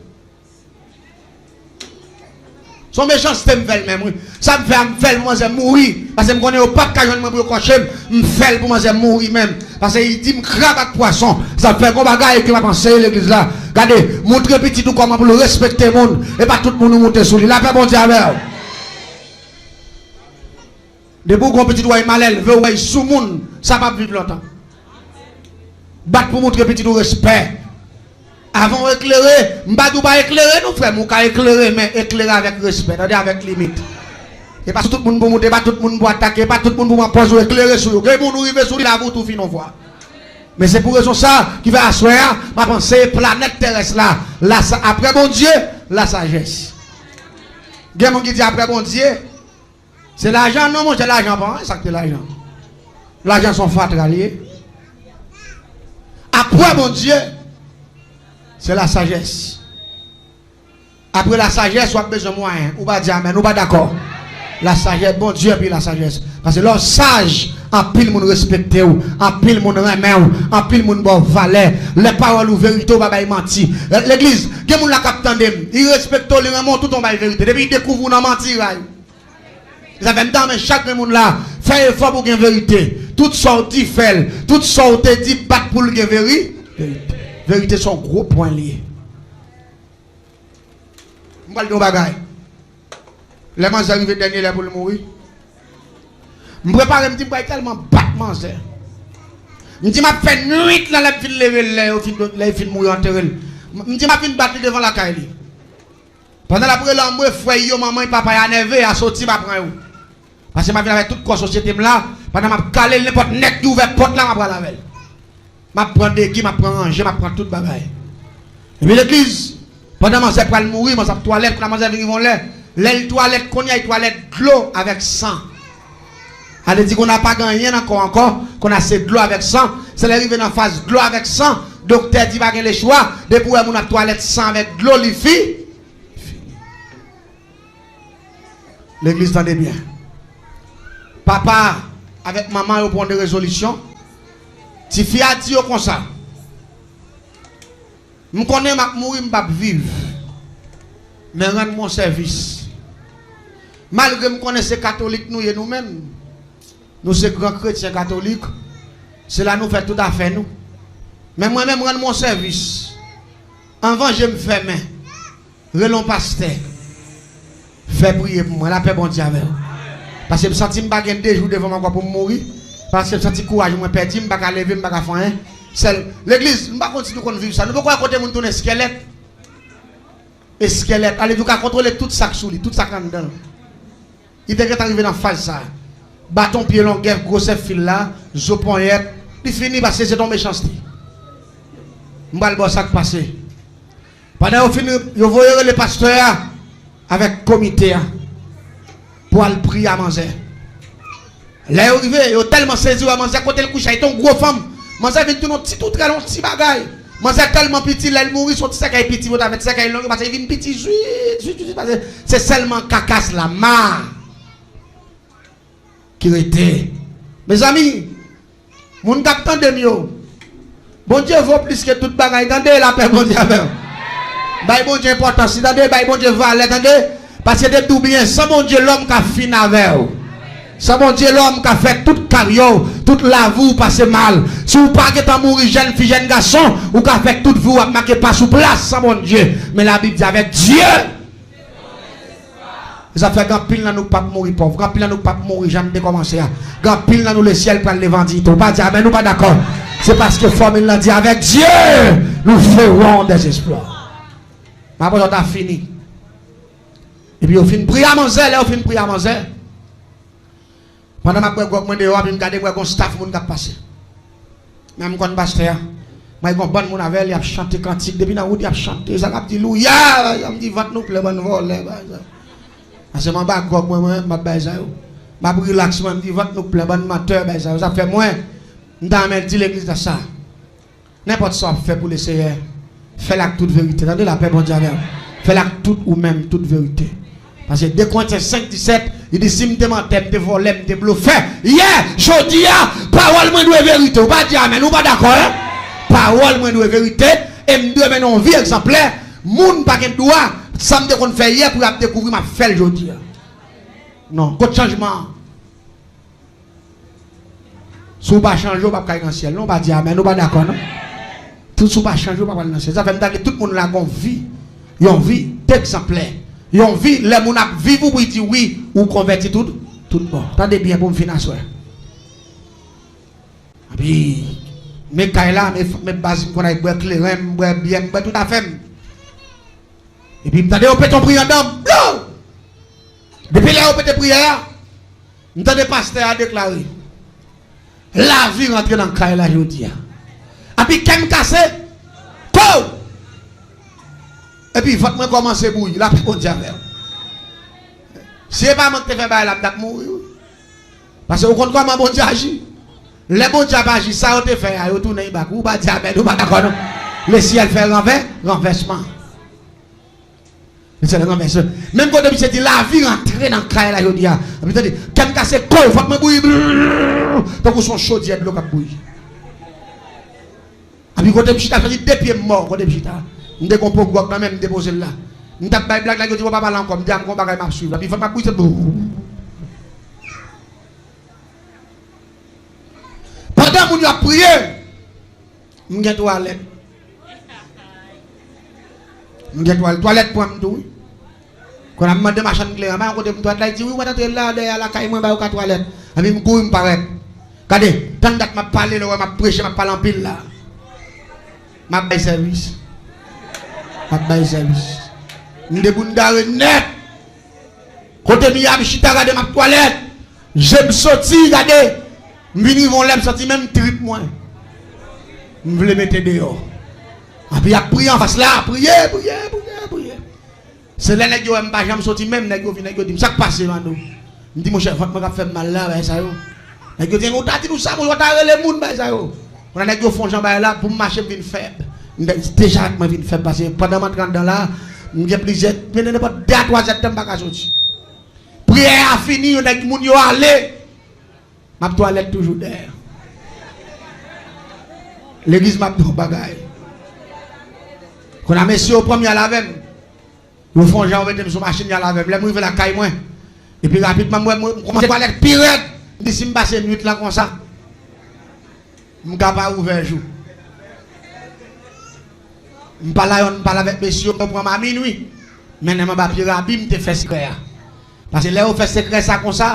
S on mechanste m fè l menm, wi. Sa m fè a, m fè l pou manzè mouri. Paske m konnen yo p ap ka jwenn mwen pou yo kòche m. M fè l pou manzè mouri menm. Paske li di m krab ak pwason, sa fè gon bagay ke m ap anseye legliz la. Gade, moutre pitit ou kòman pou l respekte moun. E pa tout moun ou moute sou li. Lapè Bondye avè w. Depi w gen yon pitit ou wè malelve, ou wè soumoun, sa p ap viv lontan. Bat pou moutre pitit ou respè. Avan w eklere, m pa di w pa eklere non, frè m, ou ka eklere, men eklere avèk respè, tande, avèk limit. E pa sou tout moun pou moute, e pa tout moun pou atake, e pa tout moun pou pran pòz ou eklere sou yo. Gen moun ou rive sou li, lavi w tou fini yon fwa. Men se pou rezon sa ki fè aswè a, m ap anseye planèt terès la, la sa, apre Bondye, lasajès. Gen moun ki di apre Bondye, se lajan, non, monchè, lajan pa anyen, sa k te lajan. Lajan se yon fatra l ye. Apre Bondye, se lasajès. Apre lasajès, w ap bezwen mwayen. Ou pa di amèn, ou pa dakò. Lasajès, Bondye epi lasajès. Paske lè w saj, anpil moun respekte w, anpil moun renmen w, anpil moun ba w valè. Lè pawòl ou verite, ou pa bay manti. Legliz, gen moun la k ap tande m, li respekte w, li renmen w, tout yon bay verite. Depi li dekouvri w nan manti, li rayi w. Sa fè m ta renmen chak grenn moun la, fè efò pou gen verite. Tout sa w di, fè l. Tout sa w te di, bat pou l gen veri-, verite. Verite se yon gwo pwen li ye. M pral di yon bagay. Lè manzè rive dènye lè pou l mouri, m prepare, m di m pral tèlman bat manzè. M di m ap fè nwit lan, lè m fin leve l, lè yo fin, lè yo fin mouri, yo antere l. M, m di m ap vin bat li devan lakay li. Pandan l ap rele anmwe, frè yo, manman y, papa y a nève, a soti, m a pran yo. Paske m a vin avèk tout kò sosyete m la, pandan m ap kale l, nenpòt nèg ki ouvè pòt la, m a pral avè l. M ap pran degi, m ap pran ranje, m ap pran tout bagay. Epi legliz, pandan manzè pral mouri, manzè ap twalèt, kounye a manzè vin rive yon lè, lè l twalèt, kounye a l twalèt dlo avèk san. Ale di kounye a pa gen anyen nan kò ankò, kounye a se dlo avèk san. Se lè rive nan faz dlo avèk san, doktè di pa gen lechwa, depi w wè moun ap twalèt san avèk dlo, li fi, fini. Legliz, tande byen. Papa avèk manman yo pran de rezolisyon. Tifi a di yo konsa, m konnen m ap mouri, m p ap viv. Men rann mwen sèvis. Malgre m konnen se katolik nou ye nou menm, nou se gran kretyen katolik, se la nou fè tout afè nou. Men mwen menm, rann mwen sèvis. Anvan je m fèmen, rele yon pastè. Fè priye pou mwen. Lapè Bondye avè w. Paske m santi m pa gen de jou devan m ankò pou m mouri. Paske m santi kouraj mwen pèdi, m pa ka leve, m pa ka fè anyen. Sèl, legliz, m pa konn si nou konn viv sa. Nou poko wè kote moun tounen eskèlèt? Eskèlèt. Ale di w ka kontwole tout sa k sou li, tout sa k anndan l. Li te gentan rive nan faz sa. Baton pye longè, gwosè fil la, zo ponyèt, li fini paske se t on mechanste. M pral ba w sa k pase. Pandan yo fin, yo voye rele pastè a avèk komite a pou al priye a manzè. Lè yo rive, yo tèlman sezi wè manzè kote l kouche a, li te yon gwo fanm. Manzè vin tounen yon ti toutrèl, yon ti bagay. Manzè tèlman piti, lè l mouri, se yon ti sèkèy piti, yo ta fè ti sèkèy long, yo pase, li vin piti, zwit, zwit, zwit, pase, se sèlman kakas la, ma ki rete. Mezanmi, moun k ap tande m yo, Bondye vo plis ke tout bagay, tande, lapè Bondye avè w. Bay Bondye enpòtans li, tande, bay Bondye valè, tande, paske te di w byen, san Bondye, lòm ka fin avè w. San Bondye, lòm ka fè tout karye w, tout lavi w pase mal. Si w pa gentan mouri jèn fi, jèn gason, ou ka fè tout vi w ap make pa sou plas san Bondye. Men Labib di, avèk Dye, sa fè gen anpil nan nou k p ap mouri pòv, gen anpil nan nou k p ap mouri jan n te kòmanse a. Gen anpil nan nou lesyèl pral leve an diyite. Ou pa di amèn, ou pa dakò. Se paske fòmil lan di, avec Dieu, nous ferons des exploits. M ap ta fini. Epi yo fin priye a manzè, lè yo fin priye a manzè, pandan m ap bwè gwòg mwen deyò a, epi m gade, m wè gon staff moun k ap pase. Men m konn pastè a. Mwen gon bann moun avè l, y ap chante kantik. Depi nan wout, y ap chante. Sa k ap di, louya! M di, vant nou plen, bann vòlè, bay sa. Pase m anba gwòg mwen, mwen, m ap bay sa yo. M ap rilaks, mwen, m di, vant nou plen, bann mantè, bay sa yo. Sa fè mwen, m ta renmen di legliz la sa. Nenpòt sa w ap fè pou Leseyè, fè l ak tout verite. Tande, lapè Bondye avè w. Fè l ak tout ou menm, tout verite. Paske de Korentyen senk disèt, li di, si m te mantè, m te vòlè, m te blofè, yè, jodi a, pawòl mwen dwe verite. Ou pa di amèn, ou pa dakò, en? Pawòl mwen dwe verite, e m dwe mennen yon vi egzanplè. Moun pa gen dwa, sa m te konn fè yè pou y ap dekouvri, m ap fè l jodi a. Non, kot chanjman an? Si w pa chanje, w p ap ka al nan syèl, non, w pa di amèn, ou pa dakò, non? Tout si w pa chanje, w p ap al nan syèl. Sa fè m ta di tout moun la gon vi, yon vi degzanplè. Yon vi, lè moun ap viv ou pou l di wi, ou konvèti tout, tout bon. Tande byen pou m fin aswè. Epi, men kay la, men, men baz m konn al bwè kleren, m bwè byè, m bwè tout afè m. Epi m tande yo pete yon priyè anndan m. Blow! Depi lè yo pete priyè a, m tande pastè a deklare, lavi rantre nan kay la jodi a. Epi kè m kase, kow! Epi vant mwen kòmanse bouyi, lapè Bondye avè w. Si e pa mwen ki te fè bagay la, m t ap mouri, wi. Paske ou konn kòman Bondye aji. Lè Bondye ap aji, sa yo te fè a, yo tounen bak. Ou pa di amèn, ou pa dakò, non. Lesyèl fè ranvè, ranvèsman. Lesyèl ranvèse. Menm kote misye di lavi rantre nan kay la jodi a. Epi tande, kè m kase, kow, vant mwen bouyi, brrr, tankou se yon chodyè dlo k ap bouyi. Epi kote m chita, soti de pye m mò, kote m chita. M te gon po gwòg nan men m, m te poze l la. M t ap bay blag, nèg yo di, bon, pa pale ankò. M di, a, m gon bagay m ap swiv la. Epi vant m ap bouyi, se brrr. Pandan moun yo ap priye, m gen twalèt. M gen twal-, twalèt pran m tou, wi. Kounye a m mande machann kleren, ba yon kote pou m twalèt la, li di, wi, ou mèt antre la, dèyè lakay mwen, ba yo ka twalèt. Epi m kouri, m parèt. Gade, tann dat m ap pale, lè w wè m ap preche, m ap pale anpil la. M ap bay sèvis. M ap bay sèvis. M debout, m gare nèt. Kote m ye a, m chita, gade, m ap twalèt. Je m soti, gade. M vin rive yon lè, m santi menm trip mwen m vle mete deyò. Epi y ap priye anfas la, priye, priye, priye, priye. Se lè nèg yo wè m pa janm soti menm, nèg yo vin, nèg yo di m, sa k pase, Mano? M di, monchè, vant mwen k ap fè m mal la, bagay sa yo. Nèg yo di, ou ta di nou sa, monchè, ou ta rele moun, bagay sa yo. Kounye a nèg yo fè yon jan bagay la, pou m mache, m vin fèb. M deja mwen vin fèb, paske pandan m antre anndan la, m gen plizyè, men nenpòt de a twa zèdtan m pa ka soti. Priyè a fini, yo nèg moun yo ale. M ap twalèt toujou dèyè. Legliz, m ap di yon bagay. Kounye a mesye yo pran m, y al avè m. Yo fè yon jan, yo mete m sou machin, y al avè m. Lè m rive lakay mwen, epi rapidman, m wè, m kòmanse twalèt pi rèd. M di, si m pase nwit lan konsa, m ka pa ouvè jou. M pale a yonn, m pale avèk mesye yo, m pran m a minwi. Mennen m anba pye rabi, m te fè sekrè a. Paske lè yo fè sekrè sa konsa,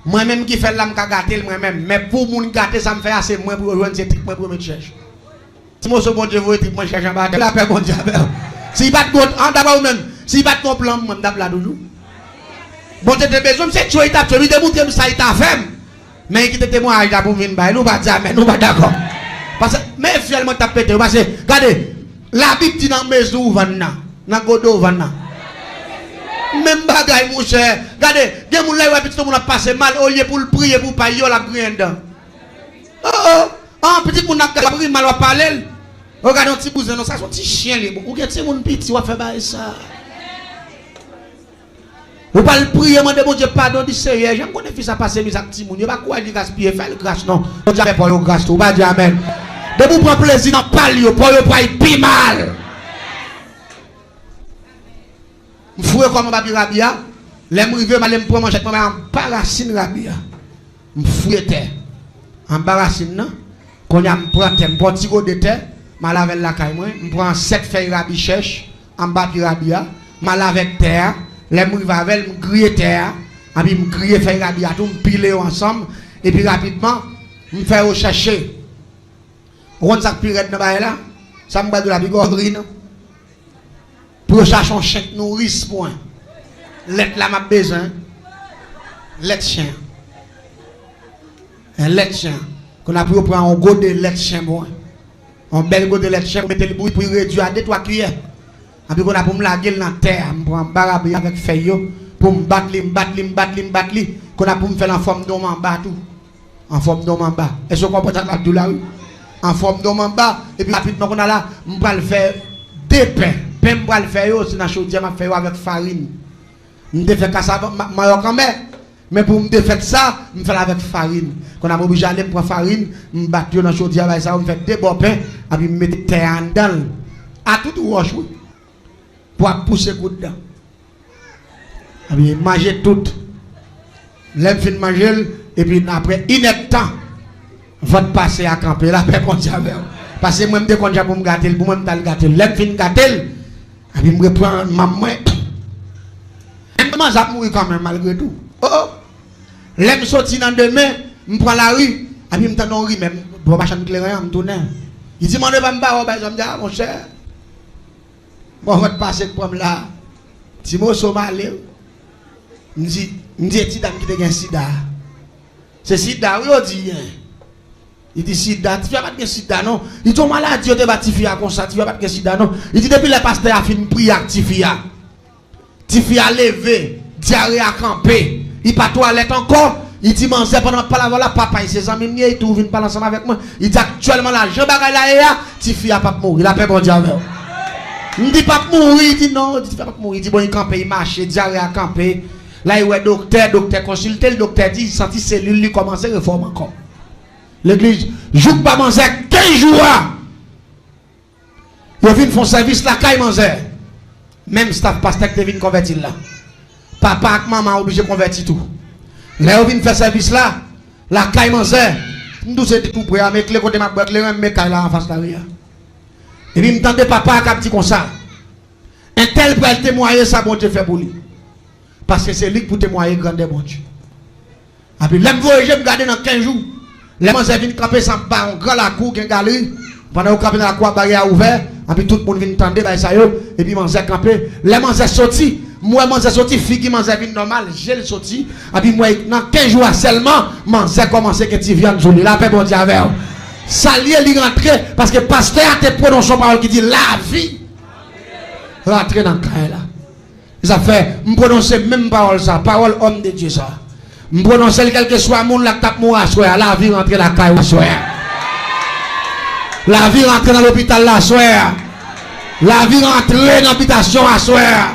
mwen menm ki fè l la, m ka gate l mwen menm. Men pou moun gate sa m fè a, se mwen pou yo jwenn, se trip mwen pou yo met chèch. Ti moso Bondye voye trip mwen chèch anba tè, lapè Bondye avè w. Si li pa t gon, an, dabò ou menm, si li pa t gon plan mwen, m t ap la toujou. Bondye te bezwen m, se tchwe li t ap tchwe m, li te montre m sa li ta fè m. Men li kite temwayaj la pou m vin bay li, ou pa di amèn, ou pa dakò. Paske, men fyèl mwen t ap pete, paske, gade, Labib di nan mezi ou vann nan, nan gode ou vann nan. Menm bagay, monchè. Gade, gen moun lè yo wè pitit moun ap pase mal, olye pou l priye pou pa l, l ap griyen dan. Oh, oh. An, pitit moun ap ri mal, w ap pale l. Ou gade yon ti bouzen non, sa se yon ti chen li. Ou gen timoun piti, w ap fè bagay sa. Ou pral priye, mande Bondye padon, di, Seyè, jan m konnen fi sa pase mizè ak timoun yo, pa kouraj li gaspiye, fè l gras non. Bondye ap fè pa w yo gras tou, ou pa di amèn. Depi w pran plezi nan pa l yo, pa w yo pral pi mal. M foure kò m anba pye rabi a. Lè m rive, m ale m pran manchèt mwen, m al anba rasin rabi a. M fouye tè anba rasin nan. Kounye a, m pran tè, m pran ti gode tè, m al avè l lakay mwen. M pran sèt fèy rabi chèch anba pye rabi a, m al avèk tè a. Lè m rive avè l, m griye tè a, epi m griye fèy rabi a tou, m pile yo ansanm, epi rapidman, m fè yo chèche. Ou konn sa k pi rèd nan bagay la? Sa m pral di w la, pi gwo ri non. Pou yo chache yon chen k nouris pou mwen. Lèt la m ap bezwen. Lèt chen. Lèt chen. Kounye a pou yo pran yon gode lèt chen pou mwen. Yon bèl gode lèt chen, pou mete l bouyi, pou l redui a de twa kiyè. Epi kounye a pou m lage l nan tè a, m pran anba rabi avèk fèy yo, pou m bat li, m bat li, m bat li, m bat li. Kounye a pou m fè l an fòm de yon manba tou. An fòm de yon manba. Èske w konprann sa m ap di w la, wi? An fòm de yon manba. Epi rapidman, kounye a la, m pral fè de pen. Pen m pral fè yo, se nan chodyè m ap fè yo avèk farin. M te fè kasav, ma-, manyòk anmè. Men pou m te fè sa, m fè l avèk farin. Kounye a m oblije ale, m pran farin, m bat yo nan chodyè, bay sa yo, m fè de bò pen, epi m mete tè a anndan l. A tout wòch, wi. Pou ap pouse kou dan. Epi manje tout. Lè m fin manje l, epi apre inèdtan, vant pase a kanpe. Lapè Bondye avè w. Paske mwen, m te konn jan pou m gate l, pou mwen, m t al gate l. Lè m fin gate l, epi m reprann manm mwen. Men manzè ap mouri kanmenm, malgre tou. Oh, oh. Lè m soti nan demen, m pran lari, epi m tande yon rimè, m, bò machann kleren an, m tounen. Li di, "Mande pa m pawòl, bay sa." M di, "A, monchè." Bon, vant pase k pran m la. Ti moso m ale. M di, m di, "E ti dam ki te gen sida a? Se sida, wi, yo di, en." Li di, "Sida? Tifi a pa t gen sida, non." Li di, "Yon maladi yo te ba tifi a konsa, tifi a pa t gen sida, non." Li di, "Depi lè pastè a fin priye ak tifi a, tifi a leve, dyare a kanpe, li pa twalèt ankò." Li di, "Manzè, pandan m ap pale avè w la, papa l, se zanmi m ye, li tou vin pale ansanm avèk mwen." Li di, "Aktyèlman la, jan bagay la ye a, tifi a p ap mouri. Lapè Bondye avè w." M di, "P ap mouri?" Li di, "Non." Li di, "Tifi a p ap mouri." Li di, "Bon, li kanpe, li mache, dyare a kanpe." La, li wè doktè, doktè konsilte l, doktè di, li santi selil li kòmanse refòm ankò. Legliz, jouk ba manzè kenz jou a, yo vin fè yon sèvis lakay manzè. Menm staf pastè ki te vin konvèti l la. Papa ak manman oblije konvèti tou. Lè yo vin fè sèvis la, lakay manzè, m di w se tou pre a, men kle kote m ap bwè kleren, men kay la anfas lari a. Epi m tande papa a k ap di konsa, "Entèl pral temwaye sa Bondye fè pou li. Paske se li k pou temwaye grandè Bondye." Epi lè m voye je m, gade nan kenz jou. Lè manzè vin kanpe, se anba yon gran lakou, gen galri. Pandan yo kanpe nan lakou a, baryè a ouvè. Epi tout moun vin tande bagay sa yo. Epi manzè kanpe. Lè manzè soti, m wè manzè soti, figi manzè vin nòmal, je l soti. Epi m wè nan kenz jou a sèlman, manzè kòmanse gen ti vyann sou li. Lapè Bondye avè w. Sa l ye, li rantre, paske pastè a te pwononse yon pawòl ki di, "Lavi rantre nan kay la." Sa fè, m pwononse menm pawòl sa, pawòl òm de Dye sa. M pwononse l kèlkeswa moun la k t ap mouri aswè a, lavi rantre lakay ou aswè a. Lavi rantre nan lopital la aswè a. Lavi rantre nan bitasyon aswè a.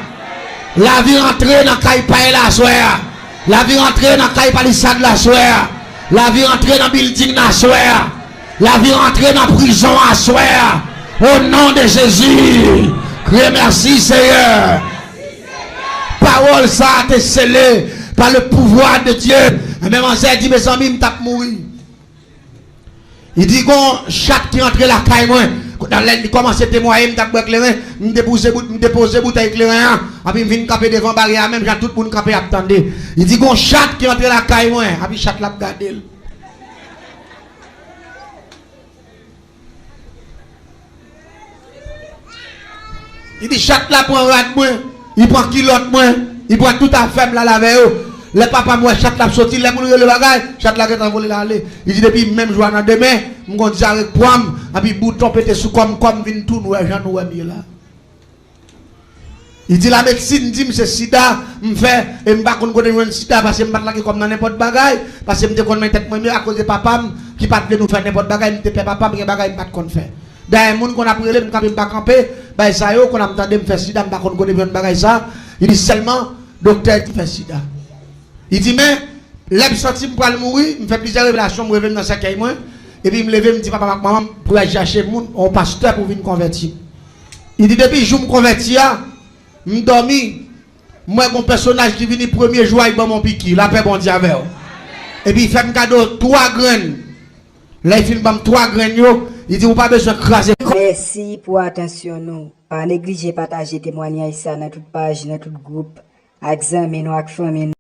Lavi rantre nan kay pay la aswè a. Lavi rantre nan kay palisad la aswè a. Lavi rantre nan bilding la aswè a. Lavi rantre nan prizon aswè a. O non de Jezi. Kriye, "Mèsi, Seyè." Pawòl sa a te sele pa le pouvwa de Dye. Men manzè di, "Mezanmi, m t ap mouri." Li di, "Gon chat ki rantre lakay mwen." Kounye a, lè li kòmanse temwaye, m t ap bwè kleren, m depoze bout-, m depoze boutèy kleren an, epi m vin kanpe devan baryè a, menm jan tout moun kanpe ap tande. Li di, "Gon chat ki rantre lakay mwen," epi chat la ap gade l. Li di, "Chat la pran rad mwen, li pran kilòt mwen, li pran tout afè m l al avè yo." Lè papa m wè chat la ap soti, lè moun rele bagay, chat la gentan vole l ale. Li di, "Depi menm jou a nan demen, m gon dyare k pran m, epi bouton pete sou kò m, kò m vin tou nwè, jan nou wè m ye la." Li di, "Lamedsin di m se sida m fè, e m pa konn kote m jwenn sida, paske m pa t lage kò m nan nenpòt bagay, paske m te konn men tèt mwen mye akoz de papa m ki pa t vle nou fè nenpòt bagay, m te pè papa m, gen bagay m pa t konn fè." Dayè moun konn ap rele m kanpe m pa kanpe, bay sa yo konn ap tande m fè sida, m pa konn kote m jwenn bagay sa. Li di sèlman doktè di fè sida. Li di men lè m santi m pral mouri, m fè plizyè revelasyon, m reve m nan sèkèy mwen, epi m leve m di papa m ak manman m pou y al chache moun, yon pastè pou vin konvèti m. Li di depi jou m konvèti a, m dòmi, m wè gon pèsonaj ki vini premye jou a, li ban m yon piki, lapè Bondye avè w. Epi li fè m kado twa grenn. Lè li fin ban m twa grenn yo, li di ou pa bezwen kraze kò. Mèsi pou atansyon nou. Pa neglije pataje temwanyaj sa nan tout paj, nan tout gwoup, ak zanmi nou ak fanmi nou.